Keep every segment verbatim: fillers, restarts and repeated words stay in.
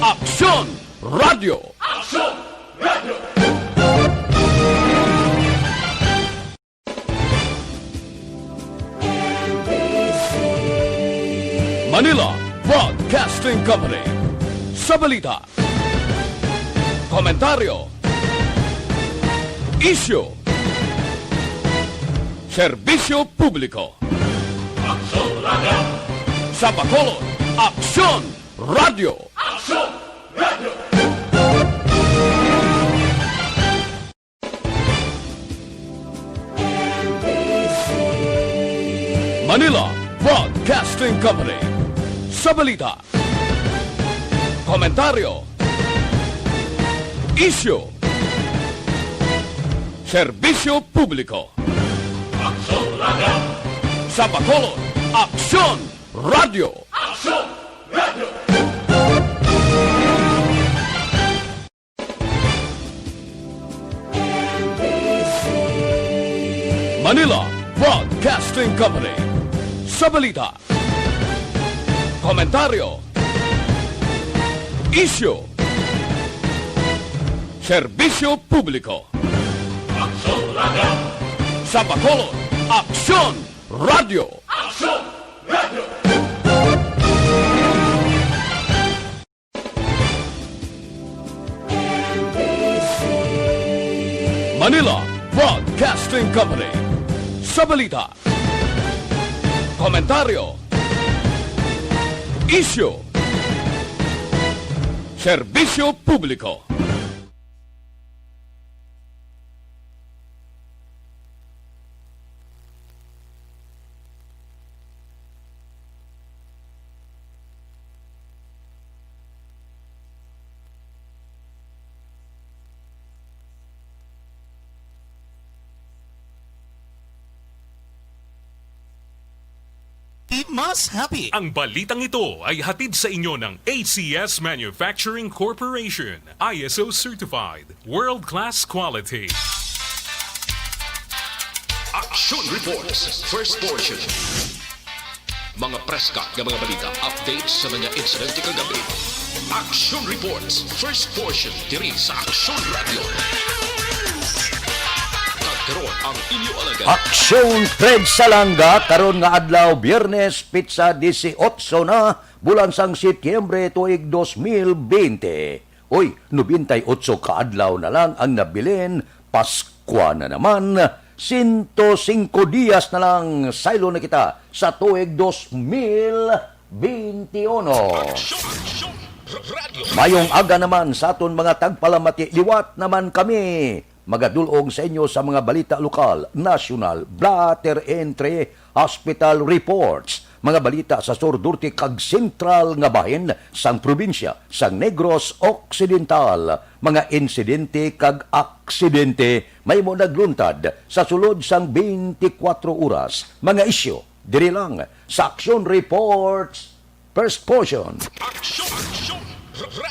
Aksyon Radio. Aksyon Radio. Manila Broadcasting Company. Sa balita, komentaryo, isyu, serbisyo publiko. Aksyon Radio. Sa Bacolod, Aksyon Radio. Aksyon Radio. Manila Broadcasting Company. Sa balita, komentaryo, isyu, serbisyo publiko. Aksyon Radio. Sa Bacolod, Aksyon Radio. Aksyon Radio. Manila Broadcasting Company. Sa balita, komentaryo, isyu, serbisyo publiko. Aksyon Radio. Sa Bacolod, Aksyon Radio. Aksyon Radio. Manila Broadcasting Company. Sa balita, komentaryo, isyu, serbisyo publiko. Mas happy. Ang balitang ito ay hatid sa inyo ng A C S Manufacturing Corporation, I S O certified, world-class quality. Action Reports, first portion. Mga preska nga mga balita, updates sa mga insidente kagabi. Action Reports, first portion, diri sa Action Radio. Kag karon ang inyo alagad. Aksyon Fred Salanga, karon nga adlaw, Biyernes, pitsa disiotso na, bulan sang Setyembre, tuig dos mil bente. Uy, nobenta y otso ka adlaw na lang ang nabilin, Paskwa na naman, sento singko diyas na lang, saylo na kita sa tuig dos mil bente uno. Mayong aga naman sa aton mga tagpalamati, liwat naman kami magadul-ong sa inyo sa mga balita lokal, nasyonal, blotter entry, hospital reports, mga balita sa sur, norte, kag sentral nga bahin sang probinsya sang Negros Occidental, mga insidente kag aksidente, mahimo nagluntad sa sulod sang twenty-four oras, mga isyu diri lang sa Action Reports. First portion. Aksyon! Aksyon!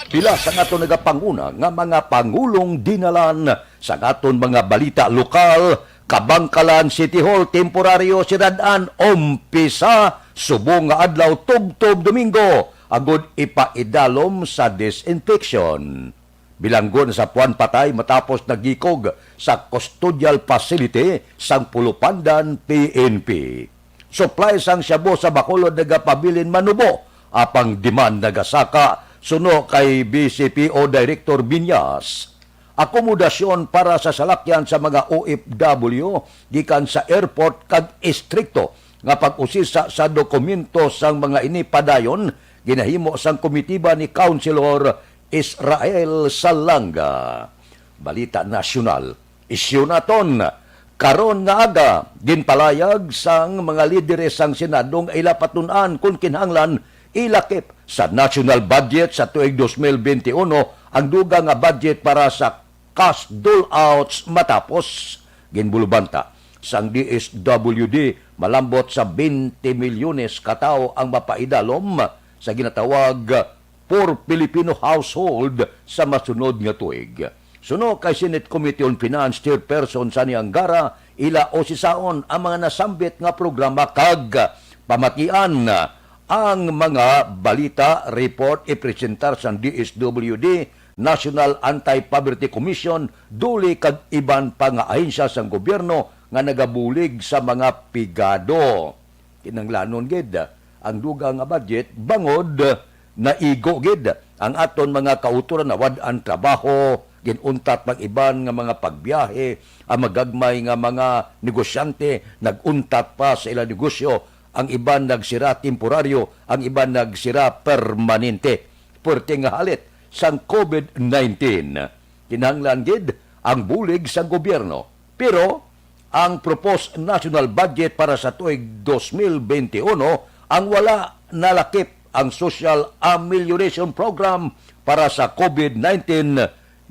Pila sa aton nagapanguna nga mga pangulong dinalan sa aton mga balita lokal, Kabangkalan City Hall, temporaryo sirad-an, umpisa subong nga adlaw, tubtob Domingo, agud ipaidalom sa disinfection. Bilanggo na sa puan patay matapos nagikog sa custodial facility sang Pulupandan P N P. Supply sang shabu sa Bacolod nagapabilin manubo, apang demand nagasaka, suno kay B C P O Director Viñas. Akomodasyon para sa salakyan sa mga O F W gikan sa airport kag estrikto nga pag-usisa sa dokumento sang mga ini padayon ginahimo sang komitiba ni Councilor Israel Salanga. Balita nasyonal, isyu naton. Karon nga aga, ginpalayag sang mga lideres sang Senado nga ila patun-an kon kinahanglan ilakip sa national budget sa tuig dos mil bente uno ang dugang nga budget para sa cash doleouts matapos. Ginbulubanta sang D S W D malambot sa twenty milyones ka tawo ang mapaidalom sa ginatawag per Filipino household sa masunod nga tuig. Suno kay Senate Committee on Finance Chairperson Sonny Angara, ila usisaon ang mga nasambit nga programa kag pamatian Ang mga balita, report ipresentar sang D S W D, National Anti-Poverty Commission, DOLE, kag iban pa nga ahensya sang gobyerno nga nagabulig sa mga pigado. Kinahanglanon gid ang dugang nga budget bangod naigo gid ang aton mga kautoran, nawad-an trabaho, gin-untat pang iban nga mga pagbiyahe, ang magagmay nga mga negosyante nag-untat pa sa ilang negosyo, ang iban nagsira temporaryo, ang iban nagsira permanente. Puwerte nga halit sang COVID nineteen. Kinahanglan gid ang bulig sang gobyerno. Pero ang proposed national budget para sa tuig dos mil benti uno ang wala nalakip ang Social Amelioration Program para sa COVID nineteen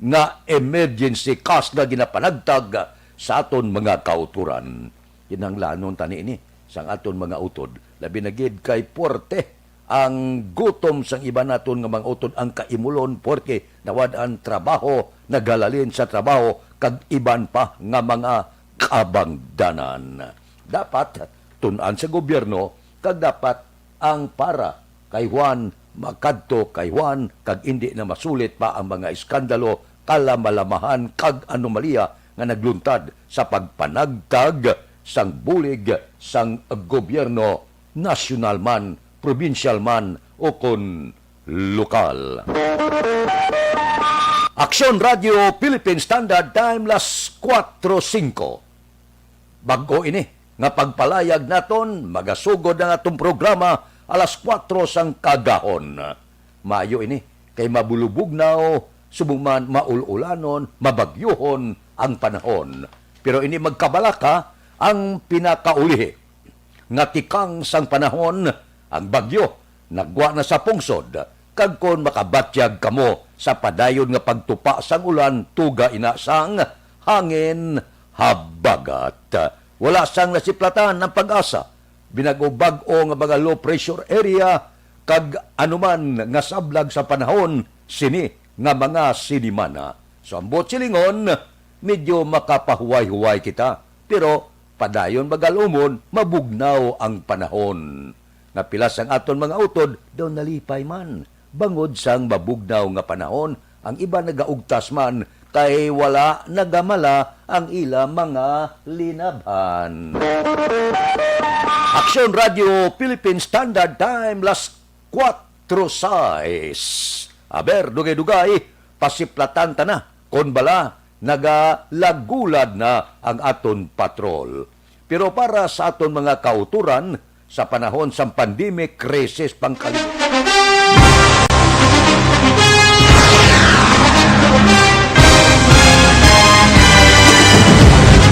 nga emergency cost nga ginapanagtag sa aton mga kautoran. Kinahanglanon tani ini sang aton mga utod, labi na gid kay puwerte ang gutom sang iban naton nga mga utod, ang kaimulon, puwerte nawad-an trabaho, naghalalin sa trabaho, kag iban pa nga mga kabangdanan. Dapat tun-an sa gobyerno, kag dapat ang para kay Juan makadto kay Juan, kag indi na masulit pa ang mga iskandalo, kalamalamahan, kag anomalya nga nagluntad sa pagpanagtag sang bulig sang gobyerno, nasyonal man, probinsyal man, o kon lokal. Aksyon Radio Philippine Standard Time, las kuwatro singko. Bag-o ini nga pagpalayag naton, magasugod ang atong programa alas kuwatro sang kaagahon. Maayo ini, kay mabulubugnaw, subong man maul-ulanon, mabagyuhon ang panahon. Pero ini magkabalaka ang pinakaulihi nga tikang sang panahon, ang bagyo nagwa na sa pungsod, kag kon makabatyag kamo sa padayon nga pagtupa sang ulan, tuga ina sang hangin habagat. Wala sang nasiplatan ang PAGASA, binag-o bag-o nga mga low pressure area, kag anuman nga sablag sa panahon sini nga mga sinimana. So, ang buot silingon, medyo makapahuway-huway kita, pero padayon magalumon, mabugnaw ang panahon. Nga pila sang aton mga utod daw nalipay man bangod sang mabugnaw nga panahon, ang iban nagaugtas man kay wala nagamala ang ila mga linabhan. Aksyon Radio Philippine Standard Time, las kuwatro sais. Aber, dugay-dugay, pasiplatan ta na kon bala nagalagulad na ang aton patrol. Pero para sa aton mga kautoran, sa panahon sang pandemic, krisis, pangkalimot.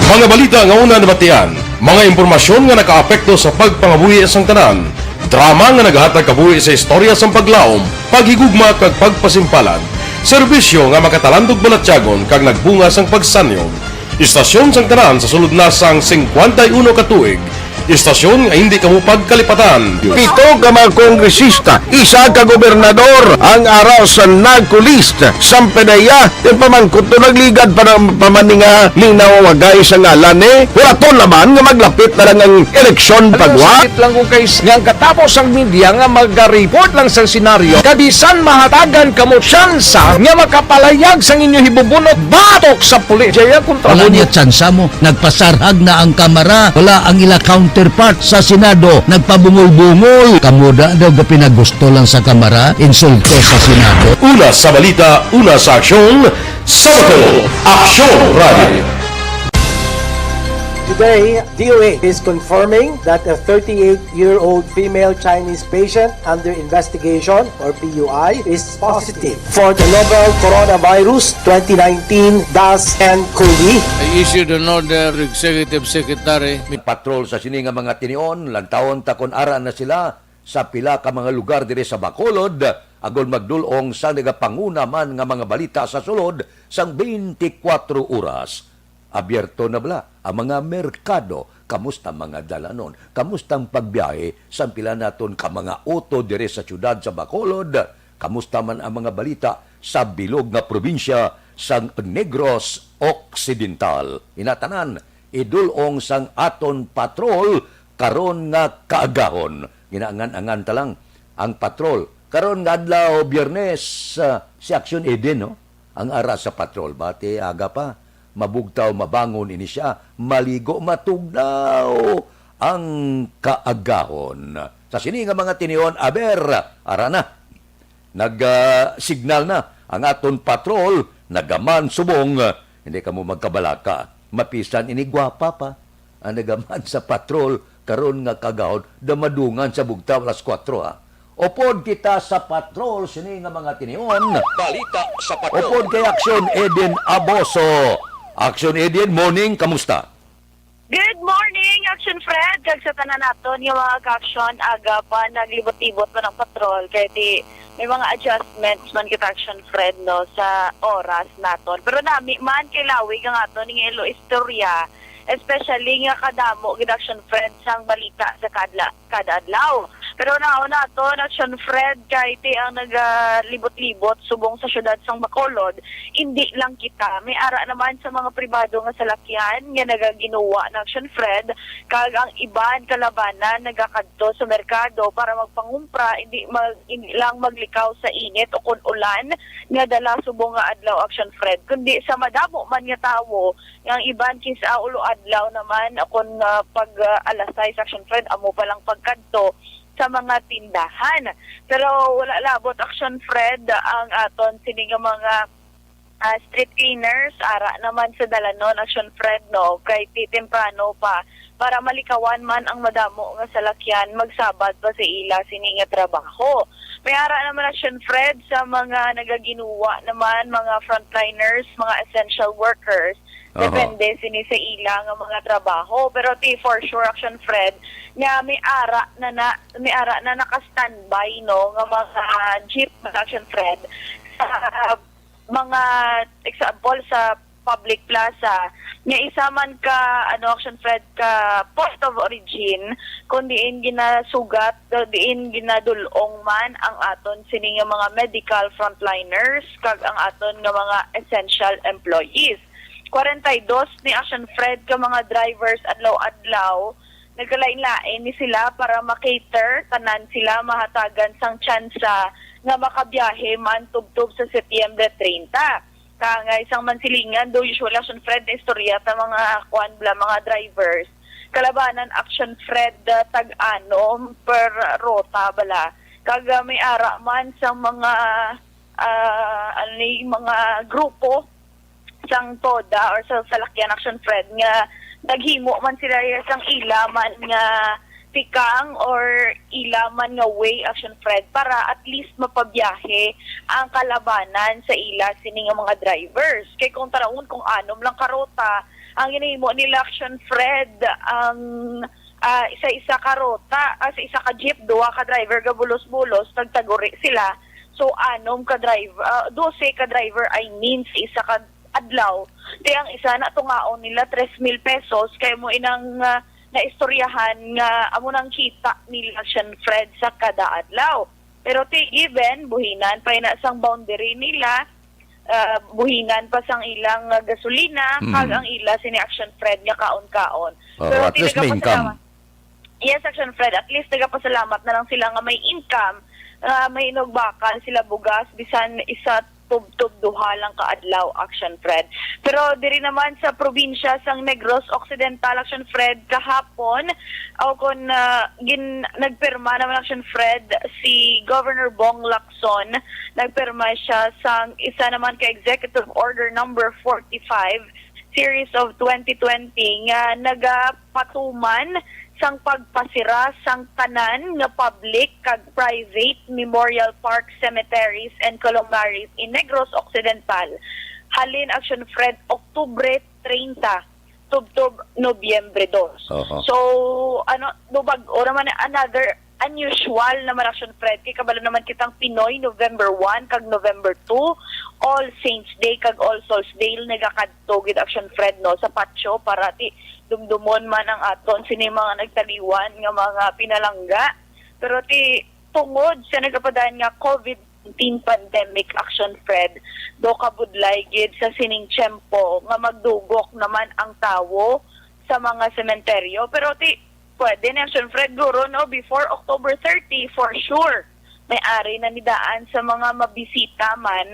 Mga balita nga una nabatian, mga impormasyon nga nakaapekto sa pagpangabuhi sang tanan, drama nga nagahatag kabuhi sa istorya sang paglaom, paghigugma, kag pagpasimpalan, serbisyo nga makatalandog balatyagon kag nagbunga sang pagsanyog. Istasyon sang tanan sa sulod na sang singkwenta y uno ka tuig. Istasyon nga hindi kamo pagkalipatan. Pito ka mga kongresista, isa ka gobernador ang ara sa NAGCO list. Sampanaya, ti pamangkot to nagligad pa ng pamaninga linaw wagay sa ngalan ni. Wala to naman nga maglapit na lang ang eleksyon Ano pagwa. Sakit lang kung kay nga ang katapos ang media nga maga-report lang sa senaryo, kabisan mahatagan kamo tsansa nga makapalayag sang inyo hibubunot batok sa pulis. Jaya kontra Wala mo. Niya tsansa mo. Nagpasarhag na ang Kamara. Wala ang ila counterpart sa Senado. Nagpabungol-bungol. Kamo da daw gapinagusto lang sa Kamara, insulto sa Senado. Una sa balita, una sa aksyon, sa Bato, Aksyon Radio. Today, D O H is confirming that a thirty-eight-year-old female Chinese patient under investigation, or P U I, is positive for the novel coronavirus twenty nineteen dash N cov. I issued an order to Executive Secretary. Patrol sa sini nga mga tinion, lantawon ta kon ara na sila sa pila ka mga lugar diri sa Bacolod, agod magdul-ong sa nagapanguna man nga mga balita sa sulod sang twenty-four oras. Abierto na bala ang mga merkado? Kamusta mga dalanon? Kamusta ang pagbiyahe sang pila naton ka mga utod diri sa siyudad sa Bacolod? Kamusta man ang mga balita sa bilog nga probinsya sang Negros Occidental? Ina tanan, idul-ong sang aton patrol karon nga kaagahon. Inaangan-angan ta lang ang patrol. Karon nga adlaw, Biyernes, ah, si Action Eden, no? Ang ara sa patrol. Bati, aga pa. Mabugtaw, mabangon ini siya. Maligo, matugnaw ang kaagahon. Sa sini nga mga tinion, aber, ara na. Nag, ah, signal na ang aton patrol, nagaman subong, ah, hindi kamo magkabalaka. Mapisan ini gwapa pa ang nagaman sa patrol karon nga kagahon, damadungan sa bugtaw alas kuwatro, ha. Upod kita sa patrol sini nga mga tinion. Balita sa patrol. Upod kay Action Eden Aboso. Action Eden, morning, kamusta? Good morning, Action Fred, kag sa tanan naton nga mga ka-action, aga pa, naglibot-libot man ang patrol, kay di may mga adjustments man kita, Action Fred, no, sa oras naton. Pero nami man kay lawig ang aton nga ilo istorya, especially nga kadamo gid, Action Fred, sang balita sa kadla-, kada adlaw. Pero naon naton, Action Fred, kay ti ang nagalibot-libot subong sa siyudad sang Bacolod, indi lang kita. May ara naman sa mga pribado nga salakyan nga nagaginuwa na, Action Fred, kag ang iban kalabanan nagakadto sa merkado para magpangumpra, hindi mag-, hindi lang maglikaw sa init o kon ulan nga dala subong nga adlaw, Action Fred, kundi sa madamo man nga tawo, nga ang iban kis-a ulo adlaw naman o kon, ah, pag, ah, alas sais, Action Fred, amo pa lang pagkadto sa mga tindahan. Pero wala labot, Action Fred, ang aton sini nga mga, ah, street cleaners, ara naman sa dalanon, Action Fred, no, kay ti temprano pa para malikawan man ang madamo nga salakyan, magsabat pa sa ila sini nga trabaho. May ara naman, Action Fred, sa mga nagaginuwa naman, mga frontliners, mga essential workers. Aha. Depende sini sa ila nga mga trabaho. Pero ti for sure, Action Fred, nga may ara na, na may ara na naka-standby, no, nga mga jeep, Action Fred, sa mga, example, sa public plaza, nga isa man ka, ano, Action Fred, ka point of origin, kung diin ginasugat, diin ginadul-ong man ang aton sini nga mga medical frontliners kag ang aton nga mga essential employees. Kwarenta y dos ni, Action Fred, ka mga drivers adlaw-adlaw, nagkalain-lain ni sila para ma-cater, tanan sila mahatagan sang tsansa nga makabiyahe man tubtob sa Setyembre treinta. Kangay sang mansilingan, do usual, Action Fred, na istorya ta mga kuan bala, mga drivers. Kalabanan, Action Fred, ah, tag-anom per rota bala. Kag, ah, may ara man sang mga, ah, ano ni, mga grupo sang TODA or sa salakyan, Action Fred, nga naghimo man sila sang ila man nga tikang or ila man nga way, Action Fred, para at least mapabiyahe ang kalabanan sa ila sini nga mga drivers. Kay kung tanawon, kung anom lang ka ruta ang ginahimo nila, Action Fred, ang, ah, isa-isa ka ruta, ah, sa isa ka jeep, duha ka driver gabulos-bulos, nagtaguri sila. So, anom ka driver, ah, dose ka driver, I mean, sa isa ka adlaw. Ti ang isa na tungaon nila tres mil pesos, kay mo inang, ah, naistoryahan nga amo nang kita nila, Action Fred, sa kada adlaw. Pero ti given, buhinan pa ina sang boundary nila, ah, buhinan pa sang ilang, ah, gasolina, Mm. kag ang ila sini, Action Fred, nga kaon-kaon. Oo, Pero at ti least may nagapasalamat income. Yes, Action Fred. At least nagapasalamat na lang sila nga may income, nga may inugbakal sila bugas, bisan isa tubtob duha lang ka adlaw, Action Fred. Pero diri naman sa probinsya sang Negros Occidental, Action Fred, kahapon, o kon, ah, gin-, nagpirma naman, Action Fred, si Governor Bong Lacson, nagpirma siya sang isa naman ka Executive Order Number forty-five, Series of twenty twenty nga nagapatuman sang pagpasira sang tanan nga public kag private memorial park, cemeteries, and columbaries in Negros Occidental halin, Action Fred, Oktubre treinta tubtob Nobyembre dos. Oho. So, ano, do bag-o naman, another unusual naman, Action Fred, kay kabalo naman kitang Pinoy, November one kag November two, All Saints Day kag All Souls Day, nagakadto gid, Action Fred, no, sa patio para ti dumdumon man ang aton sini mga nagtaliwan nga mga pinalangga. Pero ti tungod sa nagapadayon nga COVID nineteen pandemic, Action Fred, do kabudlay gid sa sining tiyempo nga magdugok naman ang tawo sa mga sementeryo. Pero ti Pwede na, Action Fred, guro, no? Before October thirty, for sure. May ari na ni daan sa mga mabisita man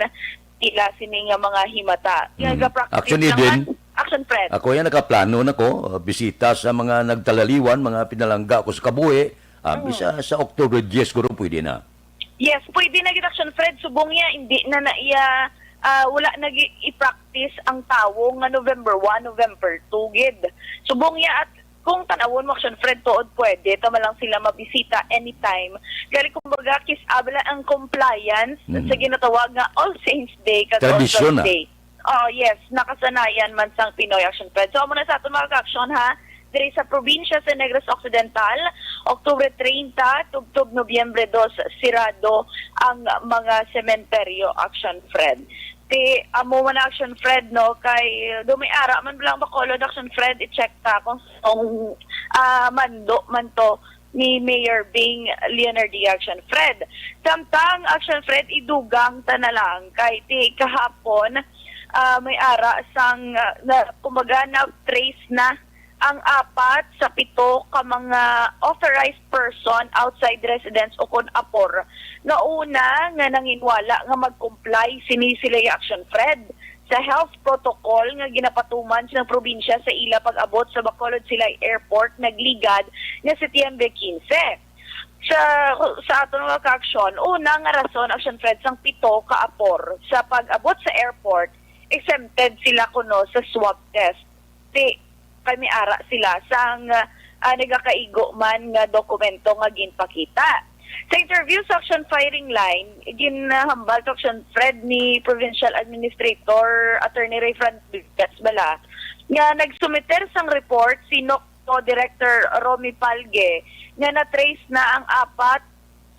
ila sini nga mga himata. Nga Mm. ga-practice Action lang Eden. man. Action Fred. Ako yan, nakaplano na ko, uh, bisita sa mga nagtalaliwan, mga pinalangga ko sa kabuhi. Ah, Mm. bisa sa October diyes, guro, pwede na. Yes, pwede na gid, Action Fred. Subong niya, hindi na na iya, ah, wala na gi-, i-practice ang tawo nga November one, November two gid. Subong niya, at kung tanawon mo, Action Fred, tuod pwede, tama lang sila mabisita anytime. Gali, kumbaga, kis-, abala ang compliance Mhm. sa ginatawag nga All Saints Day kag All Tradisyon Souls na. Day. Oh, yes, nakasanayan man sang Pinoy, Action Fred. So, amo na sa aton mga ka-action, ha. Diri sa probinsya sa Negros Occidental, October treinta, tubtob Nobyembre dos, sirado ang mga sementeryo, Action Fred. Ti, amo man, Action Fred, no, kay do may ara man lang Bacolod, Action Fred, i-check ta kung, kung, ah, mando man to ni Mayor Bing Leonardi, Action Fred. Samtang, Action Fred, idugang ta na lang kay ti kahapon, ah, may ara sang, ah, na, kumbaga, na-trace na ang apat sa pito ka mga authorized person outside residence o kon apor nga una nga nanginwala nga mag-comply sini sila, Action Fred, sa health protocol nga ginapatuman sang probinsya sa ila pag-abot sa Bacolod Silay Airport nagligad nga Setyembre quince. Sa, sa aton nga ka-action, una nga rason, Action Fred, sang pito ka apor sa pag-abot sa airport, exempted sila kuno sa swab test. Ti, kay may ara sila sang, ah, nagakaigo man nga dokumento nga ginpakita. Sa interview sa Action Firing Line, ginhambal sa Action Fred ni Provincial Administrator Attorney Ray Franz Villas bala nga nagsumiter sang report si NOCTO Director Romy Palge nga na-trace na ang apat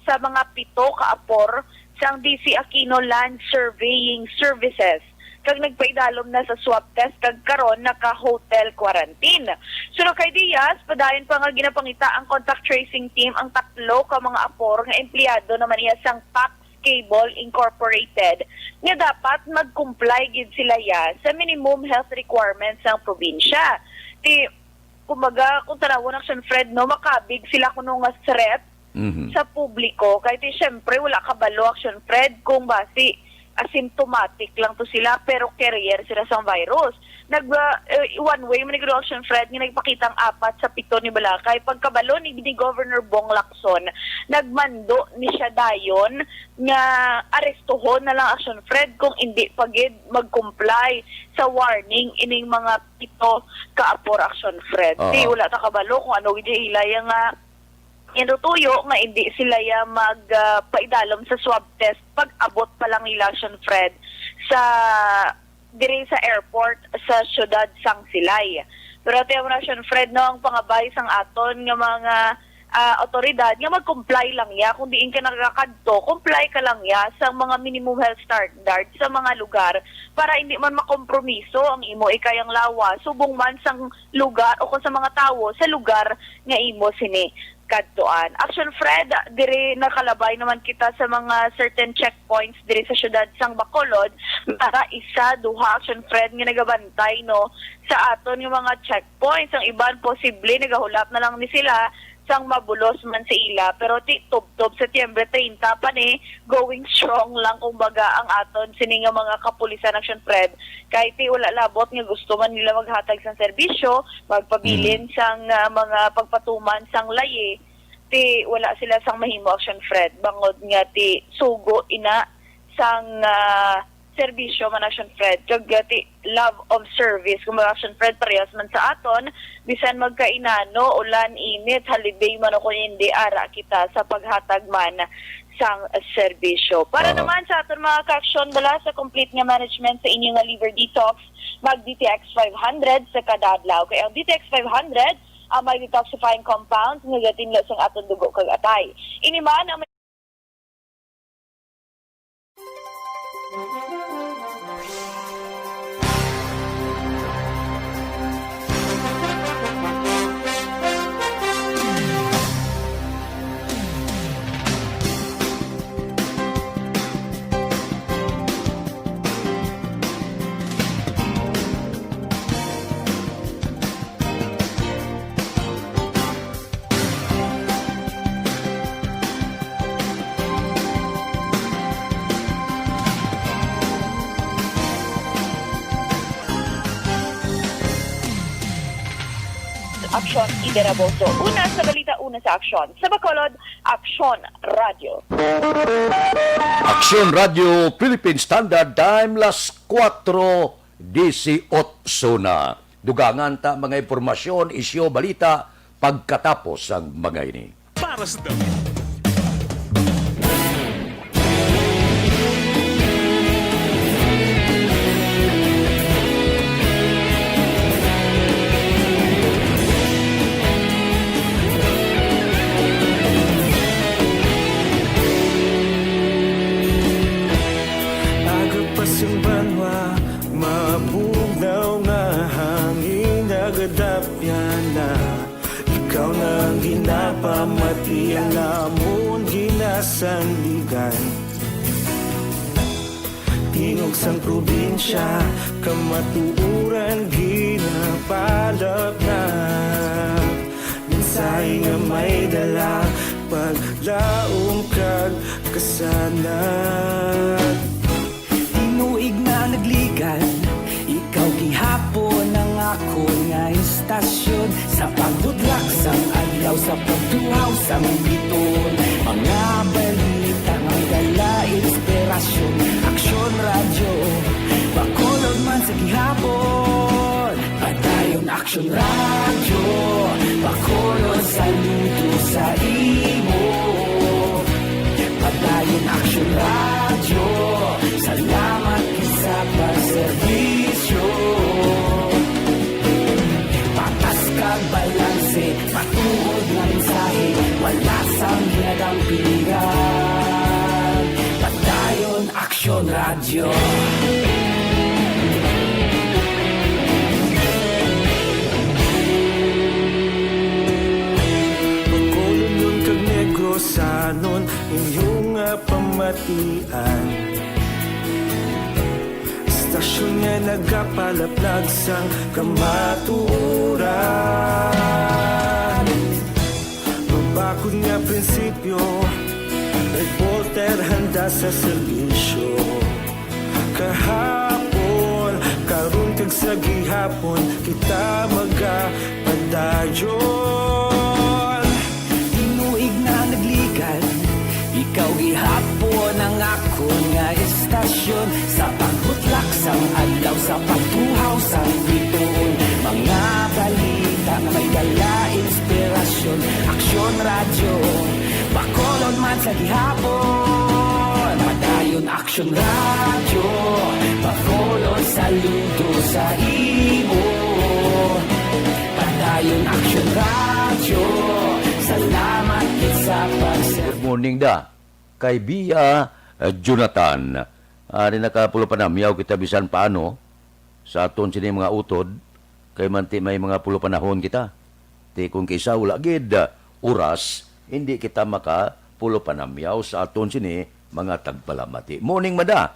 sa mga pito ka apor sang D C Aquino Land Surveying Services kag nagpaidalom na sa swab test kag karon naka-hotel quarantine. Suno kay Diaz, padayon pa nga ginapangita ang contact tracing team ang tatlo ka mga apor nga empleyado naman niya sang Pax Cable Incorporated nga dapat mag-comply gid sila ya sa minimum health requirements sang probinsya. Ti, kumbaga, kung tanawon, Action Fred, no, makabig sila kuno nga threat Mhm. sa publiko. Kay ti, syempre, wala kabalo, Action Fred, kung basi asymptomatic lang to sila, pero carrier sila sang virus. Nag, uh, eh, one way man ni Action Fred nga nagpakita ang apat sa pito ni bala. Kay pagkabalo ni, ni Governor Bong Lacson, nagmando ni siya dayon nga arestuhon na lang, Action Fred, kung hindi pa gid mag-comply sa warning ining mga pito ka apor, Action Fred. Oo. Di, wala ta kabalo kung ano gid ila ya nga inutuyo nga hindi sila ya mag, ah, paidalom sa swab test pag-abot pa lang nila, Action Fred, sa diri sa airport sa siyudad sang Silay. Pero tiyan mo na, Action Fred, no, ang pangabay sang aton nga mga, ah, otoridad nga mag-comply lang ya. Kung diin ka nakakadto, comply ka lang ya sa mga minimum health standards sa mga lugar para hindi man makompromiso ang imo ikayang lawas subong man sang lugar o kung sa mga tawo sa lugar nga imo sini kadtuan. Action Fred, diri nakalabay naman kita sa mga certain checkpoints diri sa siyudad sang Bacolod. Para isa, duha, Action Fred, nga nagabantay, no, sa aton nga mga checkpoints. Ang iban, posible, nagahulap na lang ni sila sang mabulos man sa ila. Pero ti, tubtob Setyembre treinta pa ni, going strong lang, kumbaga, ang aton sini nga mga kapulisan, Action Fred. Kay ti, wala labot nga gusto man nila maghatag sang serbisyo, magpabilin Mm. sang, ah, mga pagpatuman sang layi, ti wala sila sang mahimo, Action Fred, bangod nga ti sugo ina sang, ah, serbisyo man, Action Fred, kag, ah, ti love of service. Kung, Action Fred, parehas man sa aton, bisan magkainano, ulan, init, holiday man o kung hindi, ara kita sa paghatag man sang serbisyo. Para Aha. naman sa aton mga ka-action, bala sa complete nga management sa inyo nga liver detox, mag D T X five hundred sa kada adlaw. Kay ang D T X five hundred, ang may detoxifying compound nga gatinlo sang aton dugo kag atay. Ini man ang Aksyon Ideraboso. Una sa balita, una sa aksyon. Sa Bacolod, Aksyon Radyo. Aksyon Radyo Philippine Standard Time, las kuwatro disiotso na. Dugangan ta mga impormasyon, isyu, balita pagkatapos sang mga ini. Para sa dami. Aga pa sang banwa, mabugnaw nga hangin nagadapyan na. Ikaw na ang ginapamati, ang amon ginasandigan. Tingog sang probinsya, kamatuoran ginapalapnap. Mensahe nga may dala, paglaom kag kasanag. Tinuig na nagligad, ikaw gihapon ang akon nga istasyon. Sa pagbutlak sang adlaw, sa pagtuhaw sang biton, mga balita nga dala inspirasyon. Aksyon Radyo, Bacolod man sa gihapon. Padayon Aksyon Radyo, Bacolod, saludo sa imo. Padayon Aksyon Radyo, salamat sa pagserbisyo. Patas kag balanse, matuod nga mensahe, wala sang ginadampigan. Padayon Aksyon Radyo. Bacolodnon kag Negrosanon, inyo nga pamatian. Istasyon nga nagapalaplag sang kamatuoran. Mabakod nga prinsipyo, reporter handa sa serbisyo. Kahapon, karon kag sa gihapon, kita magapadayon. Tinuig na nagligad, ikaw gihapon ang akon nga istasyon. Sa pagbutlak sang adlaw, sa pagtuhaw sang bituon, mga balita nga may dala inspirasyon. Aksyon Radyo, Bacolod man sa gihapon. Padayon Aksyon Radyo, Bacolod, saludo sa imo. Padayon Aksyon Radyo, salamat gid sa pagserbi. Good morning da. Kay Bia, eh, Jonathan. Ari nakapulo panamyaw kita bisan paano sa aton sini mga utod, kay manti may mga pulo panahon kita. Ti kung kisa wala gid, ah, oras, hindi kita maka pulo panamyaw sa aton sini mga tagpalamati. Morning, mada.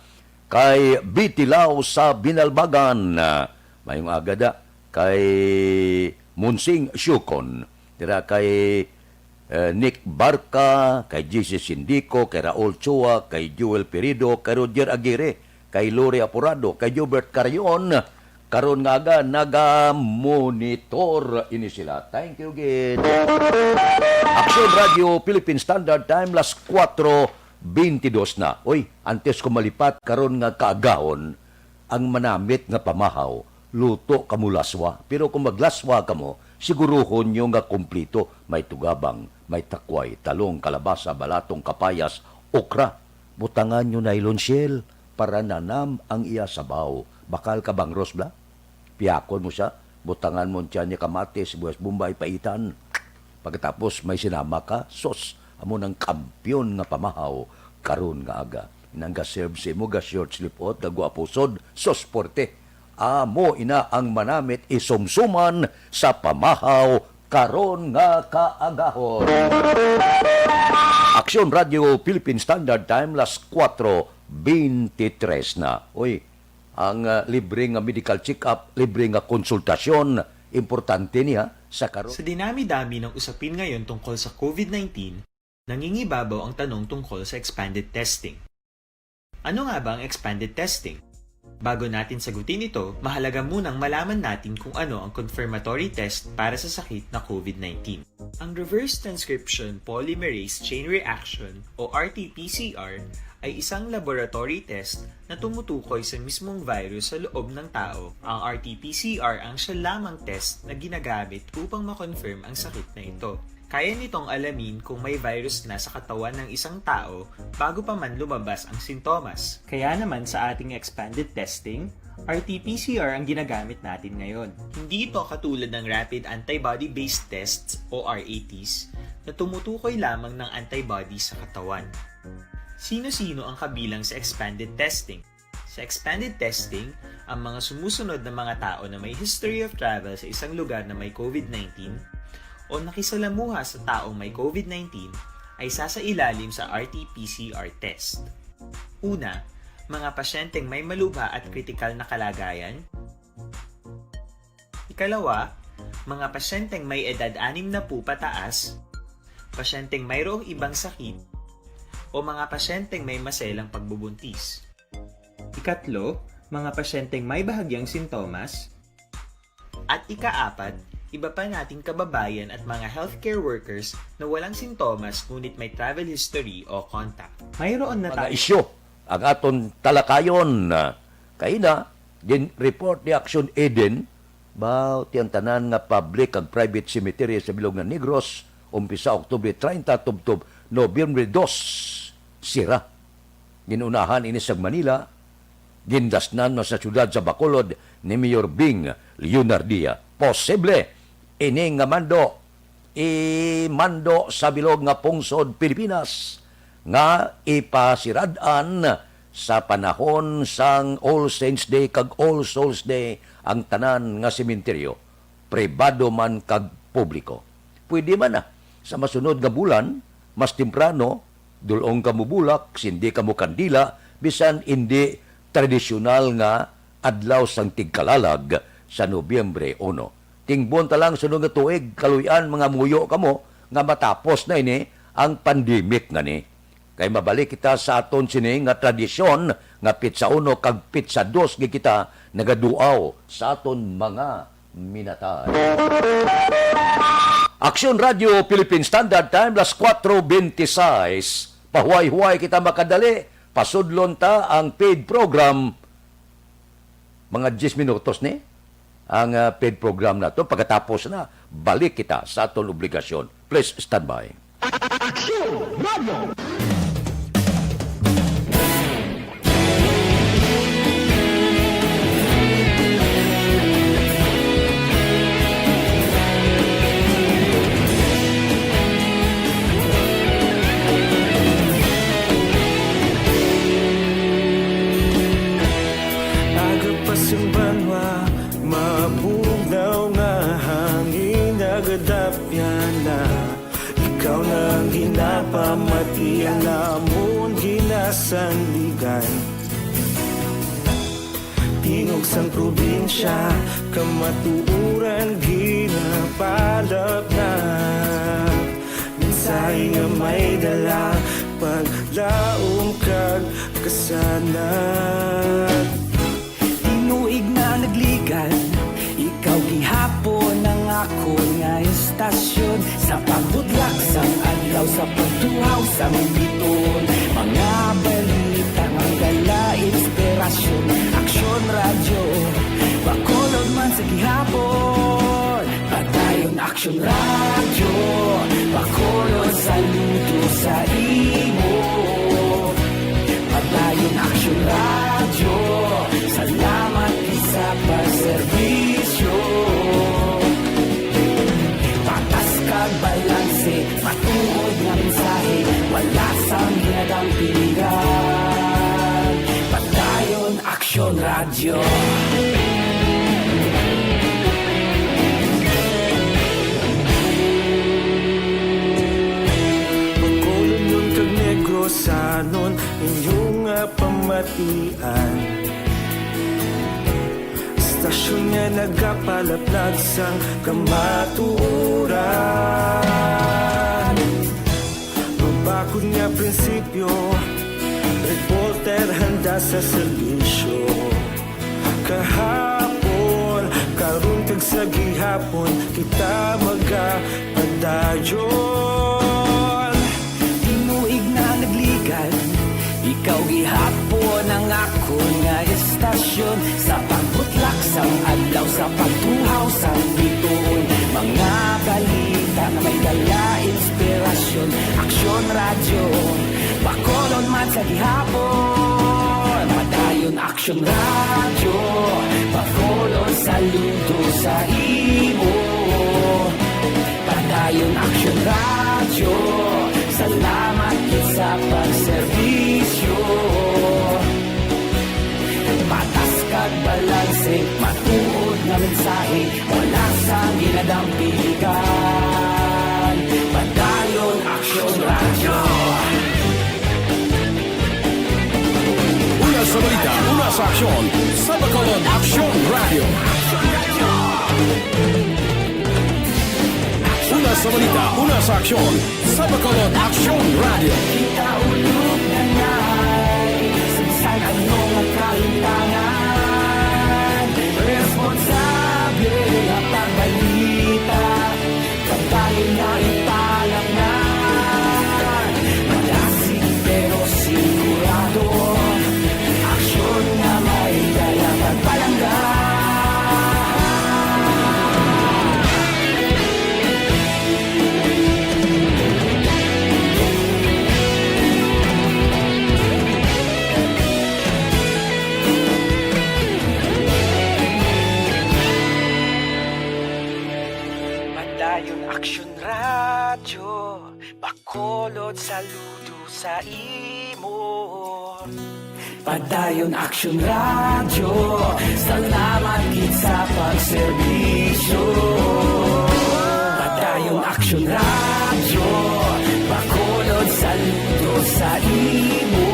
Kay Bitilaw sa Binalbagan. Ah, mayong aga da. Kay Munsing Siukon. Dira kay, eh, Nick Barca, kay J C Sindico, kay Raul Chua, kay Joel Pirido, kay Roger Aguirre, kay Lori Apurado, kay Jobert Carion. Karon nga aga, naga-monitor ini sila. Thank you, gid. Aksyon Radyo Philippine Standard Time, las kuwatro beintidos na. Uy, antes ko malipat, karon nga kaagahon, ang manamit nga pamahaw, luto kamo laswa. Pero kung maglaswa kamo, siguruhon nyo nga kumplito. May tugabang, may takway, talong, kalabasa, balatong, kapayas, okra. Butangan nyo nylon shell para nanam ang iya sabaw. Bakal ka bangros, bla? Piyakon mo siya, butangan mo siya ni kamatis, sibuyas Bombay, paitan. Pagkatapos may sinama ka, sos, amo nang kampiyon nga pamahaw karon nga aga. Nang ga-serve sa imo, ga-short sleeve out, gagwapo sod, sos, porte. Amo ina ang manamit isumsuman sa pamahaw karon nga kaagahon. Aksyon Radyo Philippine Standard Time, las kuwatro beintitres na. Uy, ang, ah, libre nga medical check-up, libre nga konsultasyon, importante niya sa karon. Sa dinami-dami ng usapin ngayon tungkol sa covid nineteen, nangingibabaw ang tanong tungkol sa expanded testing. Ano nga ba ang expanded testing? Bago natin sagutin ito, mahalaga munang malaman natin kung ano ang confirmatory test para sa sakit na COVID nineteen. Ang reverse transcription polymerase chain reaction o R T P C R ay isang laboratory test na tumutukoy sa mismong virus sa loob ng tao. Ang R T P C R ang siya lamang test na ginagamit upang ma-confirm ang sakit na ito. Kaya nitong alamin kung may virus na sa katawan ng isang tao bago pa man lumabas ang sintomas. Kaya naman sa ating expanded testing, R T P C R ang ginagamit natin ngayon. Hindi ito katulad ng rapid antibody-based tests o R A Ts na tumutukoy lamang ng antibody sa katawan. Sino-sino ang kabilang sa expanded testing? Sa expanded testing, ang mga sumusunod na mga tao na may history of travel sa isang lugar na may COVID nineteen o nakisalamuha sa taong may COVID nineteen ay sasailalim sa R T P C R test. Una, mga pasyenteng may malubha at kritikal na kalagayan. Ikalawa, mga pasyenteng may edad anim na po pataas, pasyenteng mayroong ibang sakit, o mga pasyenteng may maselang pagbubuntis. Ikatlo, mga pasyenteng may bahagyang sintomas. At ikaapat, iba pa nating kababayan at mga healthcare workers na walang sintomas ngunit may travel history o contact. Mayroon na mga tayo isyu ang aton talakayon. Kaina, gin-report ni Action Eden, ba, ti ang tanan nga public kag private cemetery sa bilog nga Negros, umpisa Oktubre treinta tubtob Nobyembre dos, sira. Ginunahan ini sa Manila, gindasnan man sa siyudad sa Bacolod ni Mayor Bing Leonardia. Posible ini nga mando, imando sa bilog nga pungsod Pilipinas nga ipasirad-an sa panahon sang All Saints Day kag All Souls Day ang tanan nga sementeryo, pribado man kag publiko. Pwede man na sa masunod nga bulan, mas temprano, dul-ong kamo bulak, sindi kamo kandila, bisan indi tradisyonal nga adlaw sang tigkalalag sa Nobyembre uno. Tingbon ta lang sunod nga tuig, kaluy-an, mga muyo kamo nga matapos na ini ang pandemic nga ni. Kay mabalik kita sa aton sini nga tradisyon nga petsa uno kag petsa dos gid kita nagaduaw sa aton mga minatay. Aksyon Radyo Philippine Standard Time, las kuwatro bente-sais. Pahuway-huway kita makadali. Pasudlon ta ang paid program. Mga diyes minutos ni ang, ah, paid program nato. Pagkatapos na, balik kita sa aton obligasyon. Please stand by. Aksyon Radyo. Aga pa sing banwa, mabugnaw nga hangin nagadapyan na. Ikaw na ang ginapamati, ang amon ginasandigan. Tingog sang probinsya, kamatuoran ginapalapnap. Mensahe nga may dala, paglaom kag kasanag. Tinuig na nagligan, ikaw gihapon ang akon nga estasyon. Sa pagbudlak sang adlaw, sa pagtuhaw sang biton, mga balita nga dala inspirasyon. Aksyon Radyo, Bacolod man sa gihapon. Padayon Aksyon Radyo, Bacolod, saludo sa imo. Padayon Aksyon Radyo, salamat gid sa pagserbisyo. Patas kag balanse, matuod nga mensahe, wala sang ginadampingan. Padayon Aksyon Radyo. Bacolodnon kag Negrosanon, inyo nga pamatian. Estasyon nga nagapalaplag sang kamatuoran. Mabakod nga prinsipyo, reporter handa sa serbisyo. Sa gihapon kita magapadayon. Tinuig na nagligan, ikaw gihapon ang akon nga estasyon. Sa pagbutlak sang adlaw, sa pagtuhaw sang bituon, mga balita nga may dala inspirasyon. Aksyon Radyo, Bacolod man sa gihapon. Padayon Aksyon Radyo, Bacolod, saludo sa imo. Padayon Aksyon Radyo, salamat gid sa pagserbisyo. Patas kag balanse, matuod nga mensahe, wala sang ginadampigan. Padayon Aksyon Radyo. Una sa balita, una sa aksyon, sa Bacolod Aksyon Radyo. Una sa balita, una sa aksyon, sa Bacolod Aksyon Radyo. Kita ulog na ngay, saysay ano nga kalimtangan. Responsable nga pagbalita, kabayo nga ipalatnan. Malasig pero sigurado, aksyon nga may dala kag palangga. Padayon Aksyon Radyo, Bacolod, saludo sa imo. Padayon Aksyon Radyo, salamat gid sa pagserbisyo. Padayon Aksyon Radyo, Bacolod, saludo sa imo.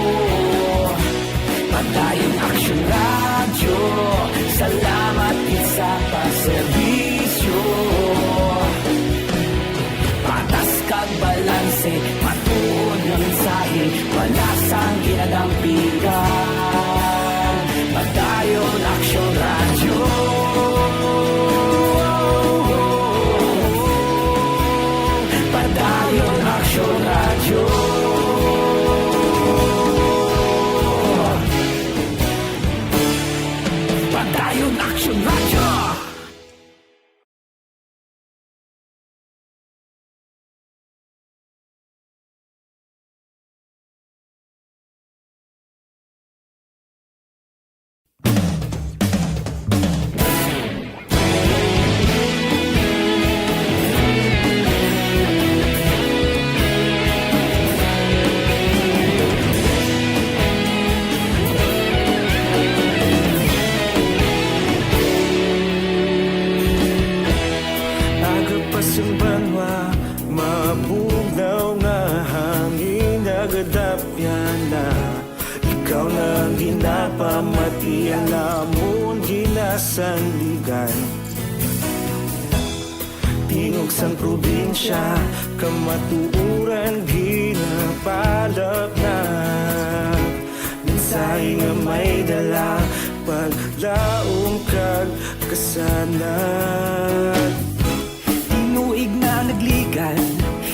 Padayon Aksyon Radyo, salamat gid sa pagserbisyo. Patas kag balanse, matuod nga mensahe, wala sang ginadampigan. Padayon Aksyon Radyo. Padayon Aksyon Radyo. Padayon Aksyon Radyo. Aga pa sang banwa, mabugnaw nga hangin nagadapyan na. Ikaw na ang ginapamati, ang amon ginasandigan. Tingog sang probinsya, kamatuoran ginapalapnap. Mensahe nga may dala, paglaom kag kasanag. Tinuig na nagligan,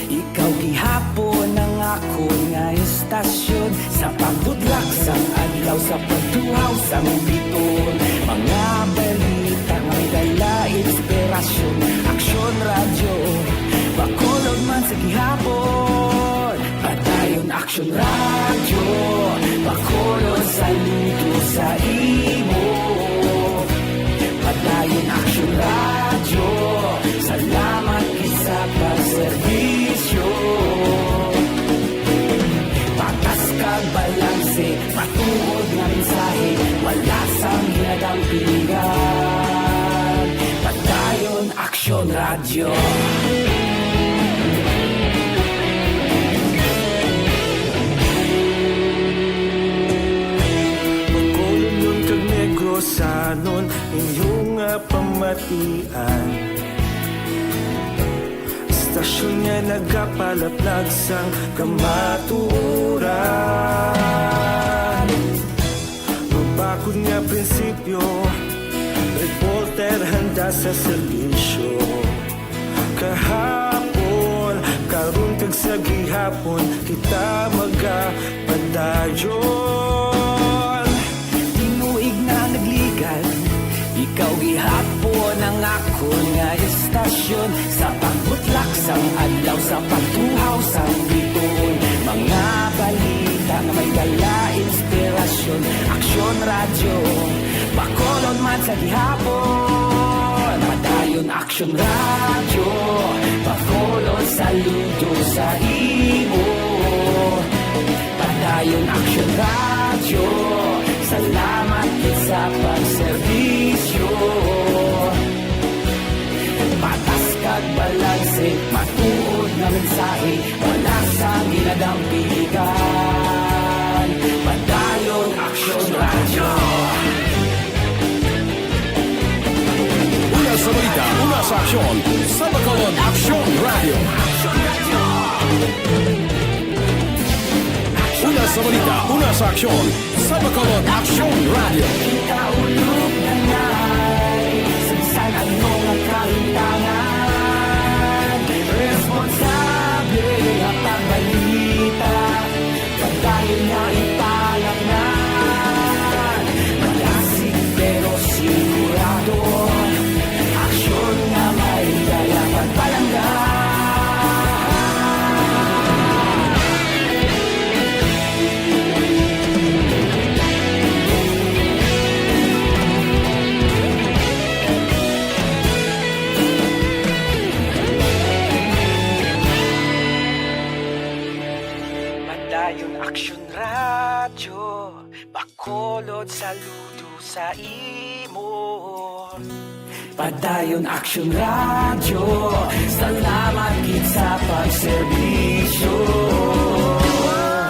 ikaw gihapon ang akon nga estasyon. Sa pagbudlak sang adlaw, sa pagtuhaw sang bituon, mga balita nga may dala inspirasyon. Aksyon Radyo, Bacolod man sa gihapon. Padayon Aksyon Radyo, Bacolod, saludo sa imo. Padayon Aksyon Radyo, salamat gid sa pagserbisyo. Patas kag balanse, matuod nga mensahe, wala sang ginadampigan. Padayon Aksyon Radyo. Bacolodnon kag Negrosanon, inyo nga pamatian. Estasyon nga nagapalaplag sang kamatuoran. Mabakod nga prinsipyo, reporte Ter handa sa serbisyo. Kahapon, karon kag sa gihapon, kita magapadayon. Tinuig na nagligan, ikaw gihapon ang akon nga estasyon. Sa pagbutlak sang adlaw, sa pagtuhaw sang bituon, mga balita nga may dala inspirasyon. Aksyon Radyo, Bacolod man sa gihapon. Padayon Aksyon Radyo, Bacolod, saludo sa imo. Padayon Aksyon Radyo, salamat gid sa pagserbisyo. Patas kag balanse, matuod nga mensahe, wala sang ginadampigan. Padayon Aksyon Radyo. Una sa balita, una sa aksyon, sa Bacolod Aksyon Radyo. Una sa balita, una sa aksyon, sa Bacolod Aksyon Radyo. Kita ulog na ngay, sa bisan ano nga kahintangan, responsable nga pagbalita, padayon nga ipalatnan. Malasig pero sigurado, aksyon nga may dala pagpalangga. Padayon Aksyon Radyo, Bacolod, saludo sa imo. Padayon Aksyon Radyo, salamat gid sa pagserbisyo.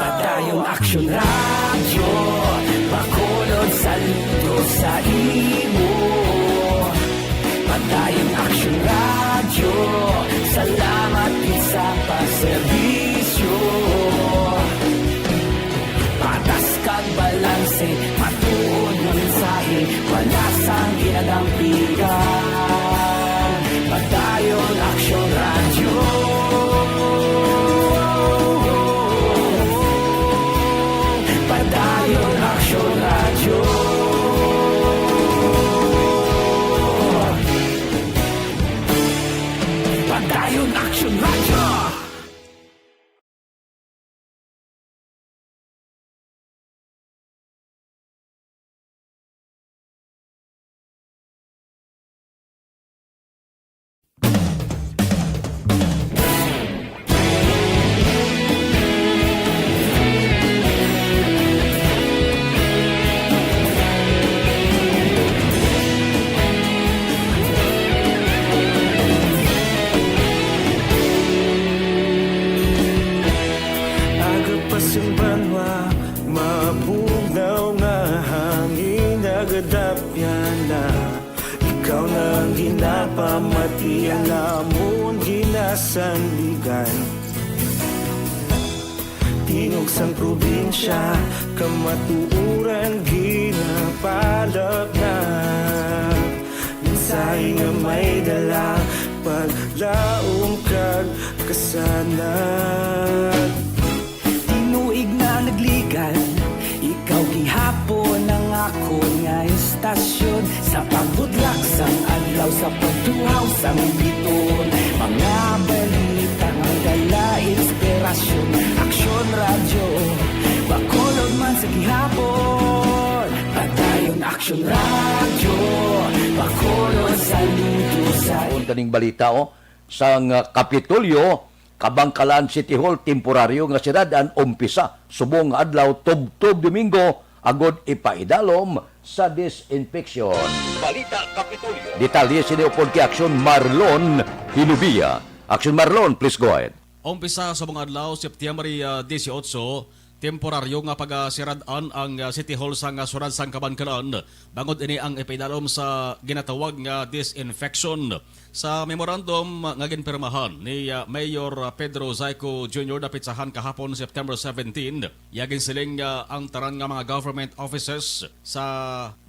Padayon Aksyon Radyo, Bacolod, saludo sa imo. Padayon Aksyon Radyo, salamat gid sa pagserbisyo. Patas kag balanse, matuod nga mensahe, wala sang ginadampigan. Padayon Aksyon Radyo. Padayon Aksyon Radyo. Padayon Aksyon Radyo. Aga pa sing banwa, mabugnaw nga hangin, nagadapyan na. Ikaw na ang ginapamati, ang amon ginasandigan. Tingog sang probinsya, kamatuoran ginapalapnap. Mensahe nga may dala, paglaom kag kasanag. Tinuig na nagligan, ikaw gihapon ang akon nga estasyon. Sa pagbutlak sang adlaw, sa pagtuhaw sang bituon, mga balita nga dala inspirasyon. Aksyon Radyo, Bacolod man sa gihapon. Padayon Aksyon Radyo, Bacolod, saludo sa Kaning balita, oh, sang, ah, Kapitolyo, Kabangkalan City Hall, temporaryo nga sirad-an umpisa subong nga adlaw, tubtob Domingo, agod ipaidalom sa disinfection. Balita Kapitolyo. Detalye sini upod kay Aksyon Marlon Hilubia. Aksyon Marlon, please go ahead. Umpisa sa mga adlaw, Septyembre, ah, dieciocho, temporaryo nga pagasirad-an ang, ah, City Hall sang, ah, Syudad sang Kabankalan, bangod ini ang ipaidalom sa ginatawag nga disinfection. Sa memorandum nga ginpirmahan ni, ah, Mayor, ah, Pedro Zayco Junior, napitsahan kahapon, September seventeen, iya ginsiling nga ang tanan nga mga government offices sa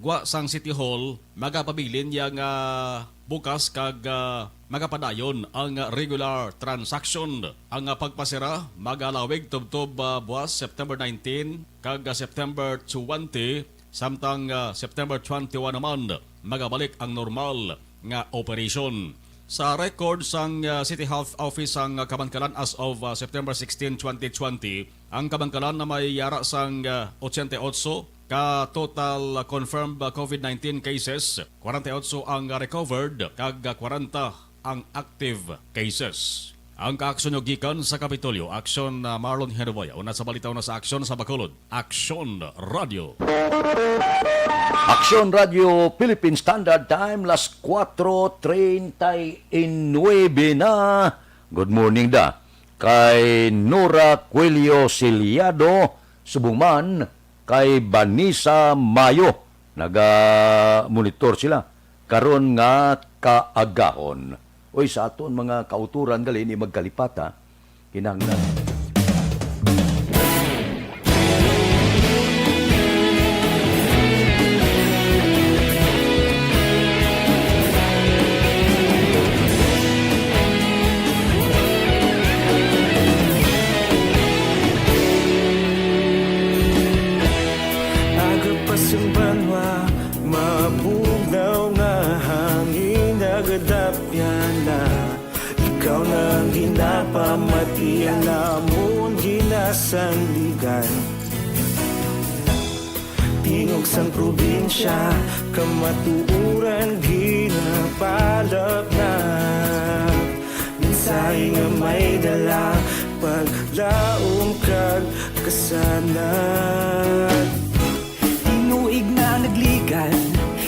gwa sang City Hall magapabilin iya nga bukas kag, ah, magapadayon ang regular transaction. Ang, ah, pagpasira magalawig tubtob, ah, buwas September nineteen kag, ah, September twenty, samtang, ah, September twenty-one naman magabalik ang normal nga operation. Sa record sang, ah, City Health Office sang, ah, Kabankalan as of, ah, September sixteen, twenty twenty, ang Kabankalan na may yara sang, ah, ochenta y ocho ka total, ah, confirmed, ah, covid nineteen cases, kwarenta y ocho ang, ah, recovered, kag, ah, kwarenta ang active cases. Ang kaaksyon nyo gikan sa Kapitolyo, Aksyon, ah, Marlon Henuboya. Una sa balita, una sa Aksyon sa Bacolod. Aksyon Radio. Aksyon Radio Philippine Standard Time, las cuatro treinta y nueve na. Good morning da kay Nora Cuello Ciliado, subong man kay Vanessa Mayo. Naga-monitor sila karon nga kaagahon. Oy, sa aton mga kautoran gali ni magkalipata, kinahanglan. Aga pa sang banwa, mabugnaw nga hangin nagadapyan na. Ikaw na ang ginapamati, ang amon ginasandigan. Tingog sang probinsya, kamatuoran ginapalapnap. Mensahe nga may dala, paglaom kag kasanag. Tinuig na nagligan,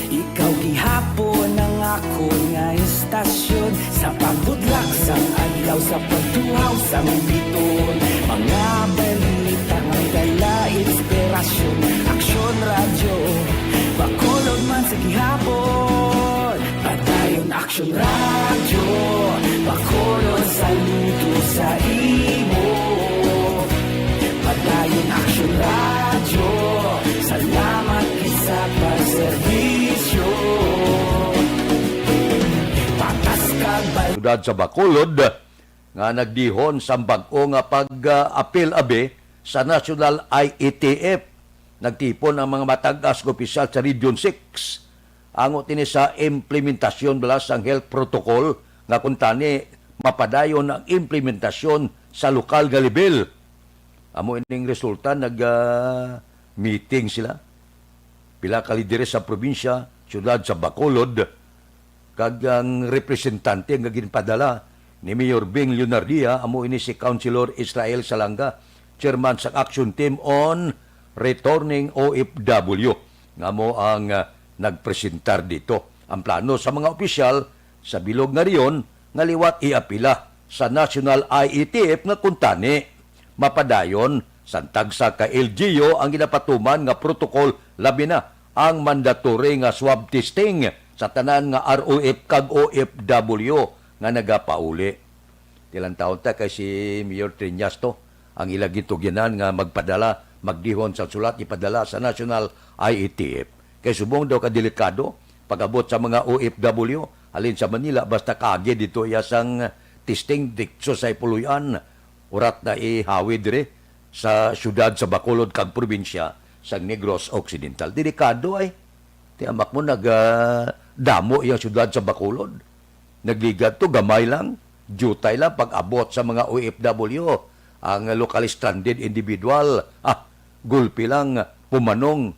ikaw gihapon ang akon nga estasyon. Sa pagbudlak sang adlaw, sa pagtuhaw sang biton, mga balita may dala inspirasyon. Aksyon Radyo, Bacolod man sa gihapon. Padayon Aksyon Radyo, Bacolod, saludo sa imo. Padayon Aksyon Radyo, salamat gid sa pagserbisyo. Patas kag bal- Siyudad sa Bacolod nga nagdihon sang bag-o nga pag-apil abi sa National I E T F. Nagtipon ang mga matag-as nga opisyal sa Region six. Angot ini sa implementasyon bala sang health protocol nga kuntani mapadayon ang implementasyon sa lokal nga level. Amo ining resulta, nag, ah, meeting sila. Pila ka lideres sa probinsya, siyudad sa Bacolod, kag ang representante nga ginpadala ni Mayor Bing Leonardia amo ini si Councilor Israel Salanga, chairman sang Action Team on Returning O F W, nga amo ang, ah, nagpresentar dito. Ang plano sa mga opisyal sa bilog nga rehiyon nga liwat iapila sa National I E T F nga kuntani mapadayon sang tagsa ka L G U ang ginapatuman nga protocol, labi na ang mandatory nga swab testing sa tanan nga R O F kag O F W nga nagapauli. Ti lantawon ta kay si Mayor Treñas to ang ila gintugyanan nga magpadala, magdihon sang sulat ipadala sa National I E T F. Kay subong daw ka delikado pag-abot sa mga O F W halin sa Manila, basta kaagi dito iya sang testing dito sa Puloy-an, urat na ihawi diri sa siyudad sa Bacolod kag probinsya sa Negros Occidental. Delikado ay. Ti amak mo, nag, ah, damo iyang siyudad sa Bacolod. Nagligat to, gamay lang. Diutay lang pag-abot sa mga O F W. Ang lokal stranded individual, ah, gulpi lang pumanong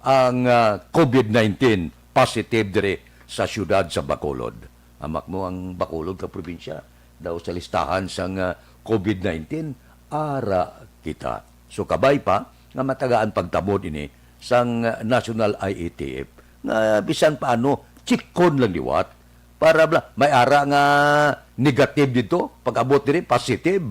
ang, ah, covid nineteen positive diri sa siyudad sa Bacolod. Amak mo, ang Bacolod ka probinsya daw sa listahan sang, ah, covid nineteen, ara kita. So, kabay pa nga matagaan pagtamod ini sang, ah, National I E T F nga bisan paano, chikon lang liwat para bala may ara nga negative dito, pag-abot diri positive.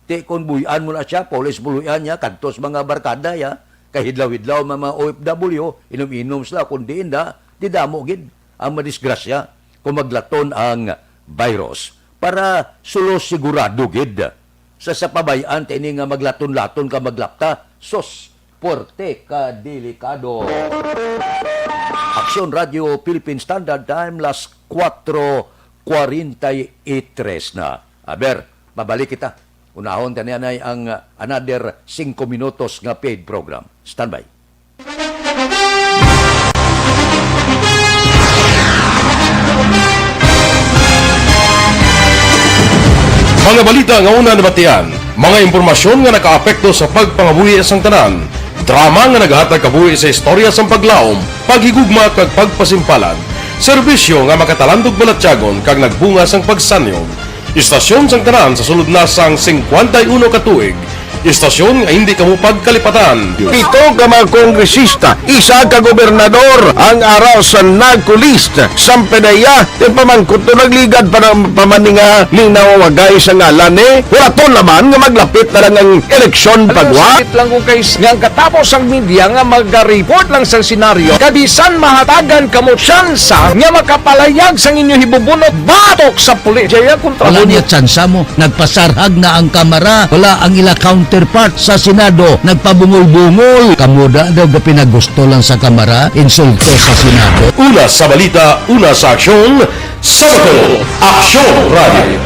Ti kon buy-an mo na sia, pulis buy-an niya, kadto sa mga barkada, ya. Kay hidlaw-hidlaw, mga, mga O F W, inom-inom sila, kung diin na, di damo gid ang madisgrasya kung maglaton ang virus. Para sulo sigurado gid sa, sa pabay-an, ti ini nga maglaton-laton ka maglapta, sus, puwerte ka delikado. Aksyon Radio Philippine Standard Time, las kuwatro kwarenta y tres na. Aber, mabalik kita. Unahon ta niya nay ang, uh, another singko minutos nga paid program. Standby. Mga balita nga una nabatian, mga impormasyon nga nakaapekto sa pagpangabuhi sang tanan, drama nga nagahatag kabuhi sa istorya sang paglaom, paghigugma kag pagpasimpalan, serbisyo nga makatalandog balatyagon kag nagbunga sang pagsanyog. Istasyon sang tanan sa sulod na sang singkwenta y uno ka tuig. Istasyon nga hindi kamo pagkalipatan. Pito ka mga kongresista, isa ka gobernador ang ara sa NAGCO list. Sang PDEA, ti pamangkot to nagligad pa na, pa man ni nga linawagay sa ngalan ni. Wala to naman nga maglapit na lang ang eleksyon. Alam mo, pagwa. Sakit lang kung kay s-, nga ang katapos ang media nga maga-report lang sa senaryo, kabisan mahatagan kamo tsansa nga makapalayag sang inyo hibubunot batok sa pulis. Jaya kontra. Wala mo niya tsansa mo. Nagpasarhag na ang Kamara. Wala ang ila counterpart sa Senado. Nagpabungol-bungol. Kamo da daw ga pinagusto lang sa Kamara, insulto sa Senado. Una sa balita, una sa aksyon, sa Bacolod, Aksyon Radio.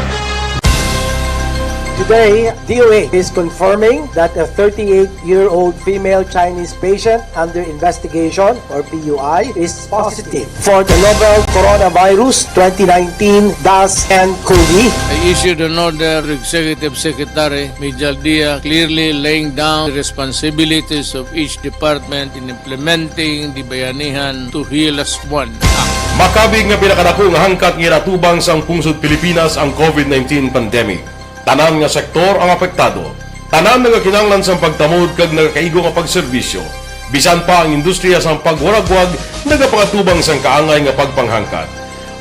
Today, D O H is confirming that a thirty-eight-year-old female Chinese patient under investigation, or P U I, is positive for the novel Coronavirus twenty nineteen dash N COVID. I issued an order to Executive Secretary Mijal Dia, clearly laying down the responsibilities of each department in implementing the Bayanihan to Heal Us One Act. Makabig nga pinakadako nga hangkat nga ginatubang sang pungsod Pilipinas ang COVID nineteen pandemic. Tanan nga sektor ang apektado. Tanan nagakinahanglan sang pagtamod kag nagakaigo nga pagserbisyo. Bisan pa ang industriya sang pagwaragwag nagapangatubang sang kaangay nga pagpanghangkat.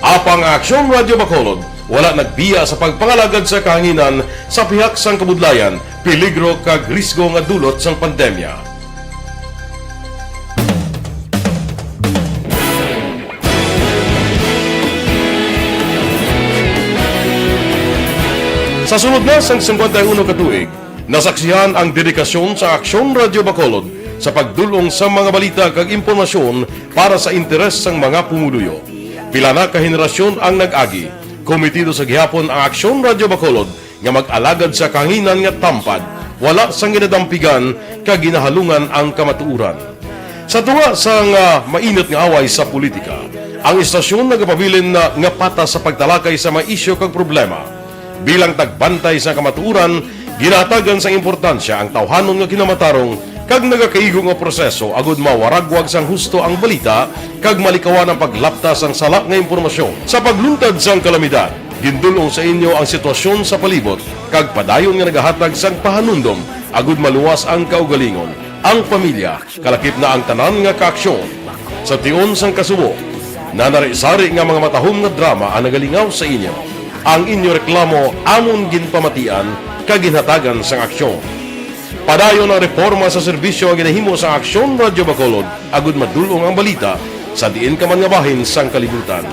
Apang ang Aksyon Radio Bacolod wala nagbiya sa pagpangalagad sa kahanginan sa pihak sang kabudlayan, peligro kag risgo nga dulot sang pandemya. Sa sulod na sang singkwenta y uno ka tuig, nasaksihan ang dedikasyon sa Aksyon Radio Bacolod sa pagdul-ong sa mga balita kag impormasyon para sa interes sang mga pumuluyo. Pila na ka henerasyon ang nag-agi. Komitido sa gihapon ang Aksyon Radio Bacolod nga mag-alagad sa kahanginan nga tampad, wala sang ginadampigan kag ginahalungan ang kamatuoran. Sa tunga sang, ah, mainit nga away sa politika, ang istasyon nagapabilin na nga patas sa pagtalakay sa mga isyu kag problema. Bilang tagbantay sa kamatuoran, ginahatagan sang importansya ang tawhanon nga kinamatarong kag nagakaigo nga proseso agud mawaragwag sang husto ang balita kag malikawan ang paglapta sang sala nga impormasyon. Sa pagluntad sang kalamidad, gindul-ong sa inyo ang sitwasyon sa palibot kag padayon nga nagahatag sang pahanumdom agud maluwas ang kaugalingon, ang pamilya, kalakip na ang tanan nga kaaksyon. Sa tion sang kasubo, nanari-sari nga mga matahom nga drama ang nagalingaw sa inyo. Ang inyo reklamo amon ginpamatian kag ginhatagan sang aksyon. Padayon ang reporma sa serbisyo nga ginahimo sang Aksyon Radyo Bacolod agud madul-ong ang balita sa diin ka man nga bahin sang kalibutan.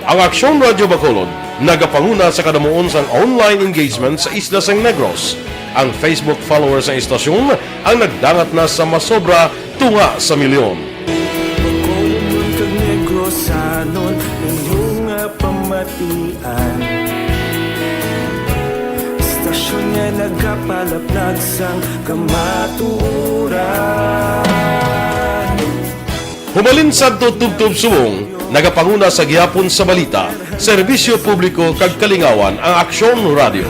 Ang Aksyon Radyo Bacolod nagapanguna sa kadamuon sang online engagement sa isla sang Negros. Ang Facebook followers sang istasyon ang nagdangat na sa masobra tunga sa milyon. Bacolodnon kag Negrosanon, inyo nga pamatian. Istasyon nga nagapalaplag sang kamatuoran. Humalin sadto tubtob subong, nagapanguna sa gihapon sa balita, serbisyo publiko kag kalingawan ang Aksyon Radyo.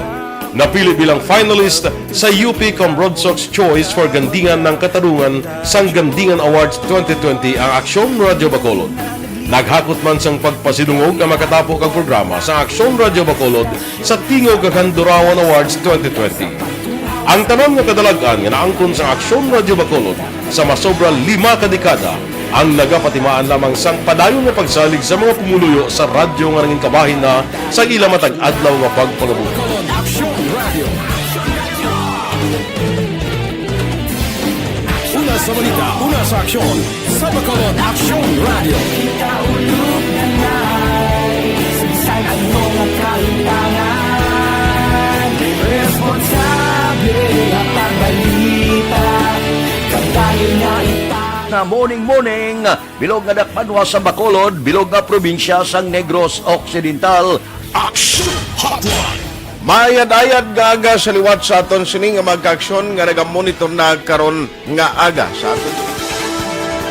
Napili bilang finalist sa U P Cambronsox Choice for Gandingan ng Katarungan sang Gandingan Awards twenty twenty ang Aksyon Radyo Bacolod. Naghakot man sang pagpasidungog ang makatapo kag programa sa Aksyon Radyo Bacolod sa Tingog kag Handurawan Awards twenty twenty. Ang tanan nga kadalag-an nga naangkon sa Aksyon Radyo Bacolod sa masobra lima ka dekada ang nagapatimaan lamang sang padayon nga pagsalig sa mga pumuluyo sa radyo nga nangin kabahin na sa ila matag adlaw nga pagpangabuhi. Aksyon Radyo. Sa balita, una sa aksyon, sa Bacolod Aksyon Radio. Kita ulog na ngay, saysay ano nga kahitangan, responsable nga pagbalita, kadayon nga ita. Na morning, morning, bilog nga dakpanwa sa Bacolod, bilog nga probinsya sang Negros Occidental. Action Hotline. Mayad-ayad nga aga sa liwat sa aton sini nga mga kaaksyon nga nagamonitor na karon nga aga sa aton.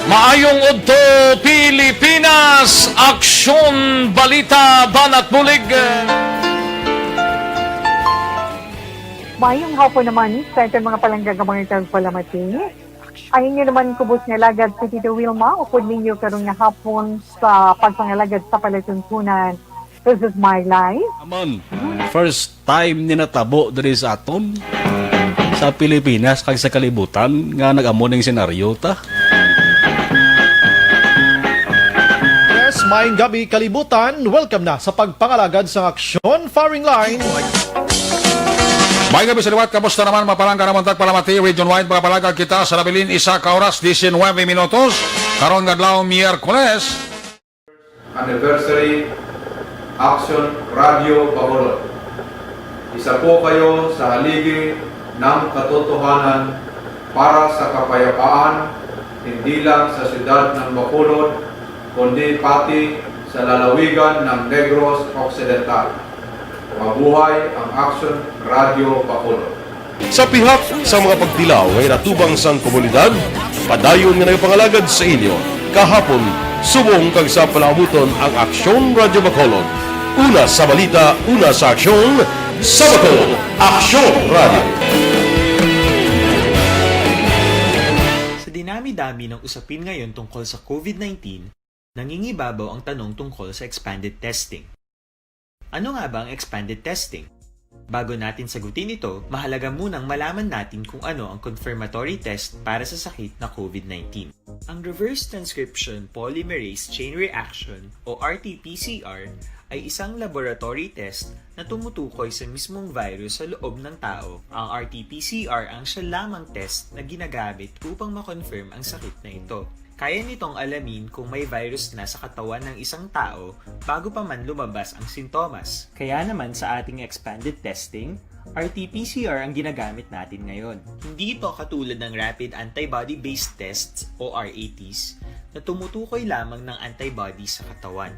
Maayong udto, Pilipinas! Aksyon, balita, banat bulig. Mayong hapon naman sa aton mga palangga nga mga tagpalamati. Ang inyo naman kubos nga alagad si Tito Wilma, upod ninyo karon nga hapon sa pagpangalagad sa palatuntunan. This is my life. Amon, first time ni natabo diri sa aton, sa Pilipinas kag sa kalibutan nga nag-amo ning senaryo ta. Yes, maayong gabi, kalibutan. Welcome na sa pagpangalagad sang aksyon, firing line. May gabi sa liwat, kamusta naman, mga palangga namon tagpalamati, region wide, mga palangga kita sa nabilin, isa ka oras, diecinuebe minutos, karon nga adlaw, Miyerkules. Anniversary Action Radio Bacolod. Isa po kayo sa haligi ng katotohanan para sa kapayapaan, hindi lang sa siyudad ng Bacolod, kundi pati sa lalawigan ng Negros Occidental. Mabuhay ang Action Radio Bacolod. Sa pihak sa mga pagtilaw nga ginatubang sang komunidad, padayon nga nagapangalagad sa inyo kahapon, subong kag sa palaabuton ang Aksyon Radyo Bacolod. Una sa balita, una sa aksyon, sa Bacolod, Aksyon Radyo. Sa dinami-dami ng usapin ngayon tungkol sa covid nineteen, nangingibabaw ang tanong tungkol sa expanded testing. Ano nga ba ang expanded testing? Bago natin sagutin ito, mahalaga munang malaman natin kung ano ang confirmatory test para sa sakit na covid nineteen. Ang reverse transcription polymerase chain reaction o R T P C R ay isang laboratory test na tumutukoy sa mismong virus sa loob ng tao. Ang R T P C R ang siya lamang test na ginagamit upang ma-confirm ang sakit na ito. Kaya nitong alamin kung may virus na sa katawan ng isang tao bago pa man lumabas ang sintomas. Kaya naman sa ating expanded testing, R T P C R ang ginagamit natin ngayon. Hindi ito katulad ng rapid antibody-based tests o R A Ts na tumutukoy lamang ng antibody sa katawan.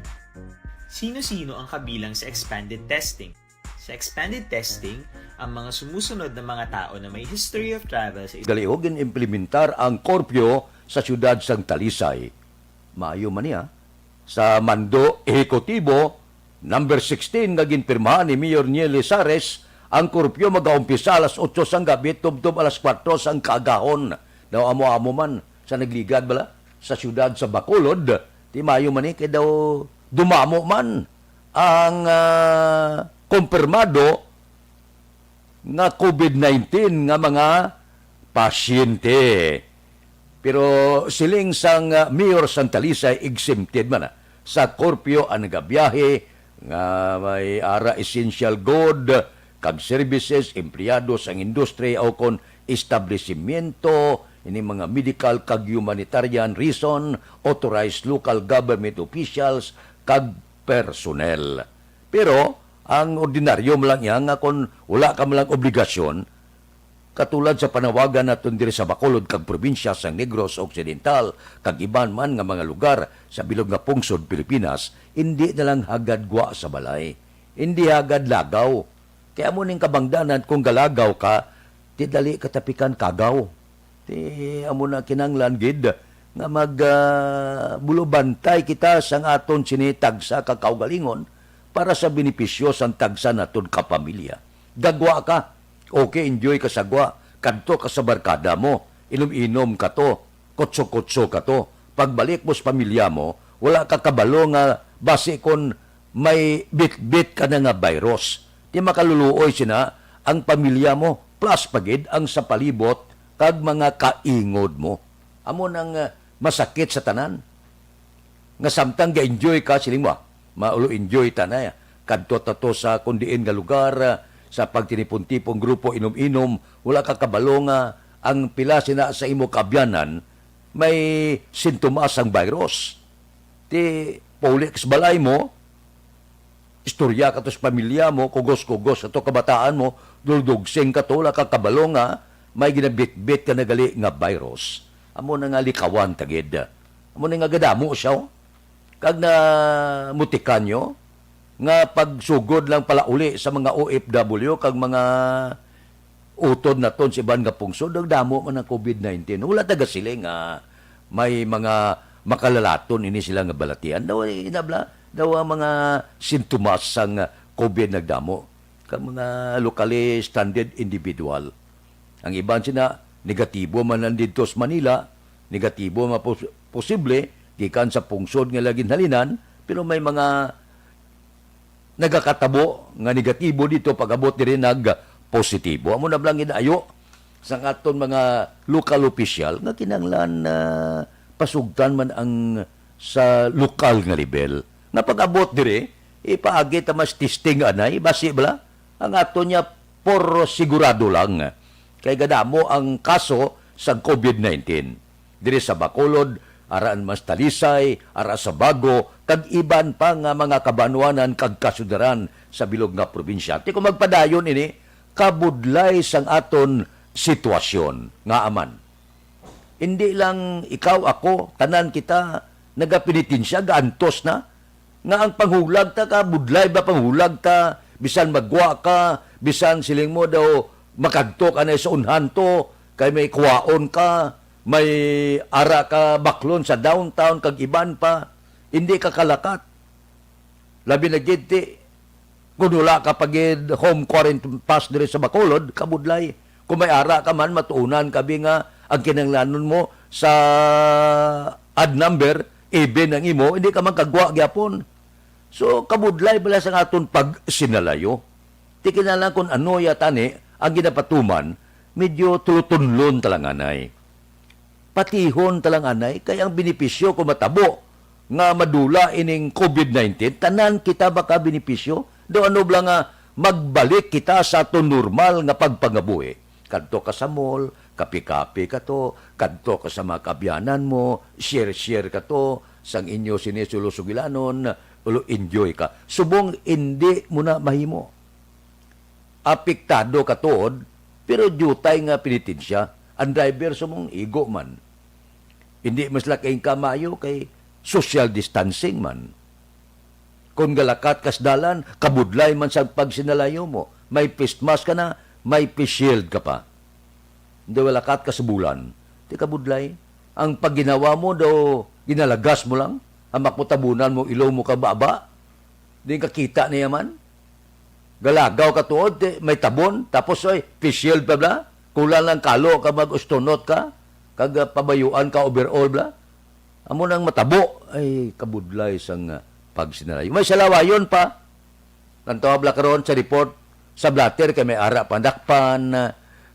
Sino-sino ang kabilang sa expanded testing? Sa expanded testing, ang mga sumusunod na mga tao na may history of travel sa Dali og gin-implementar ang korpyo sa siyudad sang Talisay. Maayo man niya. Sa mando ehekutibo number sixteen nga ginpirmahan ni Mayor Niel Lizares, ang korpyo magaumpisa alas otso sang gabi tubtob alas kuwatro sang kaagahon. Daw amo-amo man sa nagligad bala sa siyudad sa Bacolod, ti maayo man ni kay daw dumamo man ang, ah, kumpirmado nga covid nineteen nga mga pasyente. Pero siling sang, ah, Mayor sang Talisay, exempted man, ah, sa korpyo ang nagabiyahe nga may ara essential good kag services, empleyado sang industriya o kon establisimyento, ini mga medical kag humanitarian reason, authorized local government officials kag personnel. Pero ang ordinaryo man lang iya nga kon wala ka man lang obligasyon, katulad sa panawagan naton diri sa Bacolod kag probinsya sang Negros Occidental kag iban man nga mga lugar sa bilog nga pungsod Pilipinas, indi na lang hagad gwa sa balay, indi hagad lagaw. Kay amo ning kabangdanan, kung galagaw ka, ti dali ka tapikan kagaw. Ti amo na kinahanglan gid nga mag, ah, bulobantay kita sang aton sini tagsa ka kaugalingon para sa benepisyo sang tagsa naton ka pamilya. Gagwa ka, okay, enjoy ka sa gwa, kadto ka sa barkada mo, inom-inom ka to, kutso-kutso ka to. Pagbalik mo sa pamilya mo, wala ka kabalo nga basi kon may bitbit ka na nga virus. Ti makaluluoy sina ang pamilya mo, plus pa gid ang sa palibot kag mga kaingod mo. Amo nang, ah, masakit sa tanan. Nga samtang ga-enjoy ka, siling mo, ah, maulo enjoy ta na, kadto ta to sa kun diin nga lugar, ah, sa pagtinipon-tipong grupo, inom-inom, wala ka kabalo nga ang pila sina sa imo kaabyanan may sintomas sang virus. Ti, pauli ka sa balay mo, istorya ka to sa pamilya mo, kugos-kugos ka to kabataan mo, duldugsing ka to, wala ka kabalo nga may ginabitbit ka na gali nga virus. Amo na nga likawan ta gid. Amo na nga gadamo siya, oh. Kag na mutikanyo nga pagsugod lang palauli sa mga O F W kag mga utod naton sa iban nga pungsod, nagdamo man ang covid nineteen. Wala taga siling nga may mga makalalaton ini sila nga balatian. Daw, eh, inabla, daw ang mga sintomas sang covid nagdamo kag mga locally stranded individual. Ang iban sina, negatibo man lang didto sa Manila, negatibo man pos-, posible, gikan sa pungsod nga ila ginhalinan, pero may mga nagakatabo nga negatibo dito, pag-abot diri nag-positibo. Amo na lang ginayo sang aton mga local official nga kinahanglan, ah, pasugtan man ang sa lokal nga level. Nga pag-abot diri, ipaagi ta mas testing anay, basi bala ang aton niya por sigurado lang. Kay gadamo ang kaso sa covid nineteen. Diri sa Bacolod, ara man sa Talisay, ara sa Bago, kag iban pa nga mga kabanwanan kag kasudaran sa bilog nga probinsya. Ti kung magpadayon ini, kabudlay sang aton sitwasyon. Ngaa man? Hindi lang ikaw, ako, tanan kita nagapenitensya, gaantos na. Nga ang panghulag ta, kabudlay ba panghulag ta, bisan magwa ka, bisan siling mo daw makadto ka na sa unhan to, kay may kuwaon ka, may ara ka baklon sa downtown, kag iban pa, hindi ka kalakat. Labi na gid ti, kung wala ka pa gid home quarantine pass diri sa Bacolod, kabudlay. Kung may ara ka man, matuunan ka bi nga ang kinahanglanon mo sa odd number, even ang imo, hindi ka man kagwa gyapon. So, kabudlay bala sang aton pagsinalayo. Ti kinahanglan kung ano ya tani ang ginapatuman, medyo tulutunlon talanganay. Patihon talanganay, kay ang benepisyo kung matabo nga madula ining covid nineteen, tanan kita makabenepisyo. Daw ano bala nga magbalik kita sa aton normal nga pagpangabuhi. Kadto ka sa mall, kape-kape ka to, kadto ka sa mga kaabyanan mo, share-share ka to, sang inyo sini sulo sugilanon, ulo enjoy ka. Subong indi mo na mahimo. Apektado ka tuod, pero diutay nga penitensya. Ang driver subong igo man. Hindi man sila kaingkamayo kay social distancing man. Kung galakat ka sa dalan, kabudlay man sa pagsinalayo mo. May face mask ka na, may face shield ka pa. Hindi wala kat ka sa bulan. Di ka budlay. Ang pagginawa mo daw, ginalagas mo lang. Ang makutabunan mo, ilaw mo kababa. Di ka kita niya man. Galagaw ka tuod, di, may tabon. Tapos, ay, face shield pa bla. Kulang lang kalo ka mag-ustonot ka. Kag, ah, pabayuan ka overall bla. Amo nang matabo. Ay, kabudlay sang, ah, pagsinalayo. May salawayon pa. Ang tawag la karon sa report, sa blotter kay may ara pa dakpan, ah,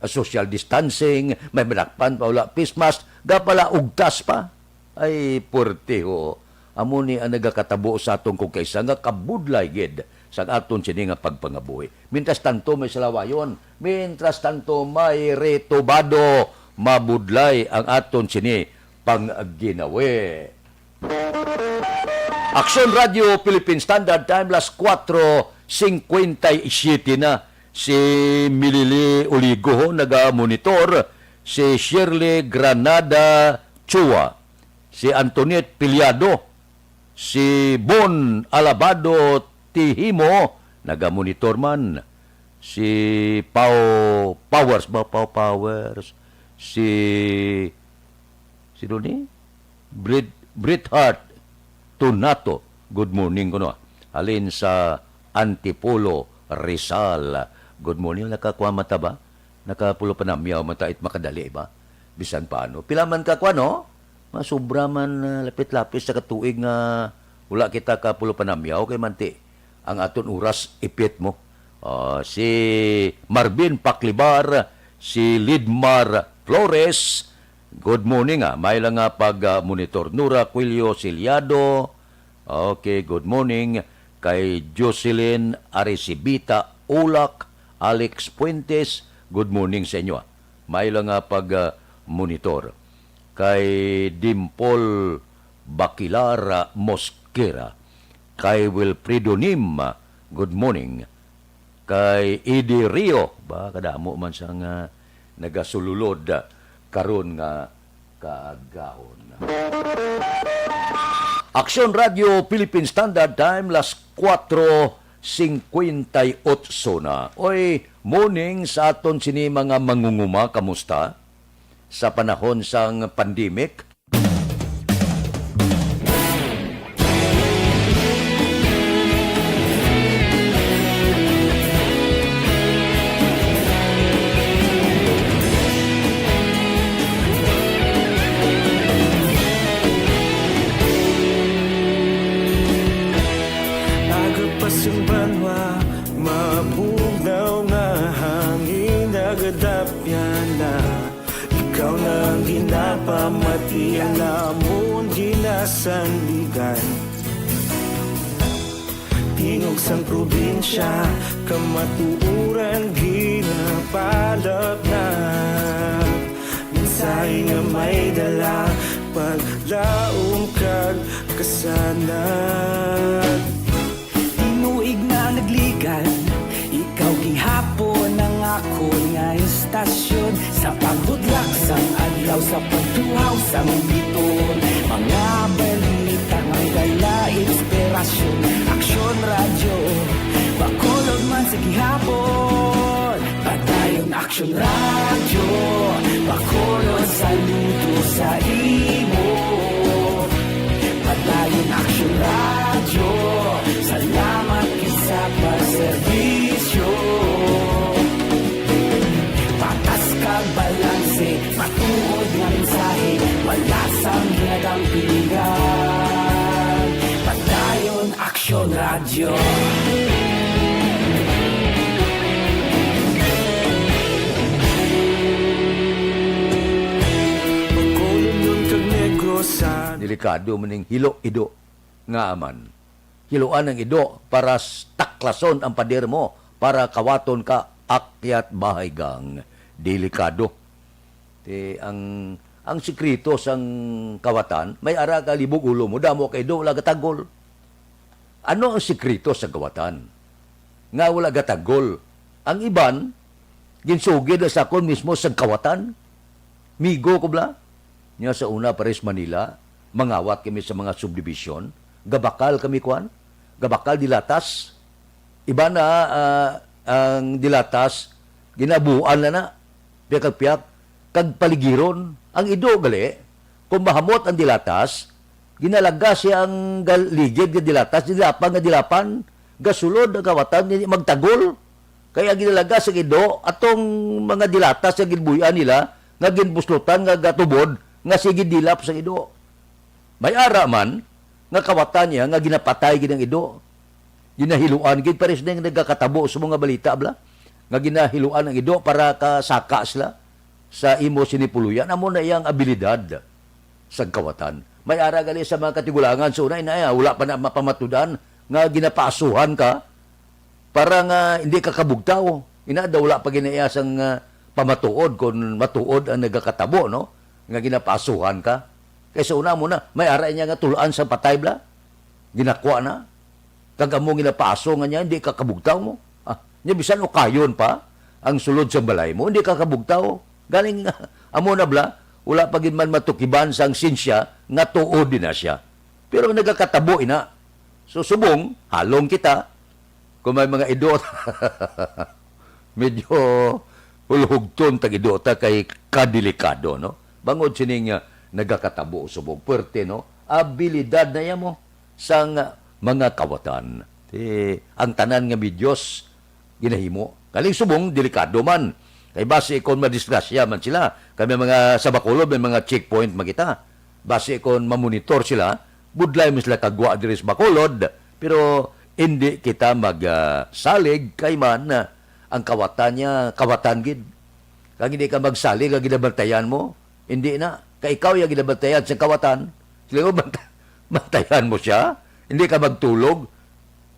social distancing, may madakpan pa wala face mask, gapala ugtas pa. Ay, puwerte ho. Amo ni ang nagakatabo sa aton kung kaisa nga kabudlay gid sa aton sini nga pagpangabuhi. Mientras tanto, may salawayon. Mientras tanto, may retubado. Mabudlay ang aton sini pangginawi. Aksyon Radio Philippine Standard Time, las kuwatro singkwenta y siyete na. Si Milili Uligo ho, naga-monitor. Si Shirley Granada Chua. Si Antoinette Piliado. Si Bon Alabado Tihimo, naga-monitor man. Si Pau Powers ba? Pau Powers. Si, sino ni? Brit-, Brit Hart Tunato. Good morning kuno. Halin sa Antipolo, Rizal. Good morning. Nakakuha man ta ba? Nakapulo panamyaw man ta it makadali ba? Bisan paano. Pila man ka kuha, no? Masubra man, ah, lapit-lapit sa katuig nga wala kita kapulo panamyaw kay manti ang aton oras ipit mo. Ah, si Marvin Paklibar, si Lidmar Flores, good morning, ah. May lang nga pag, ah, monitor. Nora Quilio Ciliado, okay, good morning. Kay Jocelyn Arisibita Ulak, Alex Fuentes, good morning sa inyo, ah. May lang nga pag, ah, monitor. Kay Dimple Bakilar, ah, Mosquera. Kay Wilfredo Nim, ah, good morning. Kay Eddie Rio, ba, kadamo man sang, ah, nagasululod, ah, karon nga kaagahon. Aksyon Radio Philippine Standard Time, las kuwatro singkwenta y otso na. Oy, morning sa aton sini mga mangunguma, kamusta? Sa panahon sang pandemic, Aga pa sing banwa, mabugnaw nga hangin nagadapyan na. Ikaw na ang ginapamati, ang amon ginasandigan. Tingog sang probinsya, kamatuoran ginapalapnap. Mensahe nga may dala, paglaom kag kasanag. Tinuig na nagligad, ikaw gihapon ang akon nga istasyon. Sa pagbudlak sang adlaw, sa pagtuhaw sang biton, mga balita may dala inspirasyon. Aksyon Radyo Bacolod man sa gihapon. Padayon Aksyon Radyo Bacolod, saludo sa imo. Padayon Aksyon Radyo, salamat gid sa pagserbisyo. Patas kag balanse, matuod nga mensahe, wala sang ginadampigan. Padayon Aksyon Radyo. Bacolod kag Negros. Delikado man ning hilo ido nga man. Hiluan ang ido para s-, taklason ang pader mo, para kawaton ka, akyat bahay gang. Delikado. Ti, ang, ang sikreto sang kawatan, may ara ka libog ulo mo, damo ka ido, wala gatagol. Ano ang sikreto sang kawatan nga wala gatagol? Ang iban, ginsugid na sa akon mismo sang kawatan. Migo ko bala. Nya sa una, pares Manila, mangawat kami sa mga subdivision. Gabakal kami, kuan, gabakal dilatas. Iban na, ah, ang dilatas, ginabuan na na. Piyak-piyak, kag paligiron. Ang ido gali, kung mahamot ang dilatas, ginalagas siya ang gal-, ligid nga dilatas, dilapan nga dilapan, gasulod ang kawatan, dili magtagol. Kay ang ginalagas sa ido, atong mga dilatas nga ginbuy-an nila, nga ginbuslutan, nga gatubod, nga sige dilap sa ido. May ara man, nga kawatan niya, nga ginapatay gid ang ido. Ginahiluan gid, pares na yung nagakatabo sa mga balita, bala, nga ginahiluan ang ido para kasaka sila sa imo sini puluyan. Amo na iyang abilidad sa kawatan. May ara gali sa mga katigulangan, so na, ina, wala pa na mapamatudan nga ginapaasuhan ka para nga hindi ka kabugtaw. Ina, daw wala pa ginaiya sang, ah, pamatuod kon matuod ang nagakatabo, no? Nga ginapaasuhan ka. Kay sa una mo na, may ara niya nga tulaan sa patay, bala. Ginakwa na. Kag amo ginapaaso nga niya, hindi ka kabugtaw mo. Ah, niya bisan ukayon pa ang sulod sa balay mo, hindi ka kabugtaw. Galing, amo na bala, wala pa gid man matukiban sang sinsya nga tuod din na siya. Pero nagakatabo ina. So, subong, halong kita, kung may mga ido, medyo hulhugton tag ido ta kay kadelikado, no? Bangod sining, ah, nagakatabo subong, puwerte, no? Abilidad na iya mo sang, ah, mga kawatan. Ti, ang tanan nga medios ginahimo. Galing subong, delikado man. Kay basi kon madisgrasya man sila, kay may mga sa Bacolod, may mga checkpoint man kita. Basi kon mamonitor sila, budlay man sila kagwa diri sa Bacolod, pero hindi kita mag, ah, salig kay man, ah, ang kawatan niya, kawatan gid. Kag hindi ka magsalig, ang ginabantayan mo, hindi na. Kay ikaw yung ginabantayan sa kawatan. Sila mo, banta-, bantayan mo siya, hindi ka magtulog.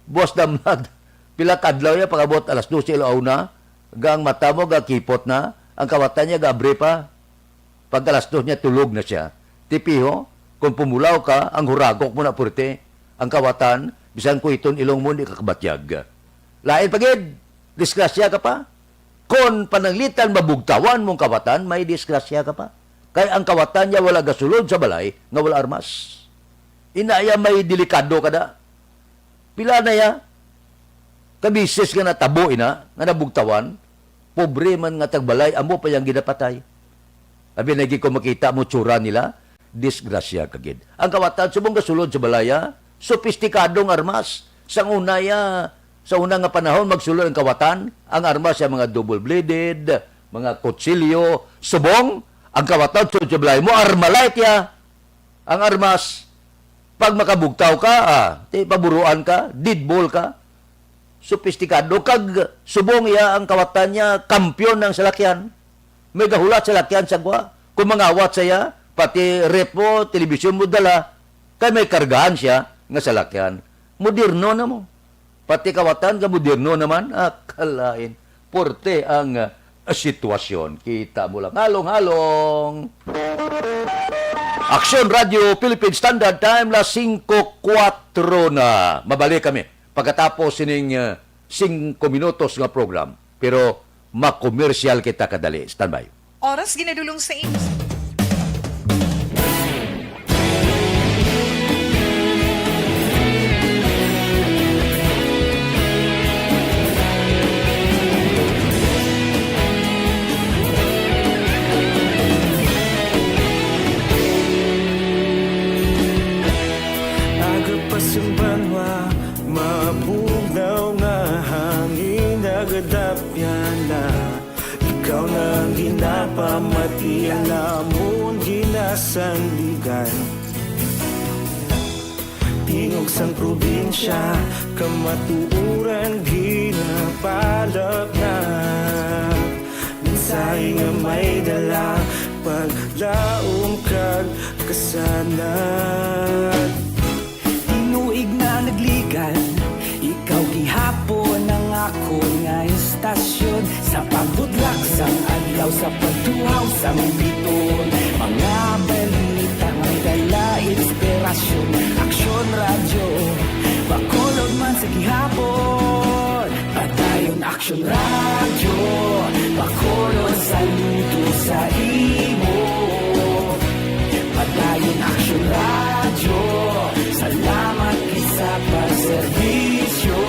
Buwas damlag. Pila kadlaw ya, pag-abot alas dose, ilaw na. Ga ang mata mo, gakipot na. Ang kawatan niya gaabri pa. Pag alas dos niya, tulog na siya. Tipiho, kung pumulaw ka, ang huragok mo na purte. Ang kawatan, bisan kuiton ilong mo, di ka kabatyag. Lain pa gid, disgrasya ka pa. Kon pananglitan mabugtawan mong kawatan, may disgrasya ka pa. Kay ang kawatan niya wala gasulod sa balay nga wala armas. Ina iya may delikado kada. Pila na iya ka bisis nga natabo ina nga nabugtawan, pobre man nga tagbalay, amo pa yang ginapatay. Abi lagi ko makita mo tsura nila, disgrasya ka gid. Ang kawatan subong gasulod sa balaya, sopistikadong armas. Sang una ya, sa una nga panahon magsulod ang kawatan, ang armas ya mga double-bladed, mga kutsilyo, subong ang kawatan sulod sa balay mo, Armalite ya. Ang armas, pag makabugtaw ka, ah, ti paburuan ka, deadball ka, sopistikado, kag subong iya ang kawatan niya, kampiyon ang salakyan. May gahulat salakyan sa gwa. Kung mangawat sa iya, pati ref mo, telebisyon mo dala, kay may kargahan siya nga salakyan. Moderno na mo. Pati kawatan nga moderno naman, ah, kalain. Porte ang, ah, sitwasyon. Kita mo lang. Halong-halong. Aksyon Radio Philippine Standard Time, las singko kuwatro na. Mabalik kami pagkatapos sining, ah, singko minutos nga program. Pero makomersyal kita kadali. Standby. Oras ginadulong sa inyo. Aga pa sa banwa, mabugnaw nga hangin, nagadapyan na. Ikaw na ang ginapamati, ang amon ginasandigan. Tingog sang probinsya, kamatuoran ginapalapnap. Mensahe nga may dala, paglaom kag kasanag. Tinuig na nagligan, ikaw gihapon ang akon nga istasyon. Sa pagbutlak sang adlaw, sa pagtuhaw sang biton, mga balita may dala inspirasyon. Aksyon Radyo, Bacolod man sa gihapon. Padayon Aksyon Radyo, Bacolod, saludo sa imo. Padayon Aksyon Radyo, salamat gid sa pagserbisyo.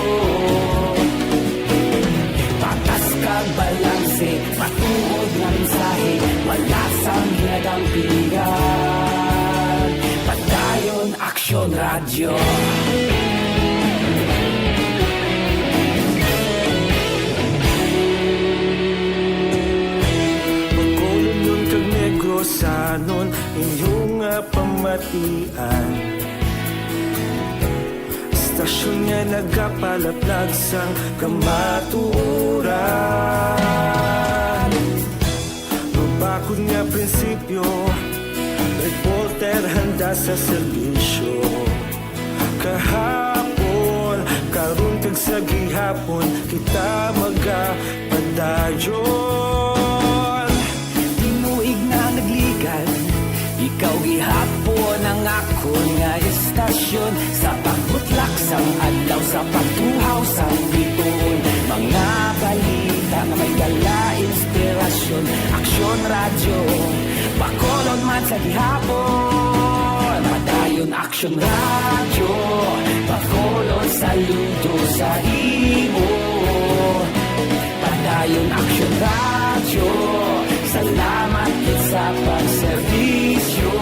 Patas kag balanse, matuod nga mensahe, wala sang ginadampigan. Padayon Aksyon Radyo. Bacolodnon kag Negrosanon, inyo nga pamatian. Istasyon nga nagapalaplag sang kamatuoran. Mabakod nga prinsipyo, reporter handa sa serbisyo. Kahapon, karon, kag sa gihapon, kita magapadayon. Tinuig na nagligan, ikaw gihapon ang akon nga istasyon. Sa pagbutlak sang adlaw, sa pagtuhaw sang biton, mga balita nga may dala inspirasyon. Aksyon Radyo, Bacolod man sa gihapon. Padayon Aksyon Radyo, Bacolod, saludo sa imo. Padayon Aksyon Radyo, salamat gid sa pagserbisyo.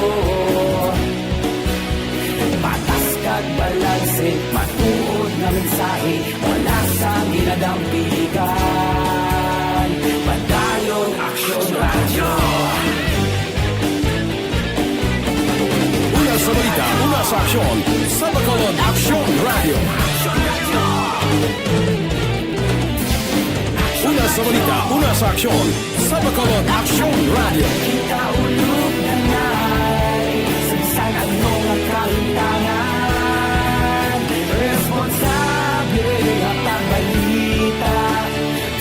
Patas kag balanse, matuod nga mensahe, wala sang ginadampigan. Padayon Aksyon Radyo. Una sa balita, una sa aksyon, sa Bacolod Aksyon Radyo. Una sa balita, una sa aksyon, sa Bacolod Aksyon Radyo. Kita ulog na nai, sa bisan ano nga kahimtangan, responsable nga pagbalita.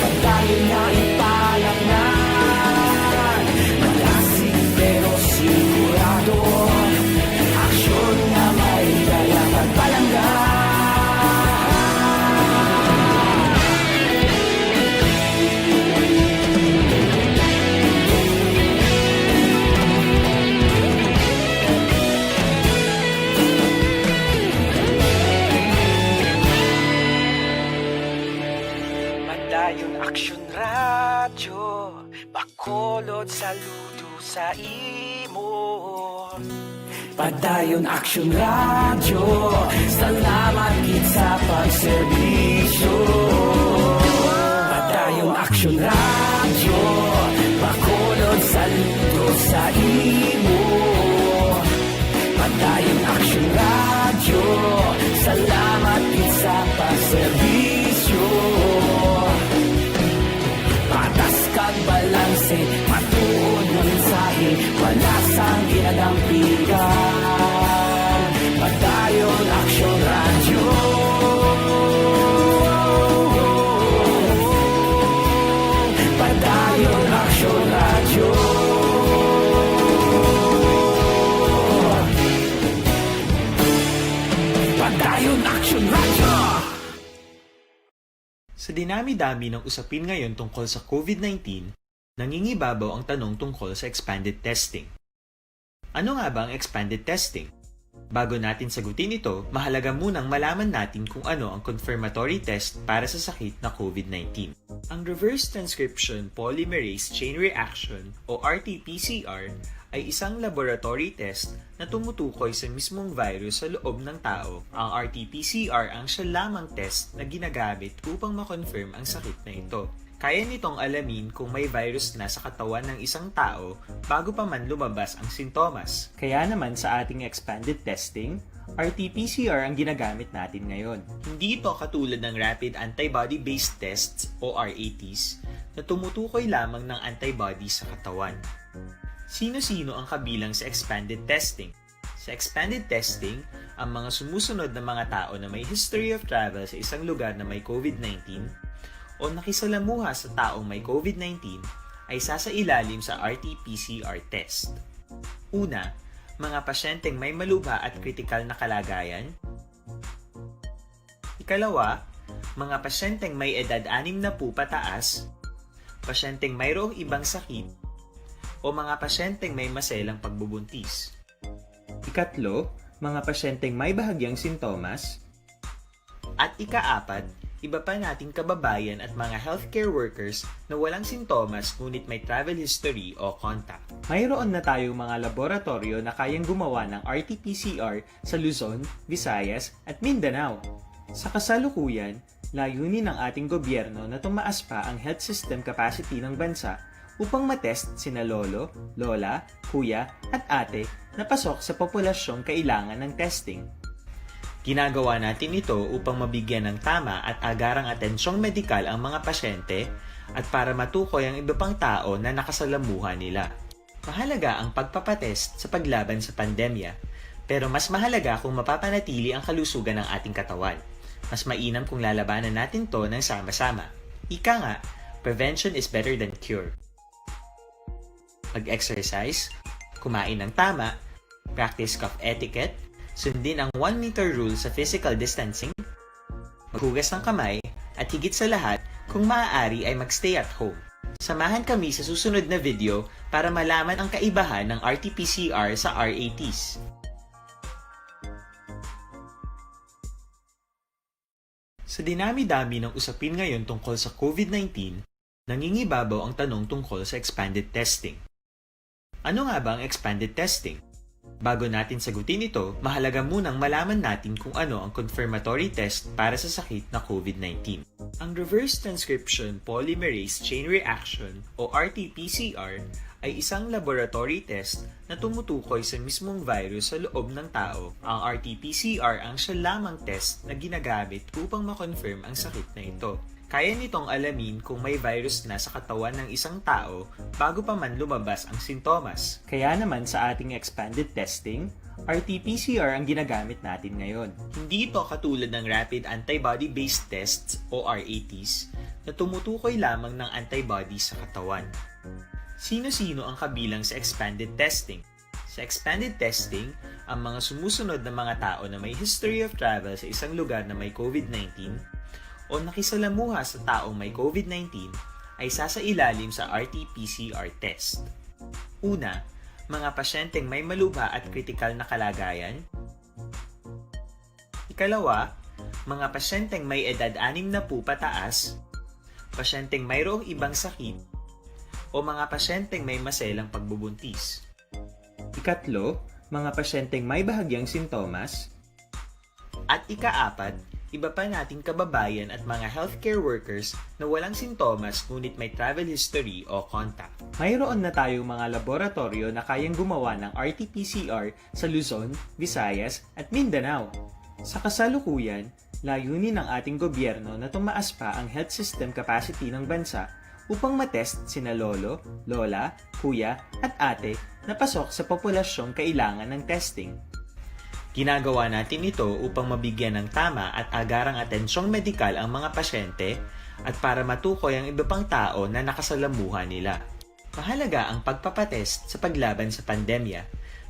Padayon nga ipalapnap, Action Radio, Bacolod, saludo sa imo. Padayon Action Radio, salamat gid sa pagserbisyo. Padayon Action Radio, Bacolod, saludo sa imo. Padayon Action Radio, salamat gid sa pagserbisyo. Patas kag balanse, matuod nga mensahe, wala sang ginadampigan. Padayon Action Radio. Padayon Action Radio. Padayon Action Radio. Sa dinami-dami ng usapin ngayon tungkol sa COVID nineteen, nangingibabaw ang tanong tungkol sa expanded testing. Ano nga ba ang expanded testing? Bago natin sagutin ito, mahalaga munang malaman natin kung ano ang confirmatory test para sa sakit na COVID nineteen. Ang reverse transcription polymerase chain reaction o R T P C R ay isang laboratory test na tumutukoy sa mismong virus sa loob ng tao. Ang R T P C R ang siya lamang test na ginagamit upang ma-confirm ang sakit na ito. Kaya nitong alamin kung may virus na sa katawan ng isang tao bago pa man lumabas ang sintomas. Kaya naman sa ating expanded testing, R T P C R ang ginagamit natin ngayon. Hindi ito katulad ng rapid antibody-based tests o R A Ts na tumutukoy lamang ng antibody sa katawan. Sino-sino ang kabilang sa expanded testing? Sa expanded testing, ang mga sumusunod na mga tao na may history of travel sa isang lugar na may COVID nineteen o nakisalamuha sa taong may COVID nineteen ay sasailalim sa R T P C R test. Una, mga pasyenteng may malubha at kritikal na kalagayan. Ikalawa, mga pasyenteng may edad anim na po pataas, pasyenteng mayroong ibang sakit, o mga pasyenteng may maselang pagbubuntis. Ikatlo, mga pasyenteng may bahagyang sintomas. At ikaapat, iba pa nating kababayan at mga healthcare workers na walang sintomas ngunit may travel history o contact. Mayroon na tayong mga laboratoryo na kayang gumawa ng R T P C R sa Luzon, Visayas, at Mindanao. Sa kasalukuyan, layunin ng ating gobyerno na tumaas pa ang health system capacity ng bansa upang matest sina lolo, lola, kuya, at ate na pasok sa populasyong kailangan ng testing. Ginagawa natin ito upang mabigyan ng tama at agarang atensyong medikal ang mga pasyente at para matukoy ang iba pang tao na nakasalamuha nila. Mahalaga ang pagpapatest sa paglaban sa pandemya, pero mas mahalaga kung mapapanatili ang kalusugan ng ating katawan. Mas mainam kung lalabanan natin 'to ng sama-sama. Ika nga, prevention is better than cure. Mag-exercise, kumain ng tama, practice cough etiquette, sundin ang one meter rule sa physical distancing, maghugas ng kamay, at higit sa lahat, kung maaari ay mag-stay at home. Samahan kami sa susunod na video para malaman ang kaibahan ng R T P C R sa R A Ts. Sa dinami-dami ng usapin ngayon tungkol sa COVID nineteen, nangingibabaw ang tanong tungkol sa expanded testing. Ano nga ba ang expanded testing? Bago natin sagutin ito, mahalaga munang malaman natin kung ano ang confirmatory test para sa sakit na COVID nineteen. Ang reverse transcription polymerase chain reaction o R T P C R ay isang laboratory test na tumutukoy sa mismong virus sa loob ng tao. Ang R T P C R ang siya lamang test na ginagamit upang ma-confirm ang sakit na ito. Kaya nitong alamin kung may virus na sa katawan ng isang tao bago pa man lumabas ang sintomas. Kaya naman sa ating expanded testing, R T P C R ang ginagamit natin ngayon. Hindi ito katulad ng rapid antibody-based tests o R A Ts na tumutukoy lamang ng antibody sa katawan. Sino-sino ang kabilang sa expanded testing? Sa expanded testing, ang mga sumusunod na mga tao na may history of travel sa isang lugar na may COVID nineteen o nakisalamuha sa taong may COVID nineteen ay sasailalim sa R T P C R test. Una, mga pasyenteng may malubha at kritikal na kalagayan. Ikalawa, mga pasyenteng may edad anim na po pataas, Pasyenteng mayroong ibang sakit o mga pasyenteng may maselang pagbubuntis. Ikatlo, mga pasyenteng may bahagyang sintomas. At ikaapat, iba pa nating kababayan at mga healthcare workers na walang sintomas ngunit may travel history o contact. Mayroon na tayong mga laboratorio na kayang gumawa ng R T P C R sa Luzon, Visayas, at Mindanao. Sa kasalukuyan, layunin ng ating gobyerno na tumaas pa ang health system capacity ng bansa upang matest sina lolo, lola, kuya, at ate na pasok sa populasyong kailangan ng testing. Ginagawa natin ito upang mabigyan ng tama at agarang atensyong medikal ang mga pasyente at para matukoy ang iba pang tao na nakasalamuha nila. Mahalaga ang pagpapatest sa paglaban sa pandemya,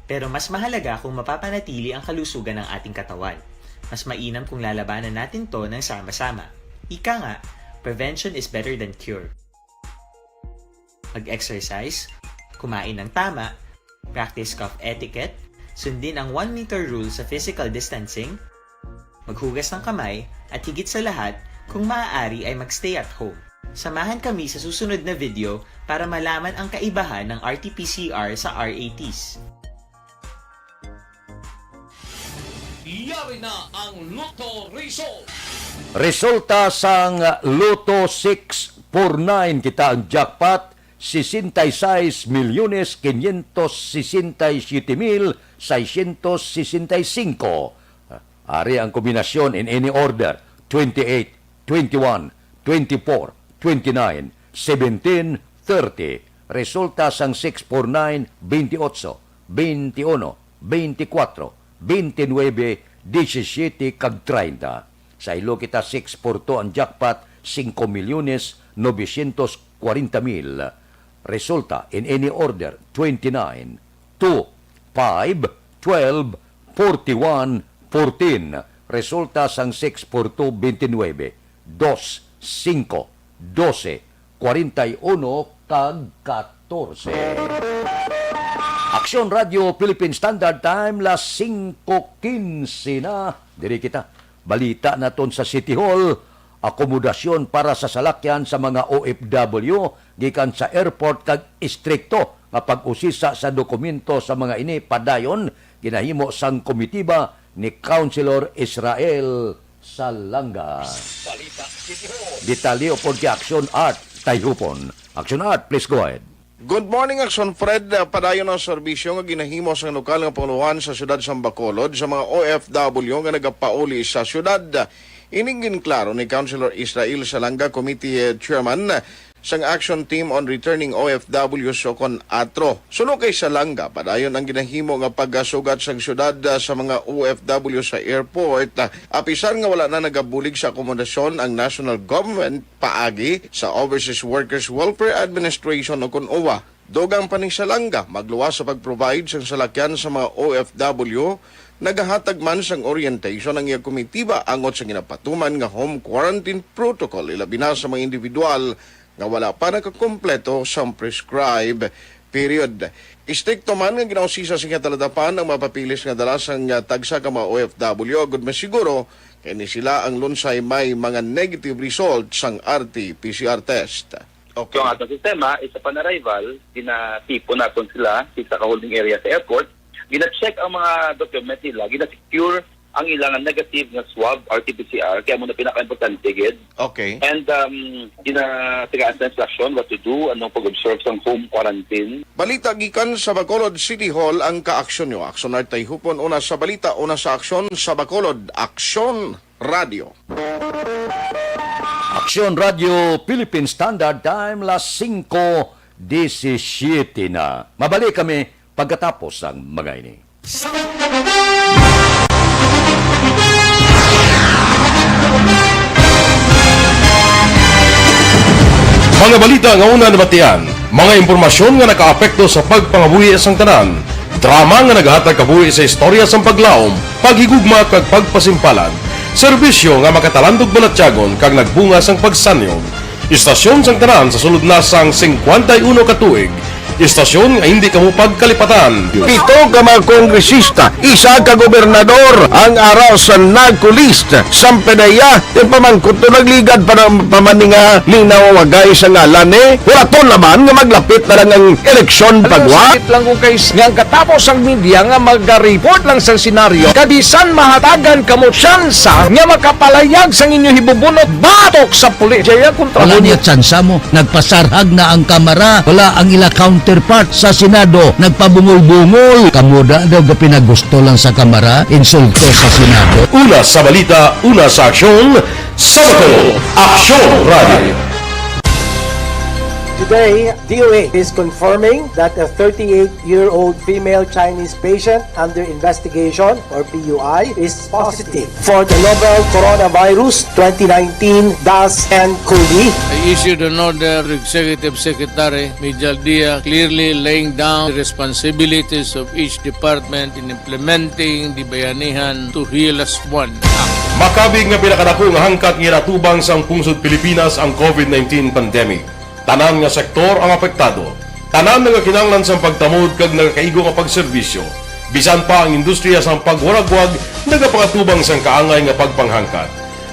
pero mas mahalaga kung mapapanatili ang kalusugan ng ating katawan. Mas mainam kung lalabanan natin to ng sama-sama. Ika nga, prevention is better than cure. Mag-exercise, kumain ng tama, practice cough etiquette, sundin ang one meter rule sa physical distancing, maghugas ng kamay, at higit sa lahat, kung maaari ay mag-stay at home. Samahan kami sa susunod na video para malaman ang kaibahan ng R T P C R sa R A Ts. Yari na ang Lotto Result. Resulta sang Lotto six four nine, kita ang jackpot, sesenta y seis milyones quinientos sesenta y siete mil seiscientos sesenta y cinco. Ari ang kombinasyon in any order, twenty-eight, twenty-one, twenty-four, twenty-nine, seventeen, thirty. Resulta sang six four nine, twenty-eight, twenty-one, twenty-four, twenty-nine, disisyete, kag treinta. Sa ilo kita, six four two ang jackpot, singko milyones novecientos kwarenta mil. Resulta, in any order, twenty-nine, two, five, twelve, forty-one, fourteen. Resulta sang six four two, twenty-nine, dos, singko, dose, kwarenta y uno, kag katorse. Aksyon Radio Philippine Standard Time, las singko quince na. Diri kita. Balita naton sa City Hall, akomodasyon para sa salakyan sa mga O F W gikan sa airport kag istrikto nga pag-usisa sa dokumento sa mga ini padayon ginahimo sang komitiba ni Councilor Israel Salanga. Detalye upod kay Action Art Tayhupon. Action Art, please go ahead. Good morning, Action Fred. Uh, Padayon ang serbisyo nga ginahimo sang lokal nga pangulohan sa siyudad sang Bacolod sa mga O F W nga nagapauli sa siyudad. Ining ginklaro ni Councilor Israel Salanga, Committee Chairman sang Action Team on Returning O F Ws o kon atro. Suno kay Salanga, padayon ang ginahimo nga pagasugat sang siyudad, uh, sa mga O F W sa airport, uh, apisan nga wala na nagabulig sa akomodasyon ang national government paagi sa Overseas Workers Welfare Administration o kon OWWA. Dugang pa ni Salanga, magluwas sa pag-provide sang salakyan sa mga O F W, nagahatag man sang orientation ang iya komitiba angot sa ginapatuman nga home quarantine protocol, ilabi na sa mga individual nga wala pa nakakompleto sang prescribed period. Istrikto man nga ginausisa sa iya taladapan ang mapapilis nga dala sang, ah, tagsa ka mga O F W agud masiguro kay ni sila ang lunsay may mga negative result sang R T P C R test. Okay. So, ang atong sistema is upon arrival, ginatipon naton sila sa isa ka holding area sa airport, gina-check ang mga document nila, gina-secure ang ilang negative nga swab, R T P C R, kaya mo na pinaka-importante gid. Okay. And um, ginatagaan sa instruction what to do, anong pag-observe sa home quarantine. Balita gikan sa Bacolod City Hall ang kaaksyon nyo. Aksyon Art Tayhupon, una sa balita, una sa aksyon sa Bacolod. Aksyon Radio. Aksyon Radio Philippine Standard Time, las singko disisiete na. Mabalik kami pagkatapos sang mga ini. Mga balita nga una nabatian, mga impormasyon nga nakaapekto sa pagpangabuhi sang tanan, drama nga nagahatag kabuhi sa istorya sang paglaom, paghigugma kag pagpasimpalad, serbisyo nga makatalandog balatyagon kag nagbunga sang pagsanyog. Istasyon sang tanan sa sulod na sang singkwenta y uno ka tuig, Istasyon nga hindi kamo pagkalipatan. Pito ka mga kongresista, isa ka gobernador ang ara sa NAGCO list. Samtang iya, yung pamangkot to nagligad pa na, pa man ni nga linawagay sa ngalan, eh. Wala to naman nga maglapit na lang ang eleksyon. Alam mo, pagwa. Sakit lang kung kay nga ang katapos ang media nga mag-report lang sa senaryo, kabisan mahatagan kamo tsansa nga makapalayag sang inyo hibubunot batok sa pulis. Jaya, kontra Wala mo niya niya. Tsansa mo. Nagpasarhag na ang Kamara. Wala ang ila counterpart sa Senado. Nagpabungol-bungol. Kamo da daw gapinagusto lang sa Kamara, insulto sa Senado. Una sa balita, una sa aksyon, sa Bacolod, Aksyon Radio. Today, D O A is confirming that a thirty-eight-year-old female Chinese patient under investigation, or P U I, is positive for the novel coronavirus twenty nineteen dash N cov. I issued an order to Executive Secretary Mijal Dia, clearly laying down the responsibilities of each department in implementing the Bayanihan to Heal As One Act. Makabig nga pinakadako nga hangkat nga ginatubang sang pungsod Pilipinas ang covid nineteen pandemic. Tanan nga sektor ang apektado. Tanan nga kinahanglan sang pagtamod kag nagakaigo nga pagserbisyo. Bisan pa ang industriya sang pagwaragwag nagapangatubang sang kaangay nga pagpanghangkat.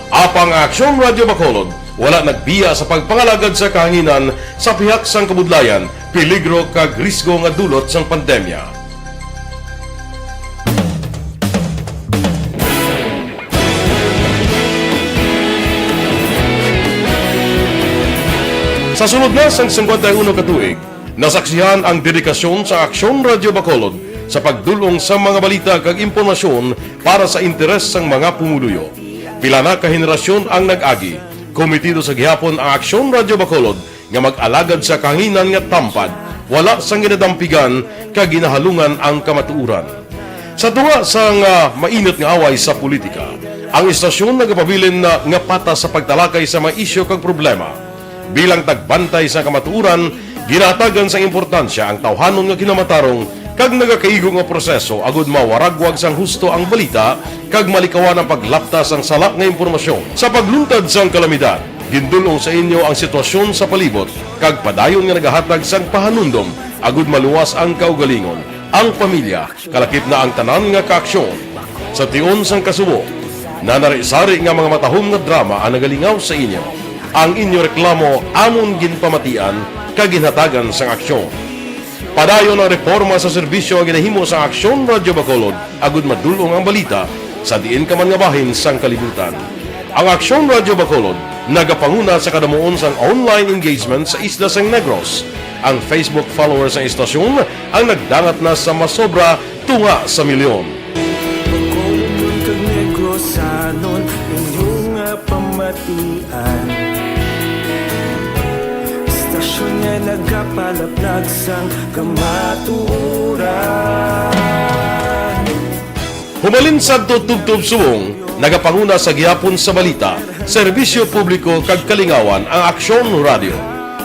Apang ang Aksyon Radio Bacolod wala nagbiya sa pagpangalagad sa kahanginan sa pihak sang kabudlayan, peligro kag risgo nga dulot sang pandemya. Sa sulod na sang singkwenta y uno ka tuig, nasaksihan ang dedikasyon sa Aksyon Radio Bacolod sa pagdul-ong sa mga balita kag impormasyon para sa interes sang mga pumuluyo. Pila na ka henerasyon ang nag-agi. Komitido sa gihapon ang Aksyon Radio Bacolod nga mag-alagad sa kahanginan nga tampad, wala sang ginadampigan kag ginahalungan ang kamatuoran. Sa tunga sang, ah, mainit nga away sa politika, ang istasyon nagapabilin na nga patas sa pagtalakay sa mga isyu kag problema. Bilang tagbantay sa kamatuoran, ginahatagan sang importansya ang tawhanon nga kinamatarong kag nagakaigo nga proseso agud mawaragwag sang husto ang balita kag malikawan ang paglapta sang sala nga impormasyon. Sa pagluntad sang kalamidad, gindul-ong sa inyo ang sitwasyon sa palibot kag padayon nga nagahatag sang pahanumdom agud maluwas ang kaugalingon, ang pamilya, kalakip na ang tanan nga kaaksyon. Sa tion sang kasubo, nanari-sari nga mga matahom nga drama ang nagalingaw sa inyo. Ang inyo reklamo amon ginpamatian kag ginhatagan sang aksyon. Padayon ang reporma sa serbisyo nga ginahimo sang Aksyon Radio Bacolod agud madul-ong ang balita sa diin ka man nga bahin sang kalibutan. Ang Aksyon Radio Bacolod nagapanguna sa kadamuon sang online engagement sa isla sang Negros. Ang Facebook followers sang istasyon ang nagdangat na sa masobra tunga sa milyon. Bacolodnon kag Negrosanon, inyo nga pamatian. Istasyon nga nagapalaplag sang kamatuoran. Humalin sadto tubtob subong, nagapanguna sa gihapon sa balita, serbisyo publiko kag kalingawan ang Aksyon Radio.